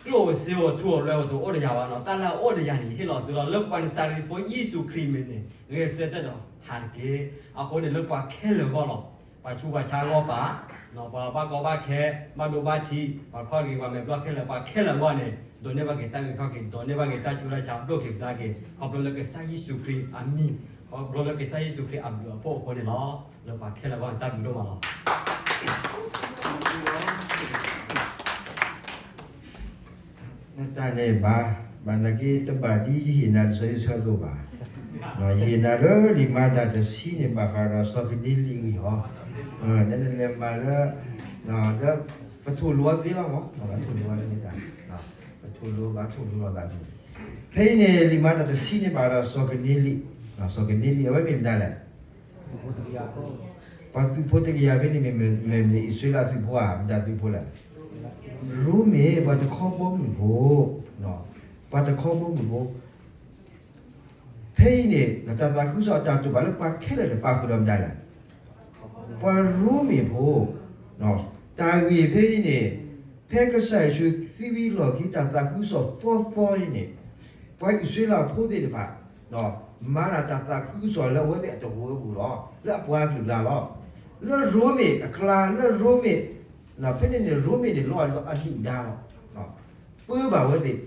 ကျိၣ်ဧိၤစ့ဧိၤထူဧိၤလွဲဧိၤတအိၣ်ဒီးယၤဘၣ်နီၤ တၢ်လၢအအိၣ်ဒီးယၤန့ၣ် ယဟ့ၣ်လီၤသုလီၤ လၢပှၤနစၤရ့းဖိယ့ၣ်ၡူးခရံာ်မံၤန့ၣ် ဂဲၤဆၢထၢၣ်ဒီးဟးတက့ၢ်. အဃိန့ၣ်လၢပှၤခဲလၢာ်အဂီၢ်လီၤ. ပှၤဆူးပှၤဆါအဂီၢ်ပာ်, ပှၤဘၣ်ကီဘၣ်ခဲ, ဘၣ်ဒိဘၣ်ထံး, ပှၤခီၣ်တဂ့ၤ ပှၤမဲာ်ဘျီၣ်ခဲလၢာ်, ပှၤခဲလၢာ်အဂီၢ်န့ၣ် ဒိးန့ၢ်ဘၣ်က့ၤတၢ်ဂ့ၤခီၣ်က့ၤ, ဒိးန့ၢ်ဘၣ်က့ၤတၢ်ဆူးတၢ်ဆါ ဒိၣ်က့ၤပျၢ်က့ၤ, ခီဖျိလၢကစၢ်ယ့ၣ်ၡူးခရံာ်အမံၤ, ခီဖျိလၢကစၢ်ယ့ၣ်ၡူးခရံာ်အဘျုးအဖှိၣ်အဃိန့ၣ်လီၤ. လၢပှၤခဲလၢာ်အဂီၢ်န့ၣ် တၢ်ဘျုးဒိၣ်မးလီၤ. နတၢ်န့ၣ်ဘၣ်, ဘၣ်နာ်က့ တဘၣ်ဒ်ယဟ့ၣ်နၤလံာ်စီဆှံအသိးဘၣ်. ယဟ့ၣ်နၤလၢလံာ်မၤတၢ်တဆံန့ၣ် ဘၣ်ဃးဒီးစီၤကနံလံအဂ့ၢ်အီၤ, နလဲၤမၤလၢ, ဒီးပထိၣ်လိအီၤသ့လီၤမး, ပထိၣ်လိအီၤသ့, ပထိၣ်လိဘၣ်ထိၣ်လိလိာ်သးန့ၣ်, ဖဲအံၤန့ၣ် လံာ်မၤတၢ်တဆံန့ၣ်ဘၣ်ဃးဒီးစီၤကနံလံ, စီၤကနံလံ အဝဲမ့ၢ်မတၤလဲၣ်. ပှၤသုးဖိတကယၤဖဲန့ၣ်မ့ၢ်မ့ၢ်မ့ၢ်အံၣ်စရ့လးသုးဖိဧါ, မတၤသုးဖိလဲၣ်. ရိမ့ၤ ပှၤတခီဘီမုၢ်ဖိ, ပှၤတခီဘီမုၢ်ဖိ, ဖဲအံၤန့ၣ် တၢ်သးခုကစီၣ်အတၢ်တိာ်ပာ်လၢပှၤခဲလၢာ်န့ၣ် ပာ်ဃုာ်ဒီးမတၤလဲၣ်. ပှၤရိမ့ၤဖိ, တၢ်ဂ့ၢ်ဖဲအံၤန့ၣ်, ဖဲကစၢ်ယ့ၣ်ၡူးသံဝံၤလီၢ်ခံ တၢ်သးခုကစီၣ်သီသီအံၤန့ၣ်, ပှၤအံၣ်စရ့လးဖိသ့ၣ်တဖၣ် မၤဒၣ်တၢ်သးခုကစီၣ်လၢအဝဲသ့ၣ်အတဝၢပူၤလီၤ, လၢအပှၤကလုာ်အကျါလီၤ. လၢရိမ့ၤအကျါ, လၢရိမ့ၤ, ဖဲန့ၣ်န့ၣ် ရိမ့ၤန့ၣ်လီၤအဒုၣ်ဒါလီၤ, ပၢဘၣ်ဝဲသ့ၣ်,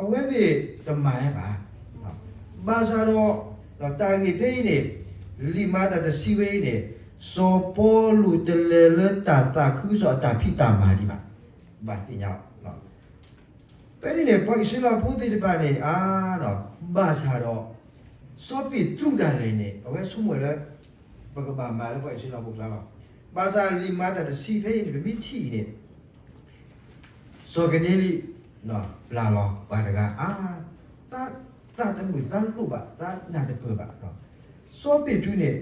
အဝဲသ့ၣ်တမၤဝဲဘၣ်. ဘၣ်ဆၣ်ဒီး တၢ်ဂ့ၢ်ဖဲအံၤန့ၣ်, လံာ်မၤတၢ်တဆံဖဲအံၤန့ၣ်, စီၤပီလူးတလဲၤလၢတၢ်သးခုကစီၣ်အတၢ်ဖံးတၢ်မၤဒံးဘၣ်. ဘၣ်သ့ၣ်ညါ, ဖဲန့ၣ်န့ၣ် ပှၤအံၣ်စရ့လးဖိသ့ၣ်တဖၣ်န့ၣ် အါ, ဘၣ်ဆၣ်ဒီး စီၤပ့းတရူးဒၣ်လဲာ်န့ၣ် အဝဲဆိကမိၣ်လၢ ပကဘၣ်မၤလၢပှၤအံၣ်စရ့လးဖိအကျါလီၤ. ဘၣ်ဆၣ်လံာ်မၤတၢ်တဆံဖဲအံၤန့ၣ် ပမ့ၢ်ထံၣ်အံၤန့ၣ် စီၤကနံလံ ပျၢ်လီၤပှၤတဂၤ အါ, သးတမုာ်သးလိၣ်ဘၣ်, သးနၢ်တပၢၢ်ဘၣ်. စီၤပ့းတရူးန့ၣ်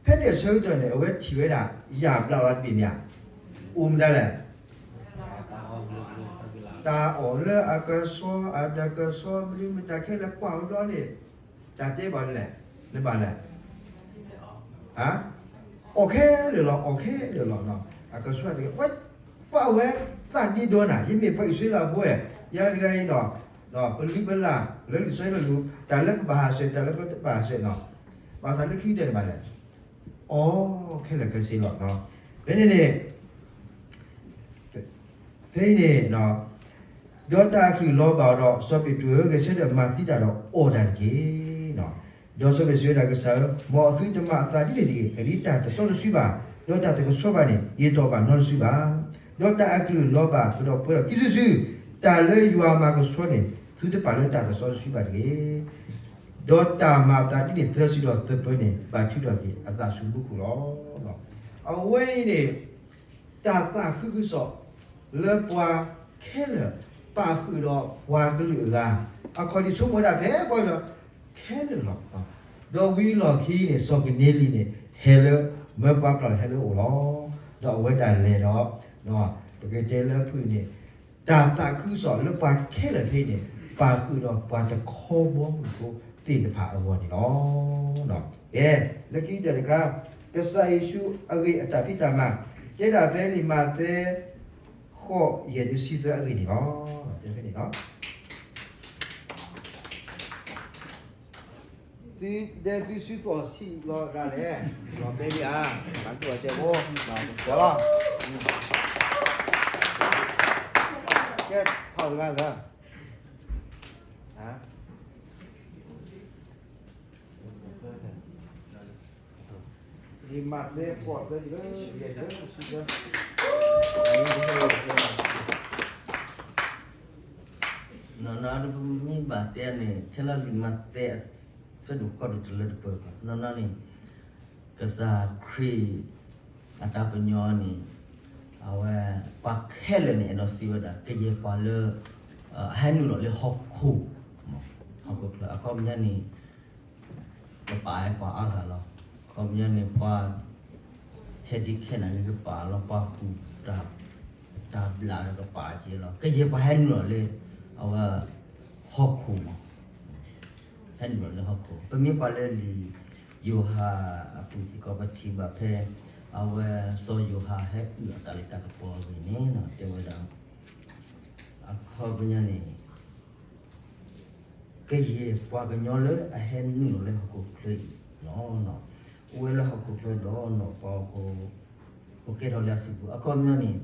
ဖဲန့ၣ်အဆၢကတီၢ်န့ၣ် အဝဲထံၣ်ဝဲဒၣ် ယၢ်ဘျးဝဲတဘ့ၣ်မ့ၢ်ဧါ, အိၣ်မတၤလဲၣ်. တၢ်အီၣ်လၢအကဆှီ, အတၢ်ကဆှီ, မနုၤမတၤခဲလၢာ်ကွၢ်ဝဲဘျီန့ၣ်, တၢ်တဲပှၤလဲၣ်, နဘၣ်လဲၣ်. အီၣ်ခဲလၢာ်လီၤ, အီၣ်ခဲလၢာ်လီၤ. အကဆှီတဂ့ၤ, ပှၤဝဲသးဒ့ဒီနၤ, ယမ့ၢ်ပှၤအံၣ်စရ့လးဖိဧါ, ယၤတဂၤအံၤနီၤ, ပလုၢ်ပလၢ်လၢလံာ်စီဆှံလၢလူၤ, တၢ်လၢပဘၣ်ဟးဆှဲး, တၢ်လၢပတဘၣ်ဟးဆှဲးနီၤ, ဘၣ်ဆၣ်လၢခံကတၢၢ်န့ၣ်ဘၣ်လဲၣ်, အီၣ်ခဲလၢာ်ခဲဆ့လီၤ. ဖဲန့ၣ်န့ၣ် ဖဲအံၤန့ၣ်, ဒီးတၢ်အကလုၢ်လီၤဘၣ်အီၤဒီး စီၤပ့းတရူးဧၢ, ဂဲၤဆၢထၢၣ်မၤသံတၢ်ဒီးအီၣ်တၢ်တက့ၢ်. ဒီးစီၤပ့းတရူးစံးဝဲဒၣ်ကစၢ်ဧၢ, မ်အသုတမၤအသးဒ်န့ၣ်တဂ့ၤ, အဂ့ၢ်ဒ်အံၤ, တၢ်တစီတဆှံဘၣ်, ဒီးတၢ်တကဆှီဘၣ်န့ၣ် ယတအီၣ်ဘၣ်နီတစုဘၣ်. ဒီးတၢ်အကလုၢ်လီၤဘၣ်ကဒီးပှဲၤဒီးခံစုတစု, တၢ်လၢယွၤမၤကဆှီန့ၣ် သုတပာ်လၢတၢ်တစီတဆှံဘၣ်တဂ့ၤ. ဒီးတၢ်မၤအသးဒ်န့၁ၣ်သၢစုဒီးသၢပၢန့ၣ် ဘၣ်ထုးထီၣ်က့ၤအသးဆူမူခိၣ်လီၤ. အဝဲအံၤန့ၣ် တၢ်သးခုကစီၣ်လၢပှၤခဲလၢာ် ပာ်ဃုာ်ဒီးပှၤကလုာ်အဂၤ, အခီၣ်ထံးဆိကမိၣ်ဝဲဒၣ်ဖဲပှၤခဲလၢာ်လီၤ. ဒီးဝံၤလီၢ်ခံန့ၣ် စီၤကနံလံန့ၣ် ဟဲလၢ မၢပှၤပျၢ်လီၤဟဲလၢအအိၣ်လီၤ. ဒီးအဝဲဒၣ်လဲၤဒီး, ပကတဲလၢအဖုၣ်န့ၣ်, တၢ်သးခုကစီၣ်လၢပှၤခဲလၢာ်ဖဲန့ၣ် ပာ်ဃုာ်ဒီးပှၤတခီဘီမုၢ်ဖိသ့ၣ်တဖၣ်အဂီၢ်န့ၣ်လီၤ. ကဲ, လၢခံကတၢၢ်တခါ, ကစၢ်ယ့ၣ်ၡူးအဂ့ၢ်အတၢ်ဖံးတၢ်မၤ, တဲဒၣ်ဖဲလံာ်မးသဲ ဃိး ယဲၢ်တုၤဆံသၢအဂ့ၢ်န့ၣ်လီၤ. တဲဖဲန့ၣ်လီၤ. သုဒဲသုစုသီၣ်ဆံးလီၤဒၣ်လဲာ်, လီၤဘဲဒံးဧါ, မၤသကိးတဲဖိ, လီၤ, ကဲထီၣ်တဂၤသၢ လံာ်မးသဲ ဃိး သၢ ယဲၢ် ယဲၢ် ဆံသၢ, နီၢ်နီၢ် ပမ့ၢ်ဘၣ်တဲန့ၣ် ထဲလၢလံာ်မးသဲ အဆၢဒိၣ်ဃိးဒိၣ်တလၢတပၢၢ်ဘၣ်, နီၢ်နီၢ်န့ၣ် ကစၢ်ခရံာ်အတၢ်ပညိၣ်န့ၣ် အဝဲ ပှၤခဲလၢာ်န့ၣ် အဲၣ်ဒိးစံးဝဲဒၣ် ကယဲၢ်ပှၤလၢ အဟဲနုာ်လီၤလၢဟီၣ်ခိၣ်, ဟီၣ်ခိၣ်ချၢ အခီပညီန့ၣ် ကပာ်ဝဲပှၤအါဂၤလီၤ. အခီပညီန့ၣ် ပှၤ ဟဲဒ်ခဲနၤန့ၣ် ကပာ်လီၤ, ပှၤကူၣ်တၢ် တၢ်ဘျးဒီးကပာ်က့ၤလီၤ. ကယဲၢ်ပှၤဟဲနုာ်လီၤလၢ အဝဲ ဟီၣ်ခိၣ်မး ဟဲနုာ်လီၤလၢဟီၣ်ခိၣ်. ပမ့ၢ်ကွၢ်လၢလံာ်ယိၤဟၣ်အပူၤစ့ၢ်ကီး ပထံၣ်ဘၣ်ဖဲ အဝဲစီၤယိၤဟၣ်ဟဲအုၣ်အတၢ်လံၣ်တၢ်ကပီၤအဂ့ၢ်န့ၣ် တဲဝဲဒၣ် အခီပညီန့ၣ် ကယဲၢ်ပှၤကညီလၢအဟဲနုာ်လီၤလၢဟီၣ်ခိၣ်ချၢအံၤလီၤ. အိၣ်ဝဲလၢဟီၣ်ခိၣ်ချၢဒီးနီၢ်ပှၤဟီၣ်ခိၣ်ဖိ ကဲထီၣ်လၢအစုပူၤ အခီပညီန့ၣ်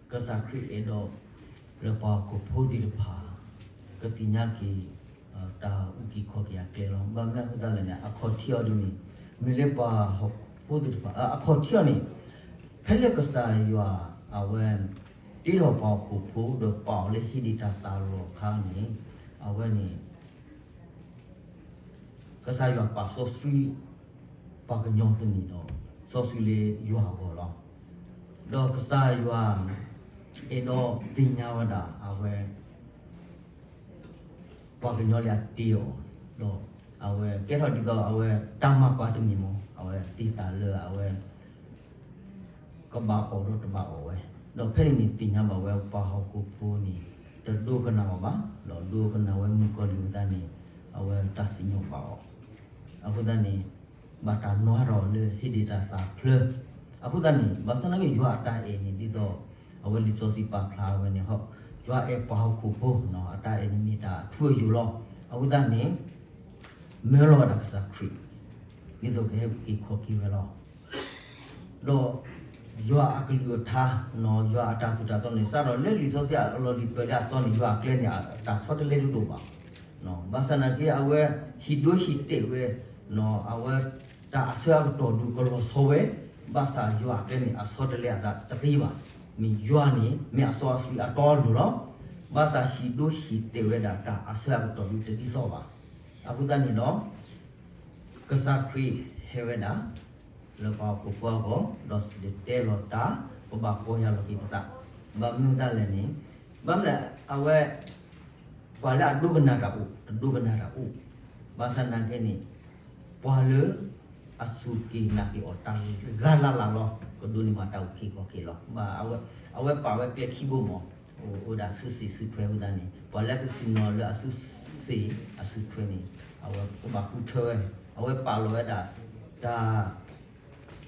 ကစၢ်ခရံာ်အဲၣ်ဒိးလၢပှၤဟီၣ်ခိၣ်ဖိသ့ၣ်တဖၣ် ကသ့ၣ်ညါက့ၤ တၢ်အုၣ်က့ၤခီၣ်က့ၤအကျဲလီၤ. ဘၣ်မနုၤအဃိသတးလဲၣ်န့ၣ် အခီၣ်ထံးအီၤဒ်န့ၣ် မ့ၢ်လၢပှၤဟီၣ်ခိၣ်ဖိသ့ၣ်တဖၣ် အခီၣ်ထံးအီၤန့ၣ် ဖဲလၢကစၢ်ယွၤအဝဲ တ့ထီၣ်ပှၤဟီၣ်ခိၣ်ဖိဒီးပာ်အီၤလၢဟ့ၣ်ဒံးတၢ်သးလီအခါန့ၣ် အဝဲန့ၣ် ကစၢ်ယွၤပာ်စီဆှံ ပှၤကညီတန့ၢ်ဒီး စီဆှံလၢယွၤအဂီၢ်လီၤ. ဒီးကစၢ်ယွၤ အဲၣ်ဒိးသ့ၣ်ညါဝဲဒၣ်အဝဲ ပှၤကညီလၢအတ့အီၤ, ဒီးအဝဲကဲထီၣ်ဒ်သိးအဝဲတၢ်မၤကွၢ်တမံၤမ့ၢ် အဝဲသ့ၣ်သၣ်လၢအဝဲ ကဘၣ်အီၣ်ဒီးတဘၣ်အီၣ်ဝဲ, ဒီးဖဲန့ၣ်န့ၣ်သ့ၣ်ညါဘၣ်ဝဲပှၤဟီၣ်ခိၣ်ဖိန့ၣ် တဒိကနၣ်အီၤဘၣ်, ဒီးဒိကနၣ်ဝဲမုၣ်ကီၤလံၢ်အဃိသတးန့ၣ် အဝဲတၢ်စံၣ်ညီၣ်ပာ်အီၤ, အဃိသတးန့ၣ် ဘၣ်တၢ်နီၣ်ထီၣ်လၢဟ့ၣ်ဒံးတၢ်သးချၢ, အဃိသတးန့ၣ် ဘၣ်ဆၣ်သနာ်က့ယွၤအတၢ်အဲၣ်န့ၣ် ဒ်သိး အဝဲလံာ်စီဆှံပာ်ဖျါဝဲန့ၣ် ယွၤအဲၣ်ပှၤဟီၣ်ခိၣ်ဖိ အတၢ်အဲၣ်န့ၣ်မ့ၢ်တၢ်အထူအယိာ်လီၤ. အဃိသတးန့ၣ် မၢလီၤဝဲဒၣ်ကစၢ်ခရံာ် ဒ်သိးကဟဲက့ၤခီၣ်က့ၤဝဲလီၤ. ဒီးယွၤအကလုၢ်အကထါ, ယွၤအတၢ်သိၣ်တၢ်သီန့ၣ် စးထီၣ်လၢလံာ်စီဆှံအလီၢ်လံၤပၢၢ်လၢအသီန့ၣ် ယွၤအကျဲန့ၣ် တၢ်ဆီတလဲတဒိၣ်ဘၣ်. ဘၣ်ဆၣ်သနာ်က့ အဝဲဟံၣ်ဒိဟံၣ်တဲာ်ဝဲ, အဝဲတၢ်အဆၢအကတီၢ်ဒုးကလီၤဆီဝဲ, ဘၣ်ဆၣ်ယွၤအကျဲန့ၣ် အဆီတလဲအသးတသ့ဘၣ်. မ့ၢ်ယွၤန့ၣ် မ့ၢ်အစီအဆှံအတီအလိၤလီၤ. ဘၣ်ဆၣ်ဟံၣ်ဒိဟံၣ်တဲာ်ဝဲဒၣ်တၢ်အဆၢအကတီၢ်ဒုးတဒ်သိးဘၣ်. အဃိသတးန့ၣ်ဒီး ကစၢ်ခရံာ်ဟဲဝဲဒၣ် လၢပှၤဟီၣ်ခိၣ်ဖိအဂီၢ် ဒီးစံၣ်တဲၤတဲလီၤတၢ် ပဘၣ်ပီၢ်ယၢ်လီၤက့ၤပသး, ဘၣ်မနုၤအဃိသတးလဲၣ်န့ၣ်, ဘၣ်မနုၤအဝဲ ပှၤလၢအဒိကနၣ်တၢ်အိၣ် တဒိကနၣ်တၢ်အိၣ်, ဘၣ်ဆၣ်သနာ်က့န့ၣ် ပှၤလၢ အစူၢ်က့ၤနာ်က့ၤအီၤတဂၤလၢ်လၢ်လီၤ ကဒိးန့ၢ်ဘၣ်တၢ်အုၣ်က့ၤခီၣ်က့ၤလီၤ. ဘၣ်အဝဲပာ်ဝဲကျဲခံဘိမး, အိၣ်ဝဲဒၣ်အစုစ့ၣ်စုထွဲအဃိသတးန့ၣ် ပှၤလၢကစူၢ်နာ်လၢအစုစ့ၣ်အစုထွဲန့ၣ် အဝဲကဘၣ်ဃုထၢဝဲ, အဝဲပာ်လီၤဝဲဒၣ် တၢ်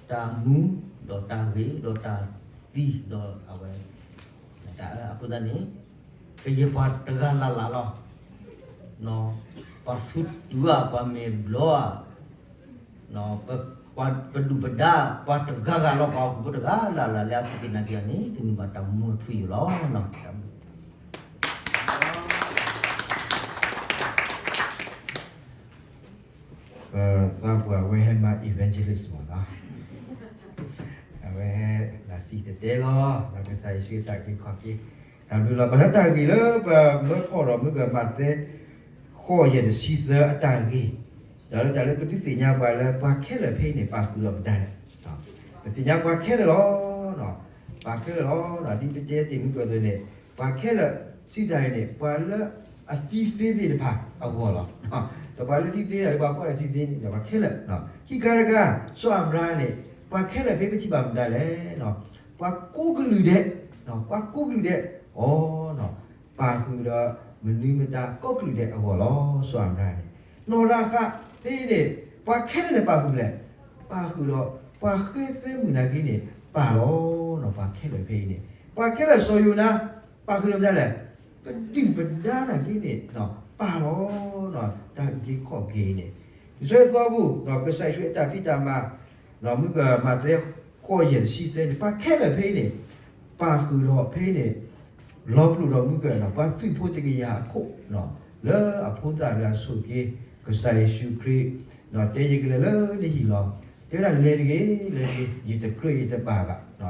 တၢ်မူ ဒီးတၢ်ဂ့ၤ ဒီးတၢ်သံ ဒီးအဝဲ တၢ်အဃိသတးန့ၣ် ကယဲၢ်ပှၤတဂၤလၢ်လၢ်လီၤ. ပှၤဆူတုၤဧါ ပှၤမဲာ်ဘျီဧါ ပဒုၣ်ပဒါ ပှၤတဂၤဂၤလီၤ ပှၤဟီၣ်ခိၣ်ဖိတဂၤလၢ်လၢ်လၢအစူၢ်က့ၤနာ်က့ၤအီၤန့ၣ် ကန့ၢ်ဘၣ်တၢ်မူအထူအယိာ်လီၤ. ပသးပှၢ်ဝဲဟဲမၤ evangelist မးနီၤ, အဝဲဟဲမၤစံၣ်တဲၤတဲလီၤ ဒီးကစၢ်ယ့ၣ်ၡူးအတၢ်အုၣ်က့ၤခီၣ်က့ၤ, တၢ်ဘျုးလီၤ. ဘၣ်ဆၣ်တၢ်ဂ့ၢ်လၢပမၢဖီၣ်ဒီးမုၢ်ကမၤသဲ ဃိးယဲၢ်တဆံသၢအတၢ်ဂ့ၢ်, ဒီးလၢတၢ်လၢကဒုးသ့ၣ်ညါပှၤလၢ ပှၤခဲလၢာ်ဖဲအံၤန့ၣ် ပာ်ဃုာ်ဒီးပတၢ်လဲၣ်. ပသ့ၣ်ညါပှၤခဲလၢာ်လီၤ. ပှၤခဲလၢာ်လီၤ. ဒ်ပတဲတ့ၢ်မုၢ်ကၢၢ်သိးန့ၣ် ပှၤခဲလၢာ် စံးတၢ်အံၤန့ၣ် ပှၤလၢအသံသ့သ့ၣ်တဖၣ်အဂီၢ်လီၤ. ဒီးပှၤလၢသံသ့တၢ်လၢပှၤကွၢ်လၢသံသ့န့ၣ် ပှၤခဲလၢာ်, ခံခါတခါ စီၤအၤဘြၤဟၣ်န့ၣ် ပှၤခဲလၢာ်ဖဲပထံၣ်ဘၣ်မတၤလဲၣ်. ပှၤကိးကလုာ်ဒဲး, ပှၤကိးကလုာ်ဒဲး, အိ ပာ်ဃုာ်ဒီးမနုၤမတၤကိးကလုာ်ဒဲးအဂီၢ်လီၤ. စီၤအၤဘြၤဟၣ်န့ၣ် နီၢ်ရၤဃးဖဲအံၤန့ၣ် ပှၤခဲလၢာ်န့ၣ်ပာ်ဃုာ်မလဲၣ်, ပာ်ဃုာ်ဒီး ပှၤဃဲသဲမုၣ်နာ်က့န့ၣ် ပာ်လီၤ. ပှၤခဲလၢာ်ဖဲအံၤန့ၣ် ပှၤခဲလၢာ်စီၤယိၤနါ ပာ်ဃုာ်ဒီးမတၤလဲၣ်, ပဒုၣ်ပဒါနာ်က့န့ၣ် ပာ်လီၤ. တၢ်အုၣ်က့ၤခီၣ်က့ၤအံၤန့ၣ် လံာ်စီဆှံအသီပူၤ ကစၢ်ယ့ၣ်ၡူးအတၢ်ဖံးတၢ်မၤ မုၢ်ကမၤသဲ ဃိးယဲၢ်တဆံသၢန့ၣ် ပှၤခဲလၢာ်ဖဲအံၤန့ၣ် ပာ်ဃုာ်ဒီးဖဲအံၤန့ၣ် လီၤပလိာ်ဒီးမုၢ်ကၢၢ် ပှၤသုးဖိတကယၤအခိၣ် လၢအဖိသၣ်လၢအဆိၣ်ဂ့ၤ ကစၢ်ယ့ၣ်ၡူးခရံာ် တဲယကလဲၤလၢနဟံၣ်လီၤ. တဲဝဲဒၣ်လဲၤတဂ့ၤ လဲၤတဂ့ၤ ယတကြၢးယတဘၣ်ဘၣ်.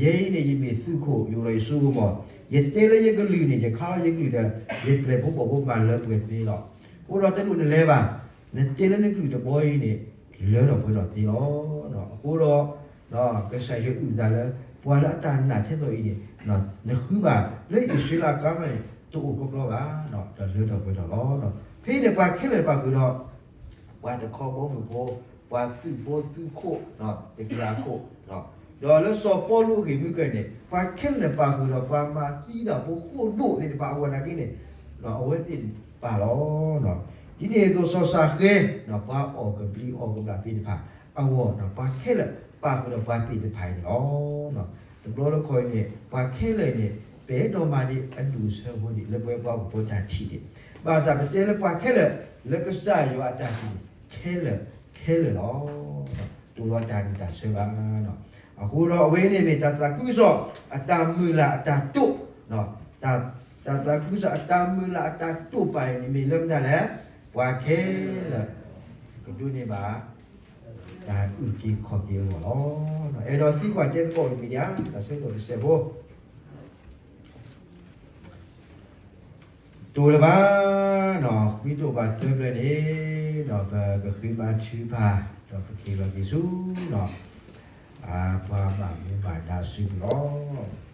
ယဲအံၤန့ၣ် ယမ့ၢ်သုးခိၣ် ယအိၣ်ဒီးယစိကမီၤ, ယတဲလၢယကလုၢ်န့ၣ် ယခါလီၤယကလုၢ်ဒီး ယပျဲၢ်ဖိပိာ်ဖိမၤလၢပှဲၤသ့လီၤ. အဃိဒီးတလိၣ်နလဲၤဘၣ်, နတဲလၢနကလုၢ်တဘီအံၤန့ၣ် လၢထီၣ်ပှဲၤထီၣ်သ့လီၤ. အဃိဒီး ကစၢ်ယွၤအုၣ်သးလၢ ပှၤလၢအတၢ်နာ်ထဲသိးအံၤန့ၣ် နဃုဘၣ်လၢအံၣ်စရ့လးအကျါန့ၣ် တအိၣ်ကျီကျီဘၣ်, ဒီးလၢထီၣ်ပှဲၤထီၣ်လီၤ. ဖဲအံၤန့ၣ် ပှၤခဲလၢာ်ပာ်ဃုာ်ဒီး ပှၤတခီဘီမုၢ်ဖိ, ပှၤသုးဖိသုးခိၣ် တကယၤခိၣ်, ဒီးလၢစီၤပီလူးအဂ့ၢ်မုၢ်ကၢၢ်န့ၣ် ပှၤခဲလၢာ်န့ၣ်ပာ်ဃုာ်ဒီး ပှၤမၤသံတၢ်ဖိဃိၣ်ဒိၣ်သ့ၣ်တဖၣ်အဂီၢ်နာ်က့န့ၣ် အဝဲသ့ၣ်ပာ်လီၤ. ဒ်န့ၣ်အသိးစီၤၡၤဃဲ ပှၤအီၣ်ကဘျံးအီၣ်ကဘျၣ်သ့ၣ်တဖၣ်အဂီၢ် ပှၤခဲလၢာ်ပာ်ဃုာ်ဒီးပှၤသ့ၣ်တဖၣ်အံၤန့ၣ်လီၤ. တဘျီတခီၣ်အံၤန့ၣ် ပှၤခဲလၢာ်န့ၣ် ပအဲၣ်ဒိးမၤဒံးအဒူၣ်အဆၢဖိန့ၣ် လၢပဝဲပှၤဟီၣ်ခိၣ်ဖိတၢ်ထံၣ်န့ၣ် ဘၣ်ဆၣ်ပတဲလၢပှၤခဲလၢာ် လၢကစၢ်ယွၤအတၢ်ထံၣ်န့ၣ် ခဲလၢာ် ခဲလၢာ်လီၤ. တအိၣ်ဒီးတၢ်ဒုၣ်တၢ်ဆၢဘၣ်. အဃိဒီးအဝဲန့ၣ်မ့ၢ်တၢ်သးခုကစီၣ်အတၢ်မုၢ်လၢ်အတၢ်တိာ်, တၢ်သးခုကစီၣ်အတၢ်မုၢ်လၢ်အတၢ်တိာ်ပာ်အံၤန့ၣ် မ့ၢ်လၢမတၤလဲၣ်. ပှၤခဲလၢာ် ကဒိးန့ၢ်ဘၣ် တၢ်အုၣ်က့ၤခီၣ်က့ၤအဂီၢ်လီၤ. အဲၣ်ဒိးသံကွၢ်တဲသကိးတမံၤဒံးဧါ, တၢ်ဆၢကတီၢ်တစဲးဖိ တအိၣ်လၢၤဘၣ်, ဃုတအိၣ်ဘၣ်သၢဖျၢၣ်န့ၣ်, ဒီးပကဃ့ဘါထုကဖၣ်, ဒီးပကဟ့ၣ်လီၤက့ၤဆူ ပှၤဘၣ်မူဘၣ်ဒါစုပူၤလီၤ.